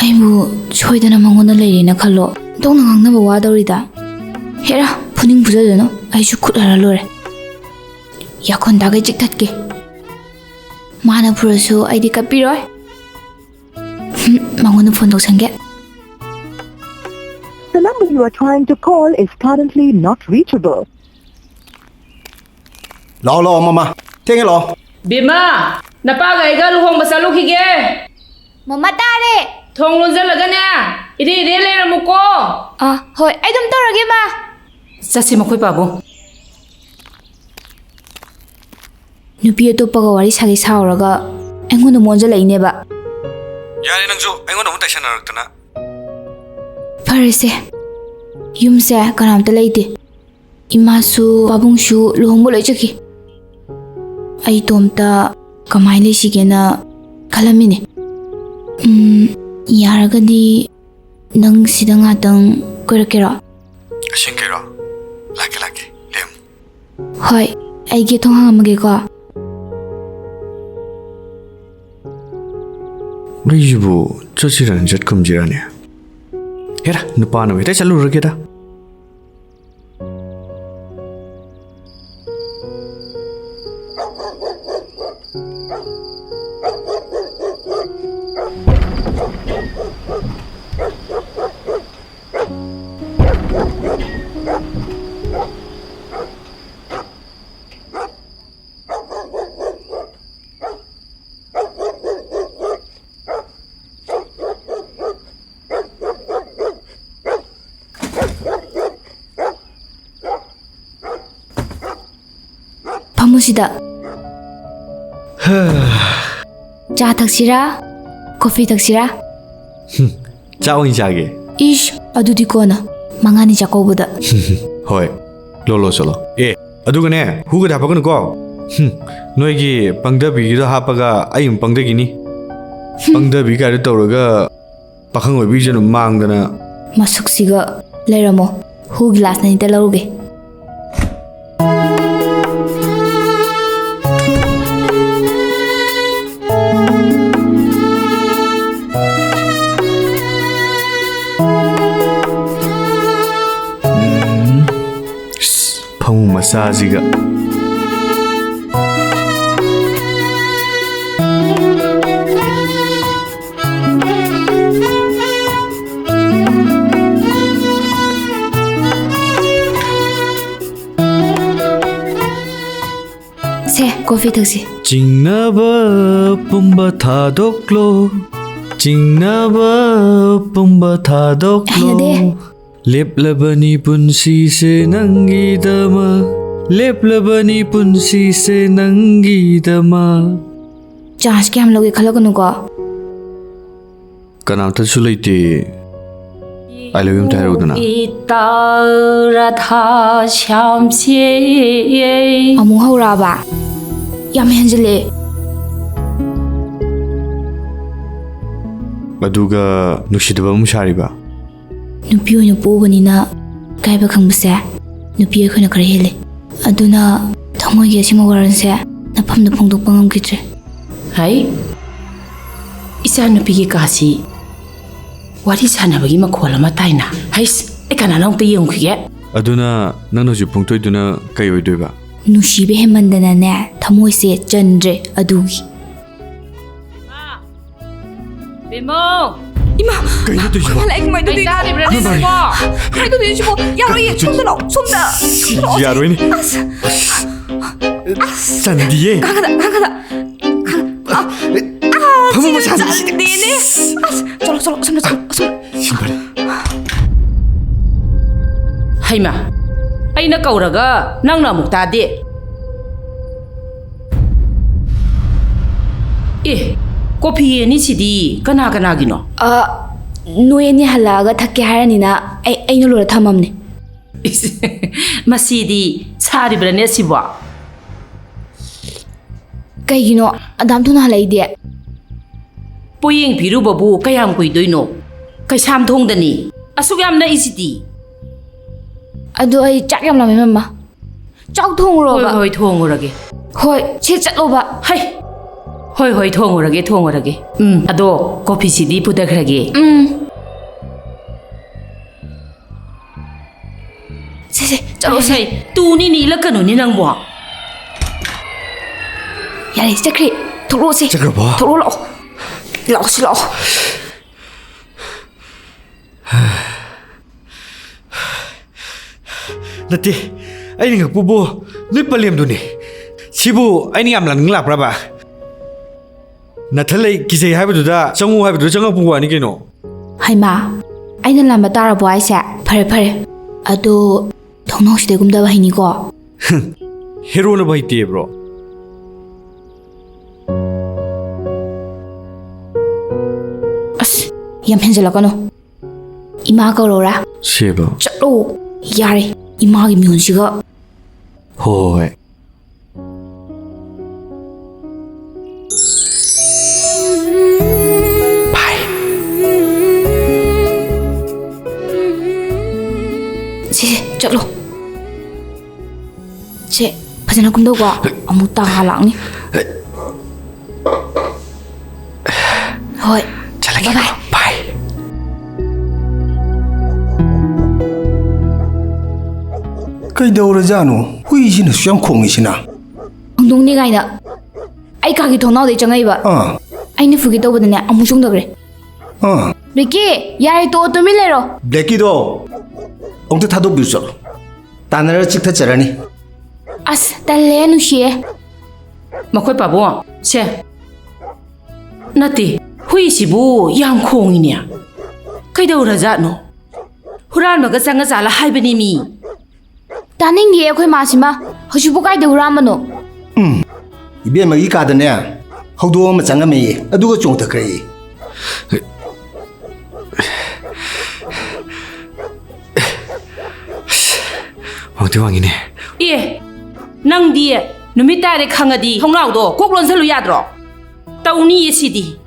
ꯑꯩꯕꯨ ꯁꯣꯏꯗꯅ ꯃꯉꯣꯟꯗ ꯂꯩꯔꯦꯅ ꯈꯜꯂꯣ꯫ ꯗꯣꯡꯅ ꯉꯥꯡꯅꯕ ꯋꯥꯗꯧꯔꯤꯗ꯫ ꯍꯦꯔꯥ, ꯐꯨꯅꯤꯡ ꯐꯨꯖꯗꯅꯨ, ꯑꯩꯁꯨ ꯈꯨꯠ ꯍꯜꯂ ꯂꯣꯏꯔꯦ꯫ ꯌꯥꯈꯣꯟ ꯇꯥꯈꯩ ꯆꯤꯛꯊꯠꯀꯦ꯫ ꯃꯥꯅ ꯐꯨꯔꯁꯨ ꯑꯩꯗꯤ ꯀꯞꯄꯤꯔꯣꯏ꯫ ꯍꯨꯝ, ꯃꯉꯣꯟꯗ phone ꯇꯧꯁꯟꯒꯦ꯫ The number you are trying to call is currently not reachable. ꯂꯥꯛꯑꯣ, ꯂꯥꯛꯑꯣ, ꯃꯃꯥ꯫ ꯊꯦꯡꯉꯦ, ꯂꯥꯛꯑꯣ꯫ ꯕꯦꯝꯃ, ꯅꯄꯥꯒ ꯑꯩꯒ ꯂꯨꯍꯣꯡꯕ ꯆꯠꯂꯨꯈꯤꯒꯦ꯫ ꯃꯃꯥ ꯇꯥꯔꯦ꯫ ꯊꯣꯡ ꯂꯣꯟꯖꯜꯂꯒꯅꯦ, ꯏꯔꯦ ꯏꯔꯦ ꯂꯩꯔꯝꯃꯨꯀꯣ꯫ ꯑꯥ, ꯍꯣꯏ, ꯑꯩ ꯑꯗꯨꯝ ꯇꯧꯔꯒꯦ, ꯃꯥ꯫ ꯆꯠꯁꯤ, ꯃꯈꯣꯏ ꯄꯥꯕꯨꯡ꯫ ꯅꯨꯄꯤ ꯑꯇꯣꯞꯄꯒ ꯋꯥꯔꯤ ꯁꯥꯒꯦ ꯁꯥꯎꯔꯒ ꯑꯩꯉꯣꯟꯗ ꯃꯣꯟꯖꯜꯂꯛꯏꯅꯦꯕ꯫ ꯌꯥꯔꯦ, ꯅꯪꯁꯨ ꯑꯩꯉꯣꯟꯗ ꯑꯃꯨꯛ ꯇꯥꯏꯁꯟꯅꯔꯛꯇꯅ꯫ ꯐꯔꯦꯁꯦ, ꯌꯨꯝꯁꯦ ꯀꯅꯥꯝꯇ ꯂꯩꯇꯦ꯫ ꯏꯃꯥꯁꯨ ꯄꯥꯕꯨꯡꯁꯨ ꯂꯨꯍꯣꯡꯕ ꯂꯣꯏ ꯆꯠꯈꯤ꯫ ꯑꯩ ꯏꯇꯣꯝꯇ ꯀꯃꯥꯏꯅ ꯂꯩꯁꯤꯒꯦꯅ ꯈꯜꯂꯝꯃꯤꯅꯦ꯫ ꯎꯝ, ꯌꯥꯔꯒꯗꯤ ꯅꯪ ꯁꯤꯗ ꯉꯥꯛꯇꯪ ꯀꯣꯏꯔꯛꯀꯦꯔꯣ? ꯑꯁꯦꯡꯀꯤꯔꯣ? ꯂꯥꯛꯀꯦ, ꯂꯥꯛꯀꯦ꯫ ꯂꯦꯝ꯫ ꯍꯣꯏ, ꯑꯩ ꯒꯦꯠ ꯊꯣꯡ ꯍꯥꯡꯉꯝꯃꯒꯦꯀꯣ꯫ ꯑꯩꯁꯤꯕꯨ ꯆꯠꯁꯤꯔꯅꯤ, ꯆꯠꯀꯨꯝꯁꯤꯔꯅꯤ? ꯍꯦꯔꯥ, ꯅꯨꯄꯥꯅ ꯍꯦꯛꯇ ꯆꯠꯂꯨꯔꯒꯦꯗ꯫ ꯁꯤꯗ꯫ ꯆꯥ ꯊꯛꯁꯤꯔꯥ? ꯀꯣꯐꯤ ꯊꯛꯁꯤꯔꯥ? ꯆꯥꯛ ꯑꯣꯏꯅ ꯆꯥꯒꯦ꯫ ꯏꯁ, ꯑꯗꯨꯗꯤ ꯀꯣꯟꯅ꯫ ꯃꯉꯥꯅꯤ ꯆꯥꯛꯀꯧꯕꯗ꯫ ꯍꯣꯏ, ꯂꯣ, ꯂꯣ, ꯆꯠꯂꯣ꯫ ꯑꯦ, ꯑꯗꯨꯒꯅꯦ, ꯍꯨꯒꯗꯤ ꯍꯥꯄꯛꯀꯅꯨꯀꯣ꯫ ꯍꯨꯝ, ꯅꯣꯏꯒꯤ ꯄꯪꯊꯕꯤꯒꯤꯗꯣ ꯍꯥꯞꯄꯒ ꯑꯩ ꯑꯃꯨꯛ ꯄꯪꯊꯈꯤꯅꯤ꯫ ꯄꯪꯊꯕꯤ ꯀꯥꯏꯗꯣ ꯇꯧꯔꯒ ꯄꯥꯈꯪ ꯑꯣꯏꯕꯤꯁꯦ ꯑꯗꯨꯝ ꯃꯥꯡꯗꯅ꯫ ꯃꯁꯛꯁꯤꯒ꯫ ꯂꯩꯔꯝꯃꯣ, ꯍꯨ ꯒꯤꯂꯥꯁ ꯑꯅꯤꯇ ꯂꯧꯔꯨꯒꯦ꯫ ꯎꯝ, ꯐꯃꯨꯡ ꯃꯆꯥꯁꯤꯒ꯫ ꯁꯦ, ꯀꯣꯐꯤ ꯊꯛꯁꯤ꯫ ꯆꯤꯡꯅꯕ ꯄꯨꯝꯕ ꯊꯥꯗꯣꯛꯂꯣ, ꯆꯤꯡꯅꯕ ꯄꯨꯝꯕ ꯊꯥꯗꯣꯛꯂꯣ꯫ ꯍꯩꯅꯗꯦ꯫ ꯂꯦꯞꯂꯕꯅꯤ ꯄꯨꯟꯁꯤꯁꯦ ꯅꯪꯒꯤꯗꯃꯛ, ꯂꯦꯞꯂꯕꯅꯤ ꯄꯨꯟꯁꯤꯁꯦ ꯅꯪꯒꯤꯗꯃꯛ꯫ ꯆꯥꯔꯖ ꯀꯌꯥꯝ ꯂꯧꯒꯦ ꯈꯜꯂꯛꯀꯅꯨꯀꯣ꯫ ꯀꯅꯥꯝꯇꯁꯨ ꯂꯩꯇꯦ꯫ I love you ꯑꯝꯇ ꯍꯥꯏꯔꯛꯎꯗꯅ꯫ ꯏꯇꯥ ꯔꯥꯙꯥ ꯁ꯭ꯌꯥꯝꯁꯦ꯫ ꯑꯃꯨꯛ ꯍꯧꯔꯛꯑꯕ? ꯌꯥꯝ ꯍꯦꯟꯖꯤꯜꯂꯛꯑꯦ꯫ ꯑꯗꯨꯒ ꯅꯨꯡꯁꯤꯗꯕ ꯑꯃꯨꯛ ꯁꯥꯔꯤꯕ? ꯅꯨꯄꯤ ꯑꯣꯏꯅ ꯄꯣꯛꯎꯕꯅꯤꯅ ꯏꯀꯥꯏꯕ ꯈꯪꯕꯁꯦ ꯅꯨꯄꯤ ꯑꯩꯈꯣꯏꯅ ꯈꯔ ꯍꯦꯜꯂꯦ꯫ ꯑꯗꯨꯅ ꯊꯃꯣꯏꯒꯤ ꯑꯁꯦꯡꯕ ꯋꯥꯔꯣꯜꯁꯦ ꯅꯐꯝꯗ ꯐꯣꯡꯗꯣꯛꯄ ꯉꯝꯈꯤꯗ꯭ꯔꯦ꯫ ꯍꯩ, ꯏꯆꯥꯅꯨꯄꯤꯒꯤ ꯀꯥꯁꯤ ꯋꯥꯔꯤ ꯁꯥꯟꯅꯕꯒꯤ ꯃꯈꯣꯜ ꯑꯃ ꯇꯥꯏꯅ꯫ ꯍꯩꯁ, ꯑꯩ ꯀꯅꯥꯅꯣ ꯑꯃꯨꯛꯇ ꯌꯦꯡꯉꯨꯈꯤꯒꯦ꯫ ꯑꯗꯨꯅ ꯅꯪꯅ ꯍꯧꯖꯤꯛ ꯐꯣꯡꯗꯣꯛꯏꯗꯨꯅ ꯀꯩ ꯑꯣꯏꯗꯣꯏꯕ? ꯅꯨꯡꯁꯤꯕ ꯍꯦꯟꯃꯟꯗꯅꯅꯦ ꯊꯃꯣꯏꯁꯦ ꯆꯟꯗ꯭ꯔꯦ ꯑꯗꯨꯒꯤ꯫ ꯕꯦꯝꯃꯧ! ꯏꯃꯥ! ꯀꯩꯅꯣ ꯇꯧꯔꯤꯁꯤꯕꯣ? ꯃꯥ ꯂꯥꯛꯑꯦ, ꯀꯃꯥꯏꯅ ꯀꯩ ꯇꯧꯗꯣꯏꯅꯣ? ꯆꯥꯔꯤꯕ꯭ꯔꯥ ꯅꯪꯕꯣ? ꯀꯃꯥꯏꯅ ꯇꯧꯗꯣꯏꯅꯣ ꯁꯤꯕꯣ? ꯌꯥꯔꯣꯏꯌꯦ, ꯀꯩꯅꯣ ꯁꯣꯝꯗ ꯂꯥꯛꯑꯣ, ꯁꯣꯝꯗ, ꯁꯣꯝꯗ ꯂꯥꯛꯑꯣ꯫ ꯌꯥꯔꯣꯏꯅꯦ꯫ ꯑꯁ! ꯆꯟꯗꯤꯌꯦ꯫ ꯀꯥꯈꯠꯂ, ꯀꯥꯈꯠꯂ꯫ ꯐꯃꯨꯡ ꯃꯆꯥꯗ ꯆꯟꯗꯦꯅꯦ꯫ ꯑꯁ! ꯆꯠꯂꯣ, ꯆꯠꯂꯣ, ꯑꯁꯣꯝꯗ ꯆꯠꯂꯣ, ꯑꯁꯣꯝꯗ꯫ ꯁꯤ ꯐꯔꯦ꯫ ꯍꯩꯃꯥ! ꯑꯩꯅ ꯀꯧꯔꯒ ꯅꯪꯅ ꯑꯃꯨꯛ ꯇꯥꯗꯦ꯫ ꯑꯦ, ꯀꯣꯐꯤ ꯑꯅꯤꯁꯤꯗꯤ ꯀꯅꯥ ꯀꯅꯥꯒꯤꯅꯣ? ꯑ, ꯅꯣꯏ ꯑꯅꯤ ꯍꯜꯂꯛꯑꯒ ꯊꯛꯀꯦ ꯍꯥꯏꯔꯅꯤꯅ ꯑꯩ, ꯑꯩꯅ ꯂꯣꯏꯔ ꯊꯝꯃꯝꯅꯦ꯫ ꯏꯁ, ꯃꯁꯤꯗꯤ ꯁꯥꯔꯤꯕ꯭ꯔꯥꯅꯦ ꯑꯁꯤꯕꯣ? ꯀꯩꯒꯤꯅꯣ ꯑꯗꯥꯝ ꯊꯨꯅ ꯍꯜꯂꯛꯏꯗꯤ? ꯄꯣꯌꯦꯡ ꯄꯤꯔꯨꯕꯕꯨ ꯀꯌꯥꯝ ꯀꯨꯏꯗꯣꯏꯅꯣ? ꯀꯩꯁꯥꯝ ꯊꯣꯡꯗꯅꯤ꯫ ꯑꯁꯨꯛ ꯌꯥꯝ ꯅꯛꯏꯁꯤꯗꯤ꯫ ꯑꯗꯣ ꯑꯩ ꯆꯥꯛ ꯌꯥꯝ ꯂꯥꯝꯃꯦ, ꯃꯃꯥ꯫ ꯆꯥꯛ ꯊꯣꯡꯉꯨꯔꯣꯕ? ꯍꯣꯏ, ꯍꯣꯏ, ꯊꯣꯡꯉꯨꯔꯒꯦ꯫ ꯍꯣꯏ, ꯁꯦ ꯆꯠꯂꯣꯕ꯫ ꯍꯩ! ꯍꯣꯏ, ꯍꯣꯏ, ꯊꯣꯡꯉꯨꯔꯒꯦ, ꯊꯣꯡꯉꯨꯔꯒꯦ꯫ ꯎꯝ, ꯑꯗꯣ ꯀꯣꯐꯤꯁꯤꯗꯤ ꯄꯨꯊꯈ꯭ꯔꯒꯦ꯫ ꯎꯝ꯫ ꯁꯦ, ꯁꯦ, ꯆꯠꯂꯣꯁꯦ꯫ ꯍꯩ, ꯍꯩ, ꯇꯨꯅꯤꯅꯦ, ꯏꯜꯂꯛꯀꯅꯨꯅꯦ ꯅꯪꯕꯣ꯫ ꯌꯥꯔꯦ, ꯆꯠꯈ꯭ꯔꯦ꯫ ꯊꯣꯛꯂꯛꯑꯣꯁꯦ꯫ ꯆꯠꯈ꯭ꯔꯕꯣ? ꯊꯣꯛꯂꯛꯑꯣ, ꯂꯥꯛꯑꯣ꯫ ꯂꯥꯛꯑꯣꯁꯤ, ꯂꯥꯛꯑꯣ꯫ ꯅꯠꯇꯦ, ꯑꯩꯅ ꯉꯛꯄꯕꯨ ꯅꯣꯏ ꯄꯂꯦꯝꯗꯨꯅꯤ꯫ ꯁꯤꯕꯨ ꯑꯩꯅ ꯌꯥꯝ ꯂꯥꯛꯅꯤꯡ ꯂꯥꯛꯄ꯭ꯔꯕ? ꯅꯊꯠꯂꯩ ꯀꯤꯖꯩ ꯍꯥꯏꯕꯗꯨꯗ ꯆꯪꯉꯨ ꯍꯥꯏꯕꯗꯨꯗ ꯆꯪꯉꯛꯄ ꯋꯥꯅꯤ ꯀꯩꯅꯣ꯫ ꯍꯩꯃꯥ, ꯑꯩꯅ ꯂꯥꯟꯕ ꯇꯥꯔꯕꯣ ꯍꯥꯏꯁꯦ? ꯐꯔꯦ, ꯐꯔꯦ꯫ ꯑꯗꯣ ꯊꯣꯡꯅꯥꯎꯁꯤꯗꯩ ꯀꯨꯝꯗꯕ ꯍꯩꯅꯤꯀꯣ? ꯍꯦꯔꯣꯅꯕꯨ ꯍꯩꯇꯦꯕ꯭ꯔꯣ? ꯑꯁ, ꯌꯥꯝ ꯍꯦꯟꯖꯜꯂꯛꯀꯅꯨ꯫ ꯏꯃꯥ ꯀꯧꯔꯧꯔꯥ? ꯁꯦꯕ꯫ ꯆꯠꯂꯣ꯫ ꯌꯥꯔꯦ, ꯏꯃꯥꯒꯤ ꯃꯤꯍꯨꯟꯁꯤꯒ꯫ ꯍꯣꯏ, ꯍꯣꯏ, ꯍꯣꯏ꯫ ꯁꯦ, ꯁꯦ, ꯆꯠꯂꯣ꯫ ꯁꯦ, ꯐꯖꯅ ꯀꯨꯝꯗꯧꯀꯣ꯫ ꯑꯃꯨꯛ ꯇꯥ ꯂꯥꯛꯅꯤ꯫ ꯍꯣꯏ꯫ ꯆꯠꯂꯒꯦꯀꯣ꯫ ꯕꯥꯏ ꯕꯥꯏ꯫ ꯕꯥꯏ꯫ ꯀꯩꯗꯧꯔꯖꯥꯠꯅꯣ? ꯍꯨꯏꯁꯤꯅꯁꯨ ꯌꯥꯝ ꯈꯣꯡꯉꯤꯁꯤꯅ꯫ ꯍꯧꯗꯣꯡꯅꯤ ꯀꯥꯏꯅ꯫ ꯑꯩ ꯀꯥꯒꯤ ꯊꯣꯡꯅꯥꯎꯗꯩ ꯆꯪꯉꯛꯏꯕ꯫ ꯑꯥ꯫ ꯑꯩꯅ ꯐꯨꯒꯦ ꯇꯧꯕꯗꯅꯦ, ꯑꯃꯨꯛ ꯆꯣꯡꯊꯈ꯭ꯔꯦ꯫ ꯑꯥ꯫ ꯕ꯭ꯂꯦꯀꯤ, ꯌꯥꯔꯦ, ꯇꯣꯛꯑꯣ, ꯇꯨꯃꯤꯟ ꯂꯩꯔꯣ꯫ ꯕ꯭ꯂꯦꯀꯤꯗꯣ ꯑꯃꯨꯛꯇ ꯊꯥꯗꯣꯛꯄꯤꯔꯨ ꯆꯠꯂꯣ꯫ ꯇꯥꯟꯅꯔ ꯆꯤꯛꯊꯠꯆꯔꯅꯤ꯫ ꯑꯁ, ꯇꯜꯂꯦ, ꯅꯨꯡꯁꯤꯌꯦ꯫ ꯃꯈꯣꯏ ꯄꯥꯕꯨꯡ, ꯁꯦ꯫ ꯅꯠꯇꯦ, ꯍꯨꯏꯁꯤꯕꯨ ꯌꯥꯝ ꯈꯣꯡꯉꯤꯅꯦ꯫ ꯀꯩꯗꯧꯔꯖꯥꯠꯅꯣ? ꯍꯨꯔꯥꯟꯕꯒ ꯆꯪꯉꯖꯥꯠꯂ ꯍꯥꯏꯕꯅꯤ ꯃꯤ꯫ ꯇꯥꯅꯤꯡꯗꯤꯌꯦ ꯑꯩꯈꯣꯏ ꯃꯥꯁꯤꯃ꯫ ꯍꯧꯖꯤꯛꯄꯨ ꯀꯥꯏꯗ ꯍꯨꯔꯥꯟꯕꯅꯣ? ꯎꯝ꯫ ꯏꯕꯦꯝꯃꯒꯤ ꯀꯥꯗꯅꯦ, ꯍꯧꯗꯣꯡ ꯑꯃ ꯆꯪꯉꯝꯃꯦꯌꯦ, ꯑꯗꯨꯒ ꯆꯣꯡꯊꯈ꯭ꯔꯦꯌꯦ꯫ ꯋꯥꯡꯗꯤ ꯋꯥꯡꯉꯤꯅꯦ꯫ ꯑꯦ, ꯅꯪꯗꯤ ꯅꯨꯃꯤꯠ ꯇꯥꯔꯦ ꯈꯪꯉꯗꯤ ꯊꯣꯡꯅꯥꯎꯗꯣ ꯀꯣꯛ ꯂꯣꯟꯁꯤꯜꯂꯨ ꯌꯥꯗ꯭ꯔꯣ? ꯇꯧꯅꯤꯌꯦ ꯁꯤꯗꯤ꯫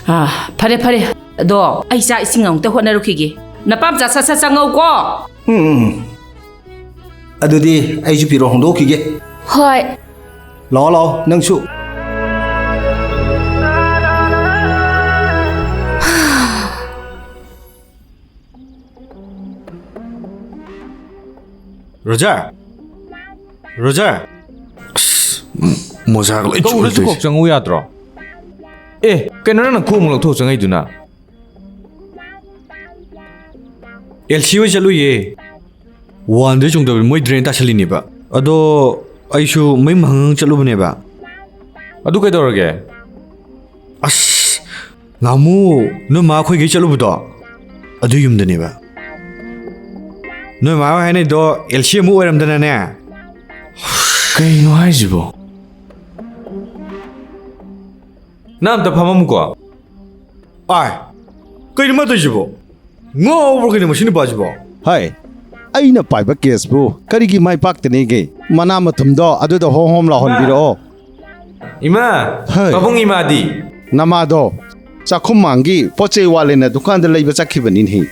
ꯑꯥ, ꯐꯔꯦ, ꯐꯔꯦ꯫ ꯑꯗꯣ ꯑꯩ ꯆꯥꯛ ꯏꯁꯤꯡ ꯑꯃꯨꯛꯇ ꯍꯣꯠꯅꯔꯨꯈꯤꯒꯦ꯫ ꯅꯄꯥꯝꯆꯥ ꯁꯠ ꯁꯠ ꯆꯪꯉꯧꯀꯣ꯫ ꯎꯝ, ꯎꯝ꯫ ꯑꯗꯨꯗꯤ ꯑꯩꯁꯨ ꯐꯤꯔꯣꯜ ꯍꯣꯡꯗꯣꯛꯈꯤꯒꯦ꯫ ꯍꯣꯏ꯫ ꯂꯥꯛꯑꯣ, ꯂꯥꯛꯑꯣ, ꯅꯪꯁꯨ꯫ ꯔꯣꯖꯔ! ꯔꯣꯖꯔ! ꯑꯁ, ꯃꯣꯖꯥꯒ ꯂꯣꯏ ꯀꯧꯔꯁꯨ ꯆꯣꯠꯂꯦ ꯀꯣꯛ ꯇꯧꯔꯤꯁꯦ꯫ ꯆꯪꯉꯨ ꯌꯥꯗ꯭ꯔꯣ? ꯑꯦ, ꯀꯩꯅꯣ ꯅꯪꯅ ꯈꯣꯡ ꯑꯃꯨꯛ ꯂꯧꯊꯣꯛ ꯆꯪꯉꯛꯏꯗꯨꯅ? ꯑꯦꯜ ꯁꯤ ꯍꯣꯏ ꯆꯠꯂꯨꯏꯌꯦ꯫ ꯋꯥꯟꯗ ꯆꯣꯡꯗꯕꯤ ꯃꯣꯏ ꯗ꯭ꯔꯦꯟ ꯇꯥꯁꯜꯂꯤꯅꯦꯕ꯫ ꯑꯗꯣ ꯑꯩꯁꯨ ꯃꯩ ꯃꯍꯪ ꯆꯠꯂꯨꯕꯅꯦꯕ꯫ ꯑꯗꯨ ꯀꯩꯗꯧꯔꯒꯦ? ꯑꯁ, ꯉꯍꯥꯃꯨ ꯅꯣꯏ ꯃꯥ ꯑꯩꯈꯣꯏꯒꯩ ꯆꯠꯂꯨꯕꯗꯣ, ꯑꯗꯨ ꯌꯨꯝꯗꯅꯦꯕ꯫ ꯅꯣꯏ ꯃꯥ ꯍꯣꯏ ꯍꯥꯏꯅꯩꯗꯣ ꯑꯦꯜ ꯁꯤ ꯑꯃꯨꯛ ꯑꯣꯏꯔꯝꯗꯅꯅꯦ꯫ ꯀꯩꯅꯣ ꯍꯥꯏꯁꯤꯕꯣ? ꯅꯪ ꯑꯝꯇ ꯐꯝꯃꯝꯃꯨꯀꯣ꯫ ꯑꯥꯏ, ꯀꯩꯅꯣ ꯃꯥ ꯇꯧꯔꯤꯁꯤꯕꯣ? ꯉꯥꯎꯕ꯭ꯔꯣ ꯀꯩꯅꯣ ꯃꯁꯤ ꯅꯨꯄꯥꯁꯤꯕꯣ? ꯍꯥꯏ, ꯑꯩꯅ ꯄꯥꯏꯕ ꯀꯦꯁꯄꯨ ꯀꯔꯤꯒꯤ ꯃꯥꯏ ꯄꯥꯛꯇꯅꯤꯒꯦ? ꯃꯅꯥ ꯃꯊꯨꯝꯗꯣ ꯑꯗꯨꯗ ꯍꯣꯝ ꯍꯣꯝ ꯂꯥꯎꯍꯟꯕꯤꯔꯛꯑꯣ꯫ ꯏꯃꯥ! ꯍꯩ꯫ ꯄꯥꯕꯨꯡ ꯏꯃꯥꯗꯤ? ꯅꯃꯥꯗꯣ ꯆꯥꯛꯈꯨꯝ ꯃꯥꯡꯒꯤ ꯄꯣꯠ ꯆꯩ ꯋꯥꯠꯂꯦꯅ ꯗꯨꯀꯥꯟꯗ ꯂꯩꯕ ꯆꯠꯈꯤꯕꯅꯤꯅꯦ꯫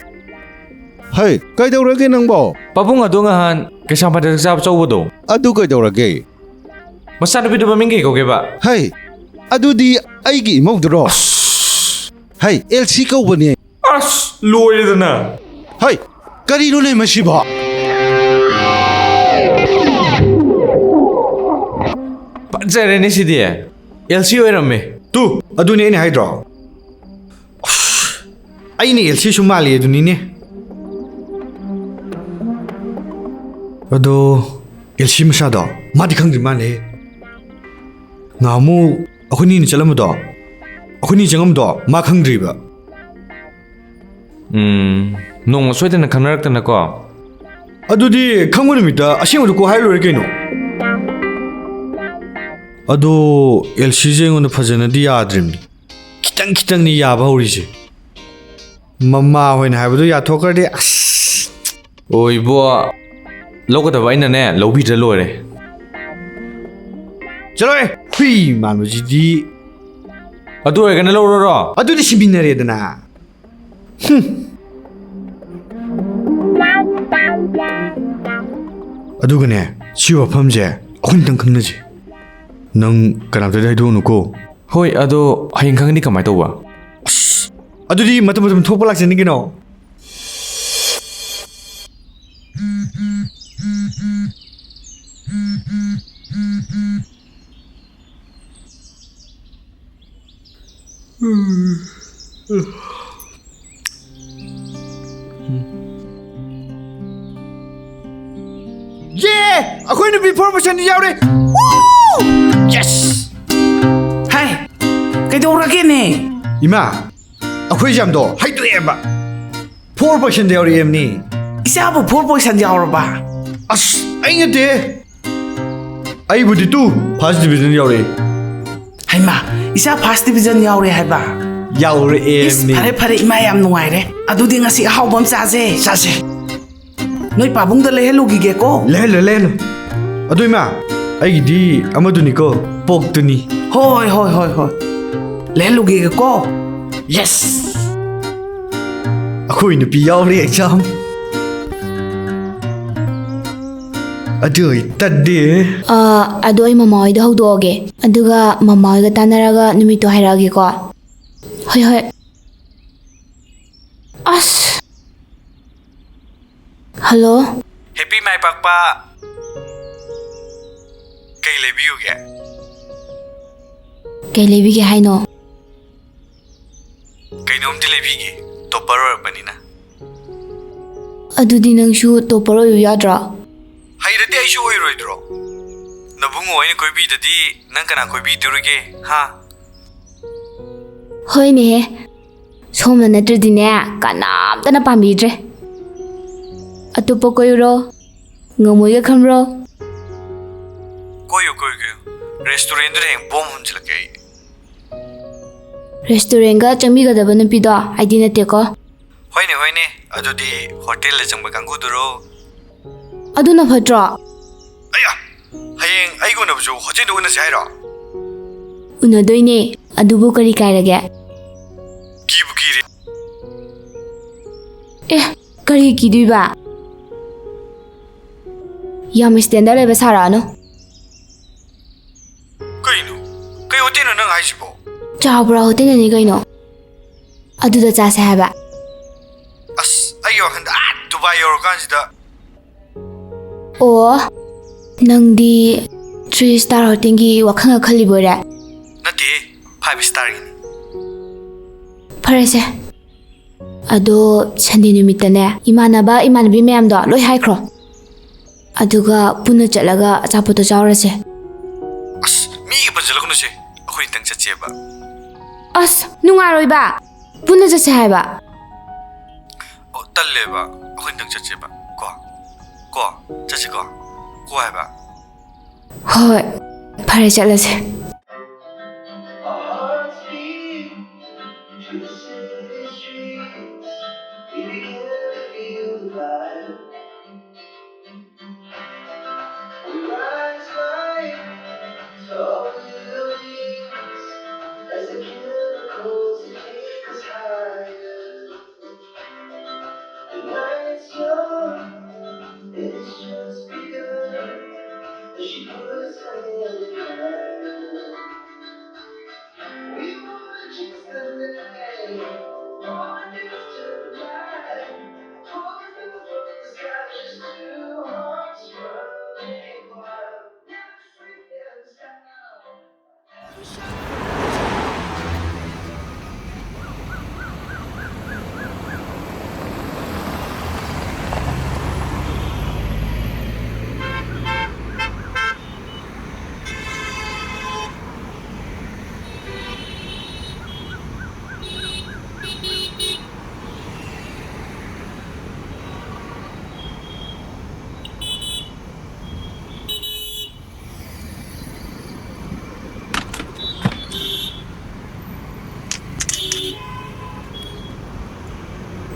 ꯍꯩ, ꯀꯩꯗꯧꯔꯒꯦ ꯅꯪꯕꯣ? ꯄꯥꯕꯨꯡ ꯑꯗꯣ ꯉꯍꯥꯟ ꯀꯩꯁꯥꯝꯄꯥꯠꯇ ꯆꯥꯛ ꯆꯥꯕ ꯆꯧꯕꯗꯣ꯫ ꯑꯗꯨ ꯀꯩꯗꯧꯔꯒꯦ? ꯃꯆꯥꯅꯨꯄꯤꯗꯣ ꯃꯃꯤꯡ ꯀꯩ ꯀꯧꯒꯦꯕ? ꯍꯩ, ꯑꯗꯨꯗꯤ ꯑꯩꯒꯤ ꯏꯃꯧꯗꯨꯔꯣ? ꯍꯩ, ꯑꯦꯜꯁꯤ ꯀꯧꯕꯅꯦ꯫ ꯑꯁ, ꯂꯣꯏꯔꯦꯗꯅ꯫ ꯍꯩ, ꯀꯔꯤꯅꯣꯅꯦ ꯃꯁꯤꯕꯣ? ꯐꯖꯔꯦꯅꯦ ꯁꯤꯗꯤ꯫ ꯑꯦꯜꯁꯤ ꯑꯣꯏꯔꯝꯃꯦ꯫ ꯇꯨ, ꯑꯗꯨꯅꯦ ꯑꯩꯅ ꯍꯥꯏꯗ꯭ꯔꯣ? ꯑꯁ, ꯑꯩꯅ ꯑꯦꯜꯁꯤꯁꯨ ꯃꯥꯜꯂꯤ ꯑꯗꯨꯅꯤꯅꯦ꯫ ꯑꯗꯣ, ꯑꯦꯜꯁꯤ ꯃꯁꯥꯗꯣ ꯃꯥꯗꯤ ꯈꯪꯗ꯭ꯔꯤ ꯃꯥꯜꯂꯦ꯫ ꯉꯍꯥꯟꯃꯨꯛ ꯑꯩꯈꯣꯏꯅꯤꯅ ꯆꯠꯂꯝꯕꯗꯣ, ꯑꯩꯈꯣꯏꯅꯤ ꯆꯪꯉꯝꯕꯗꯣ ꯃꯥ ꯈꯪꯗ꯭ꯔꯤꯕ꯫ ꯎꯝ, ꯅꯣꯡꯃ ꯁꯣꯏꯗꯅ ꯈꯪꯅꯔꯛꯇꯅꯀꯣ꯫ ꯑꯗꯨꯗꯤ ꯈꯪꯕ ꯅꯨꯃꯤꯠꯇ ꯑꯁꯦꯡꯕꯗꯨ ꯀꯣꯛ ꯍꯥꯏꯔ ꯂꯣꯏꯔꯦ ꯀꯩꯅꯣ꯫ ꯑꯗꯣ ꯑꯦꯜꯁꯤꯁꯦ ꯑꯩꯉꯣꯟꯗ ꯐꯖꯅꯗꯤ ꯌꯥꯗ꯭ꯔꯤꯕꯅꯤ꯫ ꯈꯤꯇꯪ ꯈꯤꯇꯪꯅꯤ ꯌꯥꯕ ꯍꯧꯔꯤꯁꯦ꯫ ꯃꯃꯥ ꯍꯣꯏꯅ ꯍꯥꯏꯕꯗꯣ ꯌꯥꯊꯣꯛꯈ꯭ꯔꯗꯤ ꯑꯁ꯫ ꯑꯣ ꯏꯕꯣ, ꯂꯧꯒꯗꯕ ꯑꯩꯅꯅꯦ ꯂꯧꯕꯤꯗ꯭ꯔ ꯂꯣꯏꯔꯦ꯫ ꯆꯠꯂꯣꯍꯦ, ꯍꯨꯏ ꯃꯥꯟꯕꯁꯤꯗꯤ꯫ ꯑꯗꯨ ꯑꯣꯏꯔꯒꯅ ꯂꯧꯔꯔꯣ? ꯑꯗꯨꯗꯤ ꯁꯤꯃꯤꯟꯅꯔꯦꯗꯅ꯫ ꯍꯨꯝ꯫ ꯑꯗꯨꯒꯅꯦ, ꯁꯤ ꯋꯥꯐꯝꯁꯦ ꯑꯩꯈꯣꯏꯅꯤꯇꯪ ꯈꯪꯅꯁꯤ꯫ ꯅꯪ ꯀꯅꯥꯝꯇꯗꯤ ꯍꯥꯏꯗꯣꯛꯎꯅꯨꯀꯣ꯫ ꯍꯣꯏ, ꯑꯗꯣ ꯍꯌꯦꯡ ꯈꯪꯉꯗꯤ ꯀꯃꯥꯏꯅ ꯇꯧꯕ? ꯑꯁ, ꯑꯗꯨꯗꯤ ꯃꯇꯝ ꯃꯇꯝ ꯊꯣꯛꯄ ꯂꯥꯛꯆꯅꯤ ꯀꯩꯅꯣ꯫ ꯌꯦ! ꯑꯩꯈꯣꯏ ꯅꯨꯄꯤ ꯐꯣꯔ ꯄꯥꯔꯁꯦꯟ ꯌꯥꯎꯔꯦ! ꯌꯦꯁ! ꯍꯥꯏ, ꯀꯩꯗꯧꯔꯒꯦꯅꯦ? ꯏꯃꯥ, ꯑꯩꯈꯣꯏ ꯑꯦꯛꯖꯥꯝꯗꯣ ꯍꯥꯏꯗꯣꯛꯑꯦꯕ꯫ ꯐꯣꯔ ꯄꯥꯔꯁꯦꯟ ꯌꯥꯎꯔꯛꯑꯦꯕꯅꯤ꯫ ꯏꯆꯥꯕꯨ ꯐꯣꯔ ꯄꯥꯔꯁꯦꯟ ꯌꯥꯎꯔꯕ? ꯑꯁ, ꯑꯩ ꯅꯠꯇꯦ꯫ ꯑꯩꯕꯨꯗꯤ ꯇꯨ ꯐꯥꯔꯁ ꯗꯤꯕꯤꯖꯟ ꯌꯥꯎꯔꯛꯑꯦ꯫ ꯍꯩꯃꯥ, ꯏꯆꯥ ꯐꯥꯔꯁ ꯗꯤꯕꯤꯖꯟ ꯌꯥꯎꯔꯦ ꯍꯥꯏꯕ? ꯌꯥꯎꯔꯛꯑꯦ ꯏꯁ, ꯃꯤ꯫ ꯐꯔꯦ, ꯐꯔꯦ, ꯏꯃꯥ ꯌꯥꯝ ꯅꯨꯡꯉꯥꯏꯔꯦ꯫ ꯑꯗꯨꯗꯤ ꯉꯁꯤ ꯑꯍꯥꯎꯕ ꯑꯃ ꯆꯥꯁꯦ꯫ ꯆꯥꯁꯦ꯫ ꯅꯣꯏ ꯄꯥꯕꯨꯡꯗ ꯂꯩꯍꯜꯂꯨꯈꯤꯒꯦꯀꯣ꯫ ꯂꯩꯍꯜꯂꯣ, ꯂꯩꯍꯜꯂꯣ꯫ ꯑꯗꯣ ꯏꯃꯥ, ꯑꯩꯒꯤꯗꯤ ꯑꯃꯗꯨꯅꯤꯀꯣ, ꯄꯣꯛꯇꯨꯅꯤ꯫ ꯍꯣꯏ, ꯍꯣꯏ, ꯍꯣꯏ, ꯍꯣꯏ꯫ ꯂꯩꯍꯜꯂꯨꯈꯤꯒꯦꯀꯣ꯫ ꯌꯦꯁ! ꯑꯩꯈꯣꯏ ꯅꯨꯄꯤ ꯌꯥꯎꯔꯦ ꯑꯦꯛꯖꯥꯝ꯫ ꯑꯗꯨ ꯑꯣꯏꯇꯥꯗꯤ꯫ ꯑꯥ, ꯑꯗꯣ ꯑꯩ ꯃꯃꯥ ꯍꯣꯏꯗ ꯍꯧꯗꯣꯛꯑꯒꯦ꯫ ꯑꯗꯨꯒ ꯃꯃꯥ ꯍꯣꯏꯒ ꯇꯥꯟꯅꯔꯒ ꯅꯨꯃꯤꯠꯇꯣ ꯍꯥꯏꯔꯛꯑꯒꯦꯀꯣ꯫ ꯍꯣꯏ, ꯍꯣꯏ꯫ ꯑꯁ꯫ ꯍꯜꯂꯣ꯫ ꯍꯦꯄꯤ ꯃꯥꯏ ꯄꯥꯛꯄ꯫ ꯀꯩ ꯂꯩꯕꯤꯌꯨꯒꯦ? ꯀꯩ ꯂꯩꯕꯤꯒꯦ ꯍꯥꯏꯅꯣ? ꯀꯩꯅꯣꯝꯗꯤ ꯂꯩꯕꯤꯒꯦ, ꯇꯣꯞꯄꯔ ꯑꯣꯏꯔꯛꯄꯅꯤꯅ꯫ ꯑꯗꯨꯗꯤ ꯅꯪꯁꯨ ꯇꯣꯞꯄꯔ ꯑꯣꯏꯌꯨ ꯌꯥꯗ꯭ꯔꯣ? ꯍꯩꯔꯗꯤ ꯑꯩꯁꯨ ꯑꯣꯏꯔꯣꯏꯗ꯭ꯔꯣ? ꯅꯕꯨꯡꯉꯣ ꯑꯩꯅ ꯀꯣꯏꯕꯤꯗꯗꯤ ꯅꯪ ꯀꯅꯥ ꯀꯣꯏꯕꯤꯗꯣꯔꯤꯒꯦ, ꯍꯥ? ꯍꯣꯏꯅꯦꯍꯦ, ꯁꯣꯝꯅ ꯅꯠꯇ꯭ꯔꯗꯤꯅꯦ ꯀꯅꯥꯝꯇꯅ ꯄꯥꯝꯕꯤꯗ꯭ꯔꯦ꯫ ꯑꯇꯣꯞꯄ ꯀꯣꯏꯌꯨꯔꯣ? ꯉꯝꯃꯣꯏꯒ ꯈꯟꯕ꯭ꯔꯣ? ꯀꯣꯏꯌꯨ, ꯀꯣꯏꯌꯨ, ꯀꯣꯏꯌꯨ꯫ ꯔꯦꯁꯇꯨꯔꯦꯟꯗꯨꯗ ꯍꯌꯦꯡ ꯕꯣꯝ ꯍꯨꯟꯖꯤꯜꯂꯛꯀꯦ ꯑꯩ꯫ ꯔꯦꯁꯇꯨꯔꯦꯟꯒ ꯆꯪꯕꯤꯒꯗꯕ ꯅꯨꯄꯤꯗꯣ ꯑꯩꯗꯤ ꯅꯠꯇꯦꯀꯣ꯫ ꯍꯣꯏꯅꯦ, ꯍꯣꯏꯅꯦ, ꯑꯗꯨꯗꯤ ꯍꯣꯇꯦꯜꯗ ꯆꯪꯕ ꯀꯥꯡꯕꯨꯗꯨꯔꯣ? ꯑꯗꯨꯅ ꯐꯠꯇ꯭ꯔꯣ? ꯑꯌꯥ! ꯍꯌꯦꯡ ꯑꯩꯒ ꯎꯅꯕꯁꯨ ꯍꯣꯇꯦꯜꯗ ꯎꯅꯁꯦ ꯍꯥꯏꯔꯣ? ꯎꯅꯗꯣꯏꯅꯦ, ꯑꯗꯨꯕꯨ ꯀꯔꯤ ꯀꯥꯏꯔꯒꯦ? ꯀꯤꯕꯨ ꯀꯤꯔꯦ꯫ ꯑꯦ, ꯀꯔꯤ ꯀꯤꯗꯣꯏꯕ? ꯌꯥꯝ ꯁ꯭ꯇꯦꯟꯗꯔ ꯂꯩꯕ ꯁꯥꯔꯛꯑꯅꯨ꯫ ꯀꯩꯅꯣ? ꯀꯩ ꯍꯣꯇꯦꯜꯅꯣ ꯅꯪ ꯍꯥꯏꯁꯤꯕꯣ? ꯆꯥꯎꯕ꯭ꯔꯥ ꯍꯣꯇꯦꯜꯅꯅꯤ ꯀꯩꯅꯣ꯫ ꯑꯗꯨꯗ ꯆꯥꯁꯦ ꯍꯥꯏꯕ꯫ ꯑꯁ, ꯑꯩꯒꯤ ꯋꯥꯈꯜꯗ ꯑꯥ ꯗꯨꯕꯥꯏ ꯌꯧꯔꯀꯥꯟꯁꯤꯗ꯫ ꯑꯣ, ꯅꯪꯗꯤ ꯊ꯭ꯔꯤ ꯁ꯭ꯇꯥꯔ ꯍꯣꯇꯦꯜꯒꯤ ꯋꯥꯈꯜꯒ ꯈꯜꯂꯤꯕꯣꯏꯔꯦ? ꯅꯠꯇꯦ, ꯐꯥꯏꯚ ꯁ꯭ꯇꯥꯔꯒꯤꯅꯤ꯫ ꯐꯔꯦꯁꯦ, ꯑꯗꯣ ꯁꯟꯗꯦ ꯅꯨꯃꯤꯠꯇꯅꯦ ꯏꯃꯥꯟꯅꯕ ꯏꯃꯥꯟꯅꯕꯤ ꯃꯌꯥꯝꯗꯣ ꯂꯣꯏ ꯍꯥꯏꯈ꯭ꯔꯣ, ꯑꯗꯨꯒ ꯄꯨꯟꯅ ꯆꯠꯂꯒ ꯑꯆꯥꯄꯣꯠꯇꯣ ꯆꯥꯎꯔꯁꯦ꯫ ꯑꯁ, ꯃꯤꯒ ꯄꯟꯁꯤꯜꯂꯛꯀꯅꯨꯁꯦ, ꯑꯩꯈꯣꯏ ꯈꯤꯇꯪ ꯆꯠꯁꯦꯕ꯫ ꯑꯁ, ꯅꯨꯡꯉꯥꯏꯔꯣꯏꯕ, ꯄꯨꯟꯅ ꯆꯠꯁꯦ ꯍꯥꯏꯕ꯫ ꯑꯣ, ꯇꯜꯂꯦꯕ, ꯑꯩꯈꯣꯏ ꯈꯤꯇꯪ ꯆꯠꯁꯦꯕ꯫ ꯀꯣ? ꯀꯣ? ꯆꯠꯁꯤꯀꯣ? ꯀꯣ ꯍꯥꯏꯕ꯫ ꯍꯣꯏ, ꯐꯔꯦ, ꯆꯠꯂꯁꯦ꯫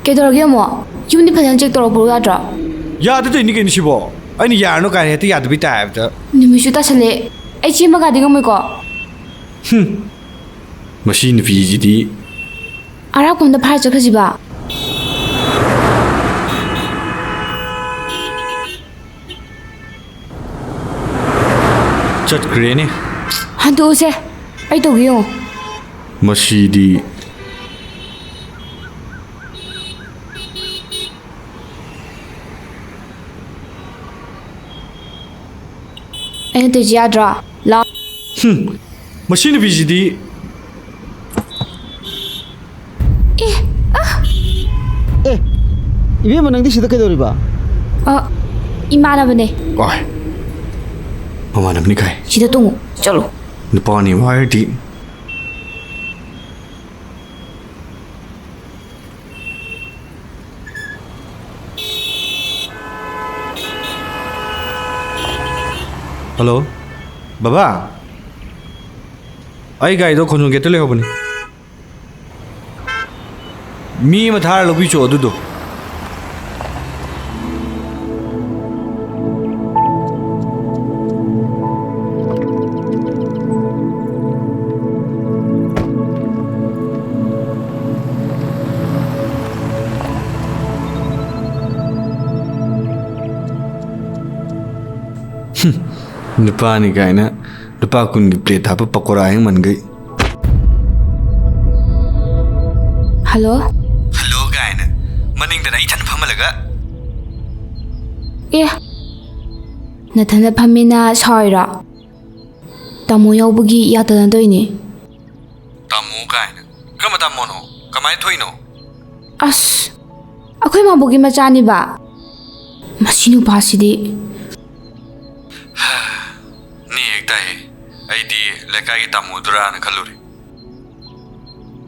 ꯀꯩꯗꯧꯔꯒꯦ ꯑꯃꯨꯛ? ꯌꯨꯝꯗꯤ ꯐꯖꯅ ꯆꯦꯛ ꯇꯧꯔꯛꯄ꯭ꯔꯣ ꯌꯥꯗ꯭ꯔꯣ? ꯌꯥꯗꯗꯣꯏꯅꯤ ꯀꯩꯅꯣ ꯁꯤꯕꯣ? ꯑꯩꯅ ꯌꯥꯔꯅꯨ ꯀꯥꯏꯅ ꯍꯦꯛꯇ ꯌꯥꯗꯕꯤ ꯇꯥꯏꯞꯇ꯫ ꯅꯨꯃꯤꯠꯁꯨ ꯇꯥꯁꯜꯂꯦ꯫ ꯑꯩ ꯆꯦꯟꯕꯒꯗꯤ ꯉꯝꯃꯣꯏꯀꯣ꯫ ꯍꯨꯝ꯫ ꯃꯁꯤ ꯅꯨꯄꯤꯁꯤꯗꯤ꯫ ꯑꯔꯥꯞꯄ ꯑꯝꯗ ꯐꯥꯔ ꯆꯠꯈ꯭ꯔꯁꯤꯕ꯫ ꯆꯠꯈ꯭ꯔꯦꯅꯦ꯫ ꯍꯟꯗꯣꯛꯎꯁꯦ꯫ ꯑꯩ ꯇꯧꯒꯦ ꯌꯦꯡꯉꯣ꯫ ꯃꯁꯤꯗꯤ꯫ ꯑꯩꯅ ꯇꯧꯔꯤꯁꯤ ꯌꯥꯗ꯭ꯔꯣ? ꯂꯥꯎ꯫ ꯍꯨꯝ꯫ ꯃꯁꯤ ꯅꯨꯄꯤꯁꯤꯗꯤ꯫ ꯑꯦ꯫ ꯑꯦ, ꯏꯕꯦꯝꯃ, ꯅꯪꯗꯤ ꯁꯤꯗ ꯀꯩꯗꯧꯔꯤꯕ? ꯑ, ꯏꯃꯥꯟꯅꯕꯅꯦ꯫ ꯋꯥꯏ꯫ ꯃꯃꯥꯟꯅꯕꯅꯤ ꯀꯥꯏ? ꯁꯤꯗ ꯇꯣꯡꯉꯨ꯫ ꯆꯠꯂꯣ꯫ ꯅꯨꯄꯥꯅꯤ ꯍꯥꯏꯔꯗꯤ꯫ ꯍꯜꯂꯣ, ꯕꯕꯥ꯫ ꯑꯩ ꯒꯥꯔꯤꯗꯣ ꯈꯣꯡꯖꯣꯝ ꯒꯦꯠꯇ ꯂꯩꯍꯧꯕꯅꯤ꯫ ꯃꯤ ꯑꯃ ꯊꯥꯔ ꯂꯧꯕꯤꯆꯣ ꯑꯗꯨꯗꯣ꯫ ꯍꯨꯝ, ꯅꯨꯄꯥꯅꯤ ꯀꯥꯏꯅ ꯂꯨꯄꯥ ꯀꯨꯟꯒꯤ ꯄ꯭ꯂꯦꯠ ꯍꯥꯞꯄ ꯄꯀꯣꯔꯥ ꯍꯦꯡꯃꯟꯈꯩ꯫ ꯍꯜꯂꯣ? ꯍꯜꯂꯣ ꯀꯥꯏꯅ ꯃꯅꯤꯡꯗꯅ ꯏꯊꯟ ꯐꯝꯍꯜꯂꯒ꯫ ꯑꯦ, ꯅꯊꯟꯗ ꯐꯝꯃꯤꯅ ꯁꯥꯎꯔꯤꯔꯣ? ꯇꯥꯃꯣ ꯌꯥꯎꯕꯒꯤ ꯌꯥꯗꯅꯗꯣꯏꯅꯦ꯫ ꯇꯥꯃꯣ ꯀꯥꯏꯅ꯫ ꯀꯔꯝꯕ ꯇꯥꯃꯣꯅꯣ? ꯀꯃꯥꯏꯅ ꯊꯣꯛꯏꯅꯣ? ꯑꯁ, ꯑꯩꯈꯣꯏ ꯃꯥꯕꯣꯛꯀꯤ ꯃꯆꯥꯅꯤꯕ꯫ ꯃꯁꯤ ꯅꯨꯄꯥꯁꯤꯗꯤ꯫ ꯅꯦ ꯍꯦꯛ ꯇꯥꯏꯌꯦ꯫ ꯑꯩꯗꯤ ꯂꯩꯀꯥꯏꯒꯤ ꯇꯥꯃꯣꯗꯨꯔꯥꯅ ꯈꯜꯂꯨꯔꯦ꯫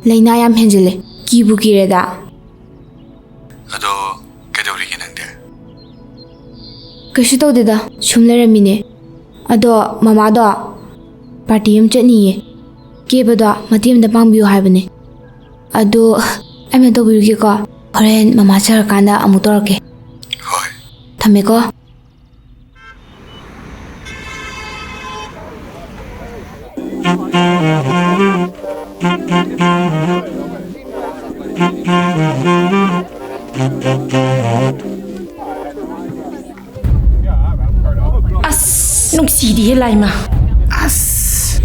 ꯂꯥꯏꯅꯥ ꯌꯥꯝ ꯍꯦꯟꯖꯤꯜꯂꯦ꯫ ꯀꯤꯕꯨ ꯀꯤꯔꯦꯗ꯫ ꯑꯗꯣ ꯀꯩꯗꯧꯔꯤꯒꯦ ꯅꯪꯗꯤ? ꯀꯩꯁꯨ ꯇꯧꯗꯦꯗ, ꯁꯨꯝ ꯂꯩꯔꯝꯃꯤꯅꯦ꯫ ꯑꯗꯣ ꯃꯃꯥꯗꯣ ꯄꯥꯔꯇꯤ ꯑꯃ ꯆꯠꯅꯤꯌꯦ꯫ ꯀꯦꯕꯗꯣ ꯃꯇꯦꯡ ꯑꯃꯇ ꯄꯥꯡꯕꯤꯌꯨ ꯍꯥꯏꯕꯅꯦ꯫ ꯑꯗꯣ ꯑꯩꯅ ꯇꯧꯕꯤꯔꯨꯒꯦꯀꯣ꯫ ꯍꯣꯔꯦꯟ ꯃꯃꯥ ꯆꯠꯈ꯭ꯔꯀꯥꯟꯗ ꯑꯃꯨꯛ ꯇꯧꯔꯛꯀꯦ꯫ ꯍꯣꯏ꯫ ꯊꯝꯃꯦꯀꯣ꯫ ꯑꯁ, ꯅꯨꯡꯁꯤꯗꯤꯍꯦ ꯂꯥꯏꯃ꯫ ꯑꯁ,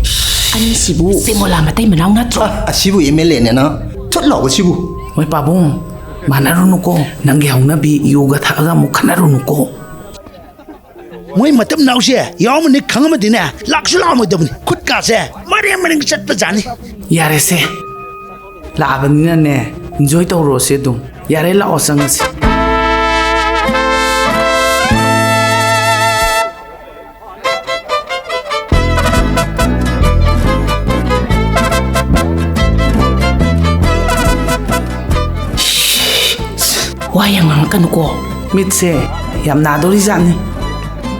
ꯑꯅꯤꯁꯤꯕꯨ ꯁꯦꯃꯣꯂꯥ ꯃꯇꯩ ꯃꯅꯥꯎ ꯅꯠꯇ꯭ꯔꯣ? ꯑ, ꯑꯁꯤꯕꯨ ꯑꯦꯝ ꯑꯦꯜ ꯑꯦꯅꯦꯅ ꯊꯨꯠ ꯂꯥꯎꯕꯁꯤꯕꯨ꯫ ꯃꯣꯏ ꯄꯥꯕꯨꯡ, ꯃꯥꯟꯅꯔꯨꯅꯨꯀꯣ꯫ ꯅꯪꯒꯤ ꯍꯧꯅꯕꯤ ꯌꯨꯒ ꯊꯛꯑꯒ ꯑꯃꯨꯛ ꯈꯠꯅꯔꯨꯅꯨꯀꯣ꯫ ꯃꯣꯏ ꯃꯇꯝ ꯅꯥꯎꯁꯦ ꯌꯥꯎꯔꯝꯃꯅꯤ ꯈꯪꯉꯝꯃꯗꯤꯅꯦ, ꯂꯥꯛꯁꯨ ꯂꯥꯛꯑꯝꯃꯣꯏꯗꯕꯅꯤ꯫ ꯈꯨꯠꯀꯥꯁꯦ ꯃꯔꯦꯡ ꯃꯔꯦꯡ ꯆꯠꯄꯖꯥꯠꯅꯤ꯫ ꯌꯥꯔꯦꯁꯦ, ꯂꯥꯛꯑꯕꯅꯤꯅꯅꯦ, ꯏꯟꯖꯣꯏ ꯇꯧꯔꯣꯁꯦ ꯑꯗꯨꯝ꯫ ꯌꯥꯔꯦ, ꯂꯥꯛꯑꯣ, ꯆꯪꯉꯁꯤ꯫ ꯋꯥ ꯌꯥꯝ ꯉꯥꯡꯉꯛꯀꯅꯨꯀꯣ꯫ ꯃꯤꯠꯁꯦ ꯌꯥꯝ ꯅꯥꯗꯣꯔꯤꯖꯥꯠꯅꯤ꯫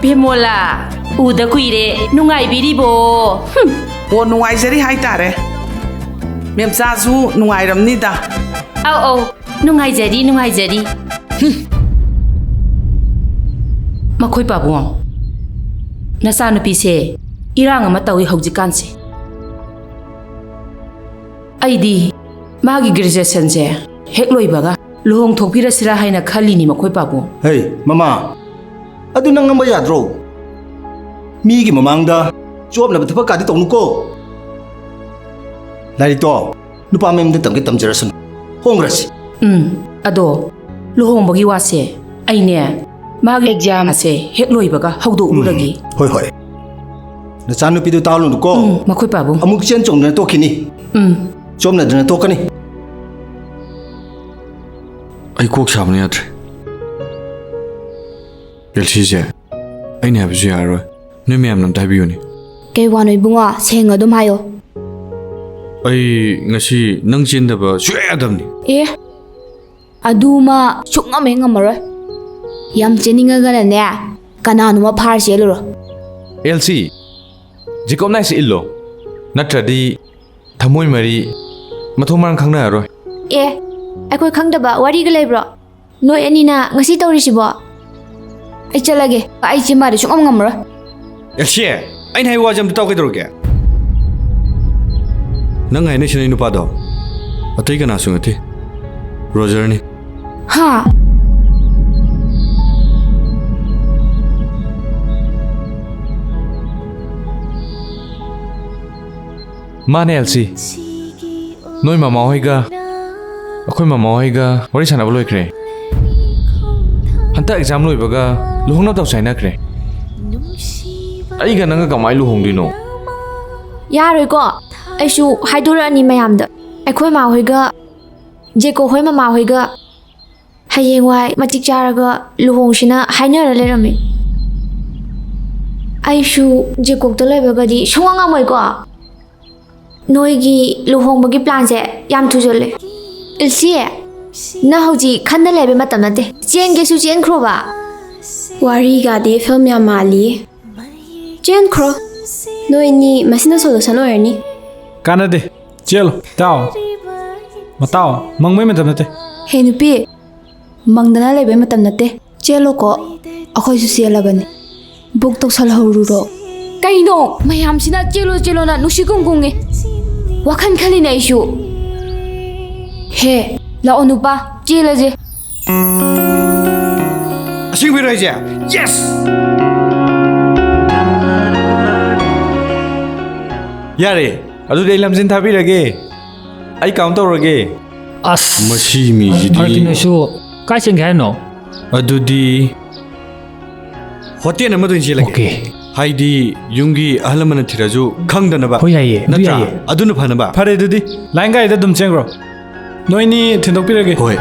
ꯕꯦꯃꯣꯂꯥ, ꯎꯗ ꯀꯨꯏꯔꯦ, ꯅꯨꯡꯉꯥꯏꯕꯤꯔꯤꯕꯣ? ꯍꯨꯝ꯫ ꯑꯣ, ꯅꯨꯡꯉꯥꯏꯖꯔꯤ ꯍꯥꯏꯇꯥꯔꯦ꯫ ꯃꯦꯝꯆꯥꯁꯨ ꯅꯨꯡꯉꯥꯏꯔꯝꯅꯤꯗ꯫ ꯑꯧ, ꯑꯧ, ꯅꯨꯡꯉꯥꯏꯖꯔꯤ, ꯅꯨꯡꯉꯥꯏꯖꯔꯤ꯫ ꯍꯨꯝ꯫ ꯃꯈꯣꯏ ꯄꯥꯕꯨꯡ, ꯅꯆꯥꯅꯨꯄꯤꯁꯦ ꯏꯔꯥꯡ ꯑꯃ ꯇꯧꯏ ꯍꯧꯖꯤꯛꯀꯥꯟꯁꯦ꯫ ꯑꯩꯗꯤ ꯃꯥꯒꯤ ꯒ꯭ꯔꯦꯖꯨꯑꯦꯁꯟꯁꯦ ꯍꯦꯛ ꯂꯣꯏꯕꯒ ꯂꯨꯍꯣꯡ ꯊꯣꯛꯄꯤꯔꯁꯤꯔꯥ ꯍꯥꯏꯅ ꯈꯜꯂꯤꯅꯤ, ꯃꯈꯣꯏ ꯄꯥꯕꯨꯡ꯫ ꯍꯩ, ꯃꯃꯥ, ꯑꯗꯨ ꯅꯪ ꯉꯝꯕ ꯌꯥꯗ꯭ꯔꯣ? ꯃꯤꯒꯤ ꯃꯃꯥꯡꯗ ꯆꯣꯞꯅꯕ ꯊꯕꯛ ꯀꯥꯗꯤ ꯇꯧꯅꯨꯀꯣ꯫ ꯂꯥꯏꯔꯤꯛꯇꯣ ꯅꯨꯄꯥ ꯃꯌꯨꯝꯗ ꯇꯝꯒꯦ ꯇꯝꯖꯔꯁꯅꯨ, ꯍꯣꯡꯈ꯭ꯔꯁꯤ꯫ ꯎꯝ, ꯑꯗꯣ ꯂꯨꯍꯣꯡꯕꯒꯤ ꯋꯥꯁꯦ ꯑꯩꯅꯦ ꯃꯥꯒꯤ ꯑꯦꯛꯖꯥꯝ ꯑꯁꯦ ꯍꯦꯛ ꯂꯣꯏꯕꯒ ꯍꯧꯗꯣꯛꯂꯨꯔꯒꯦ꯫ ꯎꯝ, ꯍꯣꯏ, ꯍꯣꯏ꯫ ꯅꯆꯥꯅꯨꯄꯤꯗꯨ ꯇꯥꯍꯜꯂꯨꯅꯨꯀꯣ꯫ ꯎꯝ, ꯃꯈꯣꯏ ꯄꯥꯕꯨꯡ꯫ ꯑꯃꯨꯛ ꯆꯦꯟ ꯆꯣꯡꯗꯅ ꯇꯣꯛꯈꯤꯅꯤ꯫ ꯎꯝ꯫ ꯆꯣꯞꯅꯗꯅ ꯇꯣꯛꯀꯅꯤ꯫ ꯑꯩ ꯀꯣꯛ ꯁꯥꯕꯅ ꯌꯥꯗ꯭ꯔꯦ꯫ ꯑꯦꯜꯁꯤꯁꯦ ꯑꯩꯅ ꯍꯥꯏꯕꯁꯨ ꯌꯥꯔꯔꯣꯏ꯫ ꯅꯣꯏ ꯃꯌꯥꯝꯅ ꯑꯝꯇ ꯍꯥꯏꯕꯤꯌꯨꯅꯦ꯫ ꯀꯩ ꯋꯥꯅꯣ ꯏꯕꯨꯡꯉꯣ? ꯁꯦꯡꯅ ꯑꯗꯨꯝ ꯍꯥꯏꯌꯣ꯫ ꯑꯩ ꯉꯁꯤ ꯅꯪ ꯆꯦꯟꯗꯕ ꯁꯨꯡꯌꯥ ꯌꯥꯗꯕꯅꯤ꯫ ꯑꯦ, ꯑꯗꯨꯃ ꯁꯨꯛꯉꯝ ꯍꯦꯛ ꯉꯝꯃꯔꯣꯏ꯫ ꯌꯥꯝ ꯆꯦꯟꯅꯤꯡꯉꯒꯅꯅꯦ, ꯀꯅꯥꯅꯣꯃ ꯐꯥꯔ ꯆꯦꯜꯂꯨꯔꯣ꯫ ꯑꯦꯜꯁꯤ, ꯖꯦꯀꯣꯕ ꯅꯥꯏꯁꯦ ꯏꯜꯂꯣ, ꯅꯠꯇ꯭ꯔꯗꯤ ꯊꯃꯣꯏ ꯃꯔꯤ ꯃꯊꯣꯡ ꯃꯔꯝ ꯈꯪꯅꯔꯔꯣꯏ꯫ ꯑꯦ, ꯑꯩꯈꯣꯏ ꯈꯪꯗꯕ ꯋꯥꯔꯤꯒ ꯂꯩꯕ꯭ꯔꯣ? ꯅꯣꯏ ꯑꯅꯤꯅ ꯉꯁꯤ ꯇꯧꯔꯤꯁꯤꯕꯣ? ꯑꯩ ꯆꯠꯂꯒꯦ꯫ ꯑꯩ ꯆꯤꯝꯕꯥꯗꯤ ꯁꯨꯡꯉꯝ ꯉꯝꯃꯔꯣꯏ꯫ ꯑꯦꯜꯁꯤ, ꯑꯩꯅ ꯍꯥꯏꯕ ꯋꯥꯁꯦ ꯑꯝꯇ ꯇꯥꯎ ꯀꯩꯗꯧꯔꯒꯦ? ꯅꯪ ꯍꯥꯏꯅꯁꯤꯅ ꯑꯩ ꯅꯨꯄꯥꯗꯣ ꯑꯇꯩ ꯀꯅꯥꯁꯨ ꯅꯠꯇꯦ, ꯔꯣꯖꯔꯅꯤ꯫ ꯍꯥ? ꯃꯥꯅꯦ, ꯑꯦꯜꯁꯤ꯫ ꯅꯣꯏ ꯃꯃꯥ ꯍꯣꯏꯒ, ꯑꯩꯈꯣꯏ ꯃꯃꯥ ꯍꯣꯏꯒ ꯋꯥꯔꯤ ꯁꯥꯟꯅꯕ ꯂꯣꯏꯈ꯭ꯔꯦ꯫ ꯍꯟꯗꯛ ꯑꯦꯛꯖꯥꯝ ꯂꯣꯏꯕꯒ ꯂꯨꯍꯣꯡꯅꯕ ꯇꯧꯁꯦ ꯍꯥꯏꯅꯈ꯭ꯔꯦ꯫ ꯑꯩꯒ ꯅꯪꯒ ꯀꯃꯥꯏꯅ ꯂꯨꯍꯣꯡꯗꯣꯏꯅꯣ? ꯌꯥꯔꯣꯏꯀꯣ꯫ ꯑꯩꯁꯨ ꯍꯥꯏꯗꯣꯔꯛꯑꯅꯤ ꯃꯌꯥꯝꯗ꯫ ꯑꯩꯈꯣꯏ ꯃꯥ ꯍꯣꯏꯒ ꯖꯦꯀꯣ ꯍꯣꯏ ꯃꯃꯥ ꯍꯣꯏꯒ ꯍꯌꯦꯡꯋꯥꯏ ꯃꯇꯤꯛ ꯆꯥꯔꯒ ꯂꯨꯍꯣꯡꯁꯤꯅ ꯍꯥꯏꯅꯔ ꯂꯩꯔꯝꯃꯤ꯫ ꯑꯩꯁꯨ ꯖꯦꯀꯣꯛꯇ ꯂꯩꯕꯒꯗꯤ ꯁꯨꯡꯉꯝ ꯉꯝꯃꯣꯏꯀꯣ꯫ ꯅꯣꯏꯒꯤ ꯂꯨꯍꯣꯡꯕꯒꯤ ꯄ꯭ꯂꯥꯟꯁꯦ ꯌꯥꯝ ꯊꯨꯖꯜꯂꯦ꯫ ꯏꯜꯁꯤ, ꯅꯪ ꯍꯧꯖꯤꯛ ꯈꯟꯗ ꯂꯩꯕ ꯃꯇꯝ ꯅꯠꯇꯦ꯫ ꯆꯦꯟꯒꯦꯁꯨ ꯆꯦꯟꯈ꯭ꯔꯣꯕ꯫ ꯋꯥꯔꯤꯒꯗꯤ ꯐꯤꯂꯝ ꯌꯥꯝ ꯃꯥꯜꯂꯤꯌꯦ꯫ ꯆꯦꯟꯈ꯭ꯔꯣ꯫ ꯅꯣꯏꯅꯤ ꯃꯁꯤꯅ ꯁꯣꯂꯨꯁꯟ ꯑꯣꯏꯔꯅꯤ꯫ ꯀꯥꯟꯅꯗꯦ꯫ ꯆꯦꯜꯂꯣ꯫ ꯇꯥꯎ꯫ ꯃꯇꯥꯎ꯫ ꯃꯪꯕꯩ ꯃꯇꯝ ꯅꯠꯇꯦ꯫ ꯍꯦ ꯅꯨꯄꯤ, ꯃꯪꯗꯅ ꯂꯩꯕꯩ ꯃꯇꯝ ꯅꯠꯇꯦ꯫ ꯆꯦꯜꯂꯣꯀꯣ꯫ ꯑꯩꯈꯣꯏꯁꯨ ꯆꯦꯜꯂꯕꯅꯤ꯫ ꯕꯨꯛ ꯇꯧꯁꯜꯍꯧꯔꯨꯔꯣ꯫ ꯀꯩꯅꯣ? ꯃꯌꯥꯝꯁꯤꯅ ꯆꯦꯜꯂꯣ ꯆꯦꯜꯂꯣꯅ ꯅꯨꯡꯁꯤ ꯀꯨꯝ ꯀꯨꯝꯉꯦ꯫ ꯋꯥꯈꯜ ꯈꯜꯂꯤꯅꯦ ꯑꯩꯁꯨ꯫ ꯍꯦ, ꯂꯥꯛꯑꯣ ꯅꯨꯄꯥ, ꯆꯦꯜꯂꯁꯦ꯫ ꯑꯁꯦꯡꯕꯩꯔꯣ ꯍꯥꯏꯁꯦ? ꯌꯦꯁ! ꯌꯥꯔꯦ, ꯑꯗꯨꯗꯤ ꯑꯩ ꯂꯝꯖꯦꯟ ꯊꯥꯕꯤꯔꯒꯦ꯫ ꯑꯩ ꯀꯥꯎꯟ ꯇꯧꯔꯒꯦ꯫ ꯑꯁ! ꯃꯁꯤ ꯃꯤꯁꯤꯗꯤ꯫ ꯐꯔꯛꯇꯤ ꯅꯣꯏꯁꯨ꯫ ꯀꯥꯏ ꯆꯦꯟꯒꯦ ꯍꯥꯏꯅꯣ? ꯑꯗꯨꯗꯤ ꯍꯣꯇꯦꯜ ꯑꯃꯗ ꯑꯣꯏꯅ ꯆꯦꯜꯂꯒꯦ꯫ ꯑꯣꯀꯦ꯫ ꯍꯥꯏꯗꯤ ꯌꯨꯝꯒꯤ ꯑꯍꯜ ꯂꯃꯟꯅ ꯊꯤꯔꯁꯨ ꯈꯪꯗꯅꯕ꯫ ꯍꯣꯏ, ꯌꯥꯏꯌꯦ꯫ ꯑꯗꯨ ꯅꯠꯇ꯭ꯔꯥ? ꯌꯥꯏꯌꯦ꯫ ꯑꯗꯨꯅ ꯐꯅꯕ꯫ ꯐꯔꯦ ꯑꯗꯨꯗꯤ꯫ ꯂꯥꯏꯟ ꯒꯥꯔꯤꯗ ꯑꯗꯨꯝ ꯆꯦꯟꯈ꯭ꯔꯣ꯫ ꯅꯣꯏꯅꯤ ꯊꯤꯟꯗꯣꯛꯄꯤꯔꯒꯦ꯫ ꯍꯣꯏ꯫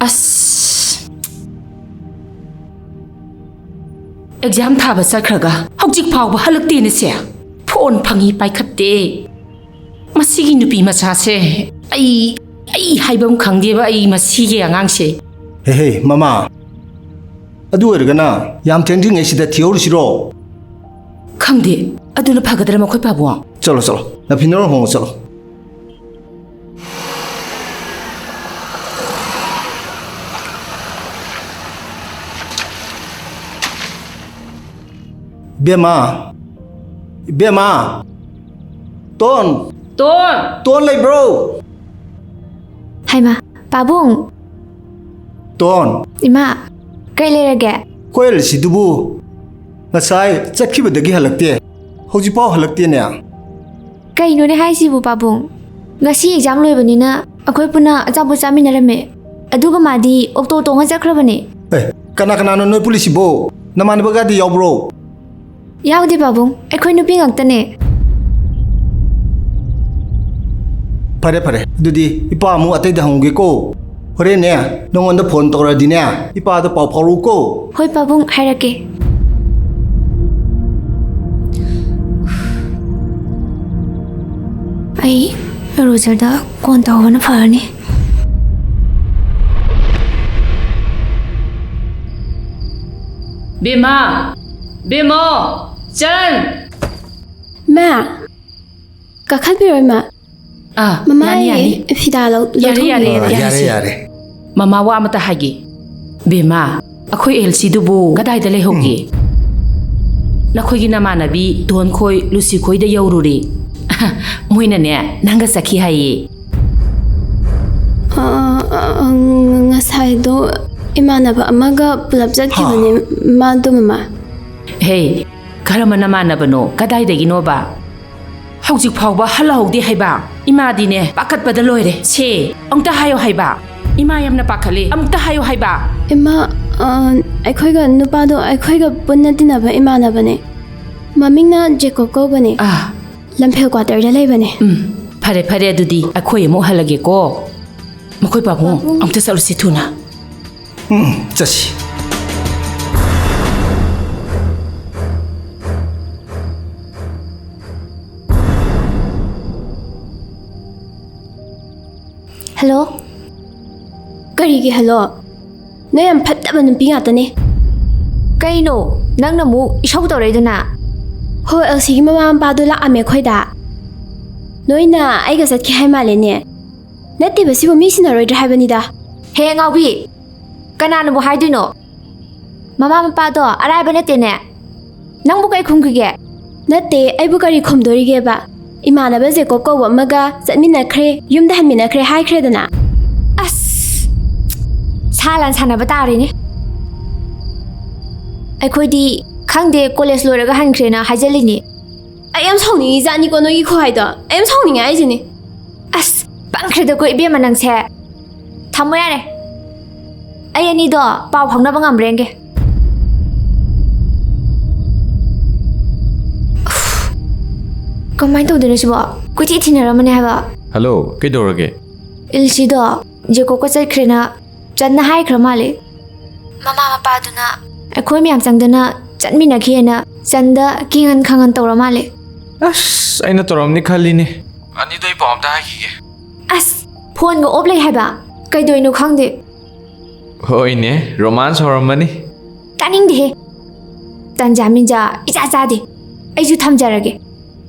ꯑꯁ, ꯑꯦꯛꯖꯥꯝ ꯊꯥꯕ ꯆꯠꯈ꯭ꯔꯒ ꯍꯧꯖꯤꯛ ꯐꯥꯎꯕ ꯍꯜꯂꯛꯇꯦꯅꯦ ꯁꯦ꯫ ꯐꯣꯟ ꯐꯪꯉꯤ ꯄꯥꯏꯈꯠꯇꯦ꯫ ꯃꯁꯤꯒꯤ ꯅꯨꯄꯤ ꯃꯆꯥꯁꯦ, ꯑꯩ, ꯑꯩ ꯍꯥꯏꯕꯝ ꯈꯪꯗꯦꯕ, ꯑꯩ ꯃꯁꯤꯒꯤ ꯑꯉꯥꯡꯁꯦ꯫ ꯍꯦ ꯍꯦ, ꯃꯃꯥ, ꯑꯗꯨ ꯑꯣꯏꯔꯒꯅ ꯌꯥꯝ ꯊꯦꯡꯗ꯭ꯔꯤꯉꯩꯁꯤꯗ ꯊꯤꯍꯧꯔꯁꯤꯔꯣ? ꯈꯪꯗꯦ, ꯑꯗꯨꯅ ꯐꯒꯗ꯭ꯔꯥ ꯃꯈꯣꯏ ꯄꯥꯕꯨꯡ? ꯆꯠꯂꯣ, ꯆꯠꯂꯣ, ꯅꯐꯤ ꯅꯔꯣꯟ ꯍꯣꯡꯉꯣ, ꯆꯠꯂꯣ꯫ ꯏꯕꯦꯝꯃ, ꯏꯕꯦꯝꯃ, ꯇꯣꯟ, ꯇꯣꯟ! ꯇꯣꯟ ꯂꯩꯕ꯭ꯔꯣ? ꯍꯩꯃꯥ, ꯄꯥꯕꯨꯡ! ꯇꯣꯟ! ꯏꯃꯥ, ꯀꯩ ꯂꯩꯔꯒꯦ? ꯑꯩꯈꯣꯏ ꯑꯦꯜꯁꯤꯗꯨꯕꯨ ꯉꯁꯥꯏ ꯆꯠꯈꯤꯕꯗꯒꯤ ꯍꯜꯂꯛꯇꯦ, ꯍꯧꯖꯤꯛꯐꯥꯎ ꯍꯜꯂꯛꯇꯦꯅꯦ꯫ ꯀꯩꯅꯣꯅꯦ ꯍꯥꯏꯁꯤꯕꯨ, ꯄꯥꯕꯨꯡ? ꯉꯁꯤ ꯑꯦꯛꯖꯥꯝ ꯂꯣꯏꯕꯅꯤꯅ ꯑꯩꯈꯣꯏ ꯄꯨꯟꯅ ꯑꯆꯥꯄꯣꯠ ꯆꯥꯃꯤꯟꯅꯔꯝꯃꯦ꯫ ꯑꯗꯨꯒ ꯃꯥꯗꯤ ꯑꯣꯛꯇꯣ ꯇꯣꯡꯉ ꯆꯠꯈ꯭ꯔꯕꯅꯦ꯫ ꯑꯦ, ꯀꯅꯥ ꯀꯅꯥꯅꯣ ꯅꯣꯏ ꯄꯨꯜꯂꯤꯁꯤꯕꯣ? ꯅꯃꯥꯟꯅꯕꯒꯗꯤ ꯌꯥꯎꯕ꯭ꯔꯣ? ꯌꯥꯎꯗꯦ, ꯄꯥꯕꯨꯡ꯫ ꯑꯩꯈꯣꯏ ꯅꯨꯄꯤ ꯉꯥꯛꯇꯅꯦ꯫ ꯐꯔꯦ, ꯐꯔꯦ꯫ ꯑꯗꯨꯗꯤ ꯏꯄꯥ ꯑꯃꯨꯛ ꯑꯇꯩꯗ ꯍꯪꯉꯨꯒꯦꯀꯣ꯫ ꯍꯣꯔꯦꯟꯅꯦ, ꯅꯉꯣꯟꯗ ꯐꯣꯟ ꯇꯧꯔꯛꯑꯗꯤꯅꯦ, ꯏꯄꯥꯗ ꯄꯥꯎ ꯐꯥꯎꯔꯛꯎꯀꯣ꯫ ꯍꯣꯏ, ꯄꯥꯕꯨꯡ, ꯍꯥꯏꯔꯛꯀꯦ꯫ ꯑꯩ ꯔꯣꯖꯔꯗ ꯀꯣꯟ ꯇꯧꯕꯅ ꯐꯔꯅꯤ꯫ ꯕꯦꯝꯃ! ꯕꯦꯝꯃꯣ! ꯆꯟ! ꯃꯥ! ꯀꯥꯈꯠꯄꯤꯔꯣ, ꯏꯃꯥ꯫ ꯑꯥ, ꯃꯃꯥ, ꯌꯥꯅꯤ, ꯑꯩ ꯌꯥꯅꯤ꯫ ꯐꯤꯗꯥ ꯂꯧ-, ꯌꯥꯔꯦ, ꯂꯧꯊꯣꯛꯎꯒꯦ꯫ ꯌꯥꯔꯦ, ꯑꯥ, ꯌꯥꯔꯦ, ꯌꯥꯔꯦꯁꯦ꯫ ꯌꯥꯔꯦ꯫ ꯃꯃꯥ, ꯋꯥ ꯑꯃꯇ ꯍꯥꯏꯒꯦ꯫ ꯕꯦꯝꯃ, ꯑꯩꯈꯣꯏ ꯑꯦꯜꯁꯤꯗꯨꯕꯨ ꯀꯗꯥꯏꯗ ꯂꯩꯍꯧꯒꯦ? ꯎꯝ꯫ ꯅꯈꯣꯏꯒꯤ ꯅꯃꯥꯟꯅꯕꯤ ꯇꯣꯟꯈꯣꯏ, ꯂꯨꯁꯤꯈꯣꯏꯗ ꯌꯧꯔꯨꯔꯦ꯫ ꯃꯣꯏꯅꯅꯦ, ꯅꯪꯒ ꯆꯠꯈꯤ ꯍꯥꯏꯌꯦ꯫ ꯑ, ꯑ, ꯑ, ꯉꯁꯥꯏꯗꯣ ꯏꯃꯥꯟꯅꯕ ꯑꯃꯒ ꯄꯨꯂꯞ ꯆꯠꯈꯤꯕꯅꯦ, ꯍꯥ? ꯃꯥꯗꯣ, ꯃꯃꯥ꯫ ꯍꯦ, ꯀꯔꯝꯕ ꯅꯃꯥꯟꯅꯕꯅꯣ? ꯀꯗꯥꯏꯗꯒꯤꯅꯣꯕ? ꯍꯧꯖꯤꯛ ꯐꯥꯎꯕ ꯍꯜꯂꯍꯧꯗꯦ ꯍꯥꯏꯕ? ꯏꯃꯥꯗꯤꯅꯦ, ꯄꯥꯈꯠꯄꯗ ꯂꯣꯏꯔꯦ꯫ ꯁꯦ, ꯑꯃꯨꯛꯇ ꯍꯥꯏꯌꯣ ꯍꯥꯏꯕ꯫ ꯏꯃꯥ ꯌꯥꯝꯅ ꯄꯥꯈꯠꯂꯦ꯫ ꯑꯃꯨꯛꯇ ꯍꯥꯏꯌꯣ ꯍꯥꯏꯕ꯫ ꯏꯃꯥ, ꯑ, ꯑꯩꯈꯣꯏꯒ, ꯅꯨꯄꯥꯗꯣ ꯑꯩꯈꯣꯏꯒ ꯄꯨꯟꯅ ꯇꯤꯟꯅꯕ ꯏꯃꯥꯟꯅꯕꯅꯦ꯫ ꯃꯃꯤꯡꯅ ꯖꯦꯀꯣꯕ ꯀꯧꯕꯅꯦ꯫ ꯑꯥ꯫ ꯂꯝꯐꯦꯜ ꯀ꯭ꯋꯥꯇꯔꯗ ꯂꯩꯕꯅꯦ꯫ ꯎꯝ, ꯐꯔꯦ, ꯐꯔꯦ, ꯑꯗꯨꯗꯤ ꯑꯩꯈꯣꯏ ꯑꯃꯨꯛ ꯍꯜꯂꯒꯦꯀꯣ꯫ ꯃꯈꯣꯏ ꯄꯥꯕꯨꯡ, ꯑꯃꯨꯛꯇ ꯆꯠꯂꯨꯁꯤ ꯊꯨꯅ꯫ ꯎꯝ, ꯆꯠꯁꯤ꯫ ꯍꯜꯂꯣ? ꯀꯔꯤꯒꯤ ꯍꯜꯂꯣ? ꯅꯣꯏ ꯌꯥꯝ ꯐꯠꯇꯕ ꯅꯨꯄꯤ ꯉꯥꯛꯇꯅꯦ꯫ ꯀꯩꯅꯣ? ꯅꯪꯅ ꯑꯃꯨꯛ ꯏꯁꯧ ꯇꯧꯔꯛꯏꯗꯨꯅ? ꯍꯣꯏ, ꯑꯦꯜꯁꯤꯒꯤ ꯃꯃꯥ ꯃꯄꯥꯗꯣ ꯂꯥꯛꯑꯝꯃꯦ ꯑꯩꯈꯣꯏꯗ꯫ ꯅꯣꯏꯅ ꯑꯩꯒ ꯆꯠꯈꯤ ꯍꯥꯏ ꯃꯥꯜꯂꯦꯅꯦ꯫ ꯅꯠꯇꯦꯕ, ꯁꯤꯕꯨ ꯃꯤ ꯁꯤꯟꯅꯔꯣꯏꯗ꯭ꯔꯥ ꯍꯥꯏꯕꯅꯤꯗ꯫ ꯍꯦ ꯉꯥꯎꯕꯤ, ꯀꯅꯥꯅꯕꯨ ꯍꯥꯏꯗꯣꯏꯅꯣ? ꯃꯃꯥ ꯃꯄꯥꯗꯣ ꯑꯔꯥꯏꯕ ꯅꯠꯇꯦꯅꯦ꯫ ꯅꯪꯕꯨ ꯀꯩ ꯈꯨꯝꯈꯤꯒꯦ? ꯅꯠꯇꯦ, ꯑꯩꯕꯨ ꯀꯔꯤ ꯈꯨꯝꯗꯣꯔꯤꯒꯦꯕ? ꯏꯃꯥꯟꯅꯕ ꯖꯦꯀꯣꯕ ꯀꯧꯕ ꯑꯃꯒ ꯆꯠꯃꯤꯟꯅꯈ꯭ꯔꯦ, ꯌꯨꯝꯗ ꯍꯟꯃꯤꯟꯅꯈ꯭ꯔꯦ ꯍꯥꯏꯈ꯭ꯔꯦꯗꯅ꯫ ꯑꯁ! ꯁꯥ ꯂꯥꯟ ꯁꯥꯟꯅꯕ ꯇꯥꯔꯦꯅꯦ꯫ ꯑꯩꯈꯣꯏꯗꯤ ꯈꯪꯗꯦ, ꯀꯣꯂꯦꯖ ꯂꯣꯏꯔꯒ ꯍꯟꯈ꯭ꯔꯦꯅ ꯍꯥꯏꯖꯜꯂꯤꯅꯦ꯫ ꯑꯩ ꯌꯥꯝ ꯁꯥꯎꯅꯤꯡꯉꯤ ꯖꯥꯠꯅꯤꯀꯣ ꯅꯣꯏꯒꯤ ꯈꯨꯍꯥꯏꯗꯣ꯫ ꯑꯩ ꯌꯥꯝ ꯁꯥꯎꯅꯤꯡꯉꯦ ꯍꯥꯏꯁꯤꯅꯦ꯫ ꯑꯁ, ꯄꯪꯈ꯭ꯔꯦꯗꯀꯣ ꯏꯕꯦꯝꯃ ꯅꯪꯁꯦ꯫ ꯊꯝꯃꯣ ꯌꯥꯔꯦ꯫ ꯑꯩ ꯑꯅꯤꯗꯣ ꯄꯥꯎ ꯐꯥꯎꯅꯕ ꯉꯝꯕ꯭ꯔꯥ ꯌꯦꯡꯒꯦ꯫ ꯎꯐ, ꯀꯃꯥꯏꯅ ꯇꯧꯗꯣꯏꯅꯣ ꯁꯤꯕꯣ? ꯀꯣꯏꯊꯤ ꯊꯤꯅꯔꯝꯃꯅꯦ ꯍꯥꯏꯕ꯫ ꯍꯜꯂꯣ, ꯀꯩꯗꯧꯔꯒꯦ? ꯏꯜꯁꯤꯗꯣ ꯖꯦꯀꯣꯕꯀ ꯆꯠꯈ꯭ꯔꯦꯅ ꯆꯟꯅ ꯍꯥꯏꯈ꯭ꯔ ꯃꯥꯜꯂꯦ꯫ ꯃꯃꯥ ꯃꯄꯥꯗꯨꯅ ꯑꯩꯈꯣꯏ ꯃꯌꯥꯝ ꯆꯪꯗꯅ ꯆꯠꯃꯤꯟꯅꯈꯤꯑꯅ ꯆꯟꯗ ꯀꯤꯍꯟ ꯈꯪꯍꯟ ꯇꯧꯔ ꯃꯥꯜꯂꯦ꯫ ꯑꯁ, ꯑꯩꯅ ꯇꯧꯔꯝꯅꯤ ꯈꯜꯂꯤꯅꯦ꯫ ꯑꯅꯤꯗꯣ ꯑꯩ ꯄꯥꯎ ꯑꯝꯇ ꯍꯥꯏꯈꯤꯒꯦ꯫ ꯑꯁ, ꯐꯣꯟꯒ ꯑꯣꯞ ꯂꯩ ꯍꯥꯏꯕ? ꯀꯩꯗꯣꯏꯅꯣ ꯈꯪꯗꯦ꯫ ꯍꯣꯏꯅꯦ, ꯔꯣꯃꯥꯟꯁ ꯍꯧꯔꯝꯃꯅꯤ꯫ ꯇꯥꯅꯤꯡꯗꯦꯍꯦ꯫ ꯇꯟꯖꯥ ꯃꯤꯟꯖꯥ ꯏꯆꯥ ꯆꯥꯗꯦ꯫ ꯑꯩꯁꯨ ꯊꯝꯖꯔꯒꯦ꯫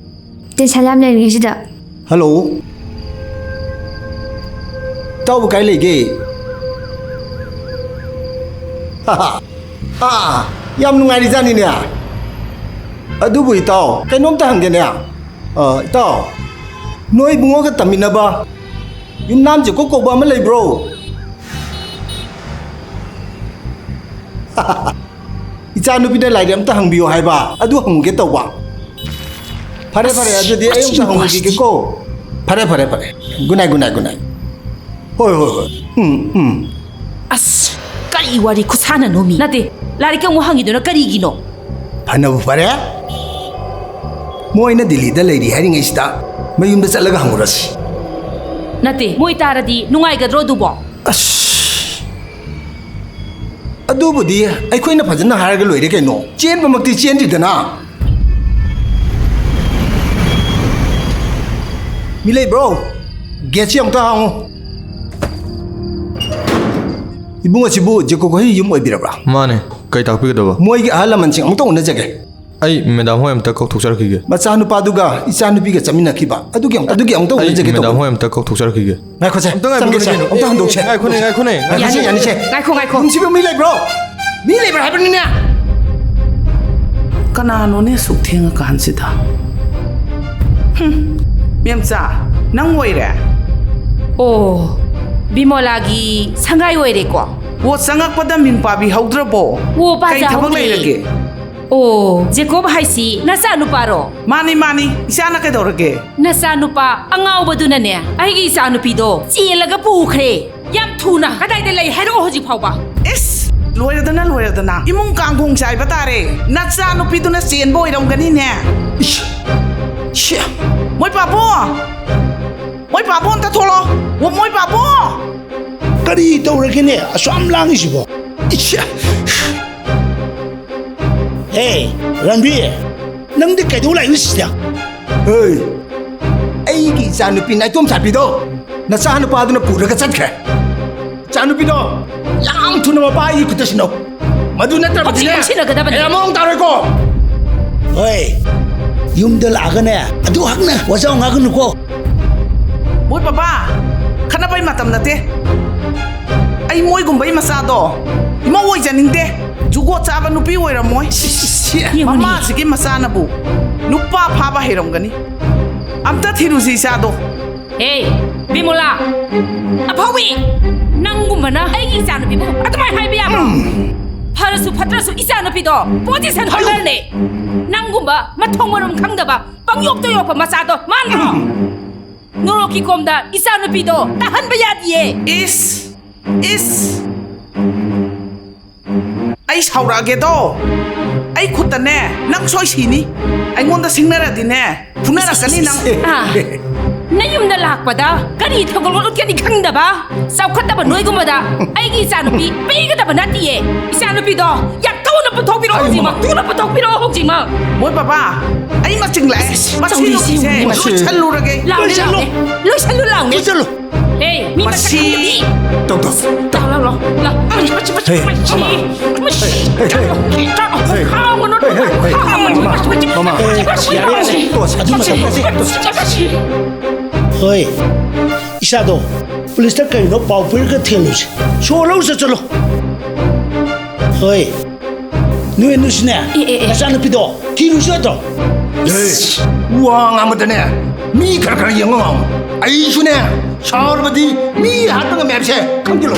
ꯇꯦꯟꯁꯟ ꯌꯥꯝ ꯂꯩꯔꯤꯉꯩꯁꯤꯗ꯫ ꯍꯜꯂꯣ꯫ ꯏꯇꯥꯎꯕꯨ ꯀꯥꯏ ꯂꯩꯒꯦ? ꯑꯥ, ꯌꯥꯝ ꯅꯨꯡꯉꯥꯏꯔꯤꯖꯥꯠꯅꯤꯅꯦ꯫ ꯑꯗꯨꯕꯨ ꯏꯇꯥꯎ, ꯀꯩꯅꯣꯝꯇ ꯍꯪꯒꯦꯅꯦ꯫ ꯑ, ꯏꯇꯥꯎ, ꯅꯣꯏ ꯏꯕꯨꯡꯉꯣꯒ ꯇꯝꯃꯤꯟꯅꯕ ꯌꯨꯝꯅꯥꯝ ꯖꯦꯀꯣꯕ ꯀꯧꯕ ꯑꯃ ꯂꯩꯕ꯭ꯔꯣ? ꯏꯆꯥ ꯅꯨꯄꯤꯅ ꯂꯥꯏꯔꯤꯛ ꯑꯝꯇ ꯍꯪꯕꯤꯌꯣ ꯍꯥꯏꯕ, ꯑꯗꯨ ꯍꯪꯉꯨꯒꯦ ꯇꯧꯕ꯫ ꯐꯔꯦ, ꯐꯔꯦ, ꯑꯁ, ꯑꯗꯨꯗꯤ ꯑꯩ ꯑꯝꯇ ꯃꯆꯤꯟ ꯍꯪꯉꯨꯈꯤꯒꯦꯀꯣ꯫ ꯐꯔꯦ, ꯐꯔꯦ, ꯐꯔꯦ꯫ Good night, good night, good night. ꯍꯣꯏ, ꯍꯣꯏ, ꯍꯣꯏ꯫ ꯎꯝ, ꯎꯝ꯫ ꯑꯁ, ꯀꯔꯤ ꯋꯥꯔꯤ ꯈꯨꯁꯥꯟꯅꯅꯣꯃꯤ? ꯅꯠꯇꯦ, ꯂꯥꯏꯔꯤꯛꯀ ꯑꯃꯨꯛ ꯍꯪꯉꯤꯗꯨꯅ ꯀꯔꯤꯒꯤꯅꯣ? ꯐꯅꯕꯨ ꯐꯔꯦ꯫ ꯃꯣꯏꯅ ꯗꯤꯜꯂꯤꯗ ꯂꯩꯔꯤ ꯍꯥꯏꯔꯤꯉꯩꯁꯤꯗ ꯃꯌꯨꯝꯗ ꯆꯠꯂꯒ ꯍꯪꯉꯨꯔꯁꯤ꯫ ꯅꯠꯇꯦ, ꯃꯣꯏ ꯇꯥꯔꯗꯤ ꯅꯨꯡꯉꯥꯏꯒꯗ꯭ꯔꯣ ꯑꯗꯨꯕꯣ? ꯑꯁ, ꯑꯗꯨꯕꯨꯗꯤ ꯑꯩꯈꯣꯏꯅ ꯐꯖꯅ ꯍꯥꯏꯔꯒ ꯂꯣꯏꯔꯦ ꯀꯩꯅꯣ꯫ ꯆꯦꯟꯕꯃꯛꯇꯤ ꯆꯦꯟꯗ꯭ꯔꯤꯗꯅ꯫ ꯃꯤ ꯂꯩꯕ꯭ꯔꯣ? ꯒꯦꯠꯁꯤ ꯑꯃꯨꯛꯇ ꯍꯥꯡꯉꯨ꯫ ꯏꯕꯨꯡ ꯑꯁꯤꯕꯨ ꯖꯦꯀꯣ ꯈꯣꯏ ꯌꯨꯝ ꯑꯣꯏꯕꯤꯔꯕ꯭ꯔꯥ? ꯃꯥꯅꯦ, ꯀꯩ ꯇꯥꯛꯄꯤꯒꯗꯕ? ꯃꯣꯏꯒꯤ ꯑꯍꯜ ꯂꯃꯟꯁꯤꯡ ꯑꯃꯨꯛꯇ ꯎꯅꯖꯒꯦ꯫ ꯑꯩ ꯃꯦꯗꯥꯝ ꯍꯣꯏ ꯑꯝꯇ ꯀꯧꯊꯣꯛꯆꯔꯛꯈꯤꯒꯦ꯫ ꯃꯆꯥꯅꯨꯄꯥꯗꯨꯒ ꯏꯆꯥꯅꯨꯄꯤꯒ ꯆꯠꯃꯤꯟꯅꯈꯤꯕ ꯑꯗꯨꯒꯤ ꯑꯃꯨꯛ-, ꯑꯗꯨꯒꯤ ꯑꯃꯨꯛꯇ ꯑꯩ ꯎꯅꯖꯒꯦ ꯃꯦꯗꯥꯝ ꯇꯧꯕ꯫ ꯍꯣꯏ ꯑꯝꯇ ꯀꯧꯊꯣꯛꯆꯔꯛꯈꯤꯒꯦ꯫ ꯉꯥꯏꯈꯣꯁꯦ, ꯑꯝꯇ ꯉꯥꯏꯕꯤꯌꯨꯅꯦ ꯆꯪꯒꯦꯁꯦ, ꯀꯩꯅꯣ꯫ ꯑꯝꯇ ꯍꯟꯗꯣꯛꯁꯦ꯫ ꯑꯦ, ꯑꯦ, ꯉꯥꯏꯈꯣꯅꯦ, ꯉꯥꯏꯈꯣꯅꯦ, ꯉꯥꯏꯈꯣꯅꯦ꯫ ꯌꯥꯅꯤꯁꯦ, ꯌꯥꯅꯤꯁꯦ꯫ ꯉꯥꯏꯈꯣ, ꯉꯥꯏꯈꯣ꯫ ꯅꯨꯡꯁꯤꯕ ꯃꯤ ꯂꯩꯕ꯭ꯔꯣ? ꯃꯤ ꯂꯩꯕ꯭ꯔꯥ ꯍꯥꯏꯕꯅꯤꯅꯦ꯫ ꯀꯅꯥꯅꯣꯅꯦ ꯑꯁꯨꯛ ꯊꯦꯡꯉꯀꯥꯟꯁꯤꯗ? ꯍꯨꯝ, ꯃꯦꯝꯆꯥ, ꯅꯪ ꯑꯣꯏꯔꯦ? ꯑꯣ, ꯕꯤꯃꯣꯂꯥꯒꯤ ꯁꯪꯒꯥꯏ ꯑꯣꯏꯔꯦꯀꯣ? ꯑꯣ, ꯆꯪꯉꯛꯄꯗ ꯃꯤꯡ ꯄꯥꯕꯤꯍꯧꯗ꯭ꯔꯕꯣ? ꯑꯣ, ꯀꯩ ꯊꯕꯛ ꯄꯥꯖꯍꯧꯗ꯭ꯔꯦ꯫ ꯂꯩꯔꯒꯦ? ꯑꯣ, ꯖꯦꯀꯣꯕ ꯍꯥꯏꯁꯤ ꯅꯆꯥꯅꯨꯄꯥꯔꯣ? ꯃꯥꯅꯤ, ꯃꯥꯅꯤ, ꯏꯆꯥꯅ ꯀꯩꯗꯧꯔꯒꯦ? ꯅꯆꯥꯅꯨꯄꯥ ꯑꯉꯥꯎꯕꯗꯨꯅꯅꯦ, ꯑꯩꯒꯤ ꯏꯆꯥꯅꯨꯄꯤꯗꯣ ꯆꯦꯜꯂꯒ ꯄꯨꯈ꯭ꯔꯦ꯫ ꯌꯥꯝ ꯊꯨꯅ꯫ ꯀꯗꯥꯏꯗ ꯂꯩ ꯍꯥꯏꯔꯛꯑꯣ ꯍꯧꯖꯤꯛ ꯐꯥꯎꯕ꯫ ꯏꯁ, ꯂꯣꯏꯔꯗꯅ, ꯂꯣꯏꯔꯗꯅ꯫ ꯏꯃꯨꯡ ꯀꯥꯡꯈꯣꯡ ꯆꯥꯏꯕ ꯇꯥꯔꯦ꯫ ꯅꯆꯥꯅꯨꯄꯤꯗꯨꯅ ꯆꯦꯟꯕ ꯑꯣꯏꯔꯝꯒꯅꯤꯅꯦ꯫ ꯏꯁ, ꯁꯤ꯫ ꯃꯣꯏ ꯄꯥꯕꯨꯡ! ꯃꯣꯏ ꯄꯥꯕꯨꯡ ꯑꯝꯇ ꯊꯣꯛꯂꯛꯑꯣ꯫ ꯃꯣꯏ ꯄꯥꯕꯨꯡ! ꯀꯔꯤ ꯇꯧꯔꯒꯦꯅꯦ ꯑꯁꯨꯛ ꯌꯥꯝ ꯂꯥꯡꯉꯤꯁꯤꯕꯣ? ꯏꯁ! ꯍꯦ, ꯔꯟꯕꯤꯔ, ꯅꯪꯗꯤ ꯀꯩꯗꯧ ꯂꯥꯛꯏꯅꯣ ꯁꯤꯗ? ꯍꯦ, ꯑꯩꯒꯤ ꯏꯆꯥꯅꯨꯄꯤ ꯅꯥꯏꯇꯣꯝ ꯁꯥꯄꯤꯗꯣ ꯅꯆꯥꯅꯨꯄꯥꯗꯨꯅ ꯄꯨꯔꯒ ꯆꯠꯈ꯭ꯔꯦ꯫ ꯏꯆꯥꯅꯨꯄꯤꯗꯣ ꯌꯥꯝ ꯊꯨꯅ ꯃꯄꯥ ꯑꯩꯒꯤ ꯈꯨꯠꯇ ꯁꯤꯟꯅꯧ꯫ ꯃꯗꯨ ꯅꯠꯇ꯭ꯔꯕꯗꯤꯅꯦ, ꯍꯧꯖꯤꯛꯃꯛ ꯁꯤꯟꯅꯒꯗꯕꯅꯤ꯫ ꯑꯩ ꯃꯑꯣꯡ ꯇꯥꯔꯣꯏꯀꯣ꯫ ꯍꯣꯏ, ꯌꯨꯝꯗ ꯂꯥꯛꯑꯒꯅꯦ ꯑꯗꯨ ꯍꯛꯅ ꯋꯥꯖꯥꯎ ꯉꯥꯡꯒꯅꯨꯀꯣ꯫ ꯃꯣꯏ ꯄꯄꯥ, ꯈꯠꯅꯕꯩ ꯃꯇꯝ ꯅꯠꯇꯦ꯫ ꯑꯩ ꯃꯣꯏꯒꯨꯝꯕꯩ ꯃꯆꯥꯗꯣ ꯏꯃꯧ ꯑꯣꯏꯖꯅꯤꯡꯗꯦ꯫ ꯖꯨꯒꯣꯠ ꯆꯥꯕ ꯅꯨꯄꯤ ꯑꯣꯏꯔꯝꯃꯣꯏ꯫ ꯁꯤ, ꯁꯤ, ꯁꯤ꯫ ꯌꯦꯡꯉꯨꯅꯦ꯫ ꯃꯃꯥꯁꯤꯒꯤ ꯃꯆꯥꯅꯕꯨ ꯅꯨꯄꯥ ꯐꯥꯕ ꯍꯩꯔꯝꯒꯅꯤ꯫ ꯑꯝꯇ ꯊꯤꯔꯨꯁꯤ ꯏꯆꯥꯗꯣ꯫ ꯍꯦ, ꯕꯤꯃꯣꯂꯥ, ꯑꯐꯥꯎꯕꯤ, ꯅꯪꯒꯨꯝꯕꯅ ꯑꯩꯒꯤ ꯏꯆꯥꯅꯨꯄꯤꯕꯨ ꯑꯗꯨꯃꯥꯏꯅ ꯍꯥꯏꯕ ꯌꯥꯕ꯭ꯔꯣ? ꯎꯝ꯫ ꯐꯔꯁꯨ ꯐꯠꯇ꯭ꯔꯁꯨ ꯏꯆꯥꯅꯨꯄꯤꯗꯣ position holderꯅꯦ꯫ ꯅꯪꯒꯨꯝꯕ ꯃꯊꯣꯡ ꯃꯔꯝ ꯈꯪꯗꯕ ꯄꯪꯌꯣꯛꯇ ꯌꯣꯛꯄ ꯃꯆꯥꯗꯣ ꯃꯥꯟꯗ꯭ꯔꯣ? ꯎꯝ꯫ ꯅꯣꯔꯣꯛꯀꯤ ꯀꯣꯝꯗ ꯏꯆꯥꯅꯨꯄꯤꯗꯣ ꯇꯥꯍꯟꯕ ꯌꯥꯗꯤꯌꯦ꯫ ꯏꯁ! ꯏꯁ! ꯑꯩ ꯁꯥꯎꯔꯛꯑꯒꯦꯗꯣ꯫ ꯑꯩ ꯈꯨꯠꯇꯅꯦ ꯅꯪ ꯁꯣꯏ ꯁꯤꯅꯤ꯫ ꯑꯩꯉꯣꯟꯗ ꯁꯤꯡꯅꯔꯗꯤꯅꯦ ꯐꯨꯅꯔꯛꯀꯅꯤ ꯅꯪ꯫ ꯑꯥ, ꯅꯌꯨꯝꯗ ꯂꯥꯛꯄꯗ ꯀꯔꯤ ꯊꯧꯒꯜ ꯋꯥꯠꯂꯨꯠꯀꯅꯤ ꯈꯪꯗꯕ? ꯆꯥꯎꯈꯠꯇꯕ ꯅꯣꯏꯒꯨꯝꯕꯗ ꯑꯩꯒꯤ ꯏꯆꯥꯅꯨꯄꯤ ꯄꯤꯒꯗꯕ ꯅꯠꯇꯤꯌꯦ꯫ ꯏꯆꯥꯅꯨꯄꯤꯗꯣ ꯌꯥꯝ ꯊꯨꯅ ꯄꯨꯊꯣꯛꯄꯤꯔꯛꯑꯣ ꯍꯧꯖꯤꯛꯃꯛ꯫ ꯊꯨꯅ ꯄꯨꯊꯣꯛꯄꯤꯔꯛꯑꯣ ꯍꯧꯖꯤꯛꯃꯛ꯫ ꯃꯣꯏ ꯕꯕꯥ, ꯑꯩ ꯃꯆꯤꯡ ꯂꯥꯛꯑꯦ꯫ ꯃꯁꯤ ꯇꯧꯔꯤꯁꯤ ꯅꯨꯄꯤꯁꯦ ꯌꯦꯡꯉꯨ, ꯃꯁꯤ꯫ ꯂꯣꯏꯁꯜꯂꯨꯔꯒꯦ꯫ ꯂꯥꯎꯅꯦ, ꯂꯣꯏꯁꯜꯂꯨ꯫ ꯂꯥꯎꯅꯦ꯫ ꯂꯣꯏꯁꯜꯂꯨ, ꯂꯥꯎꯅꯦ꯫ ꯂꯣꯏꯁꯜꯂꯨ꯫ ꯑꯦ, ꯃꯤ ꯃꯁꯤ ꯃꯁꯛ ꯈꯪꯗꯕꯤ꯫ ꯇꯧ, ꯇꯧ, ꯇꯧ꯫ ꯂꯥꯎ, ꯂꯥꯎ, ꯂꯥꯎ꯫ ꯂꯥꯎ꯫ ꯃꯁꯤ, ꯃꯁꯤ, ꯃꯁꯤ, ꯍꯦ, ꯃꯁꯤ, ꯃꯁꯤ꯫ ꯃꯃꯥ꯫ ꯆꯠꯂꯣ, ꯆꯠꯂꯣ꯫ ꯍꯦ, ꯍꯦ, ꯍꯦ꯫ ꯈꯥꯝꯒꯅꯨ, ꯍꯦ, ꯍꯦ, ꯍꯦ꯫ ꯈꯥꯝꯒꯅꯨ꯫ ꯃꯃꯥ, ꯃꯁꯤ, ꯃꯁꯤ, ꯃꯃꯥ꯫ ꯃꯁꯤ, ꯍꯦ, ꯃꯁꯤ, ꯌꯥꯔꯦ, ꯌꯥꯔꯦ꯫ ꯃꯁꯤ꯫ ꯇꯣꯛꯑꯁꯤ, ꯑꯗꯨ ꯃꯇꯝꯗ ꯇꯣꯛꯑꯁꯤ꯫ ꯃꯁꯤ꯫ ꯍꯣꯏ, ꯏꯆꯥꯗꯣ ꯄꯨꯂꯤꯁꯇ ꯀꯔꯤꯅꯣ ꯄꯥꯎ ꯄꯤꯔꯒ ꯊꯤꯍꯜꯂꯨꯁꯤ꯫ ꯁꯣ ꯂꯧ ꯆꯠ-, ꯆꯠꯂꯣ꯫ ꯍꯣꯏ, ꯅꯣꯏ ꯑꯅꯤꯁꯤꯅꯦ, ꯑꯦ, ꯑꯦ, ꯑꯦ꯫ ꯅꯆꯥꯅꯨꯄꯤꯗꯣ ꯊꯤꯔꯨꯁꯤ ꯅꯠꯇ꯭ꯔꯣ? ꯑꯦ, ꯋꯥ ꯉꯥꯡꯕꯗꯅꯦ ꯃꯤ ꯈꯔ ꯈꯔ ꯌꯦꯡꯉ ꯉꯥꯡꯉꯨ꯫ ꯑꯩꯁꯨꯅꯦ ꯁꯥꯎꯔꯕꯗꯤ ꯃꯤ ꯍꯥꯠꯄ ꯉꯝꯃꯦ ꯍꯥꯏꯕꯁꯦ ꯈꯪꯖꯤꯜꯂꯣ꯫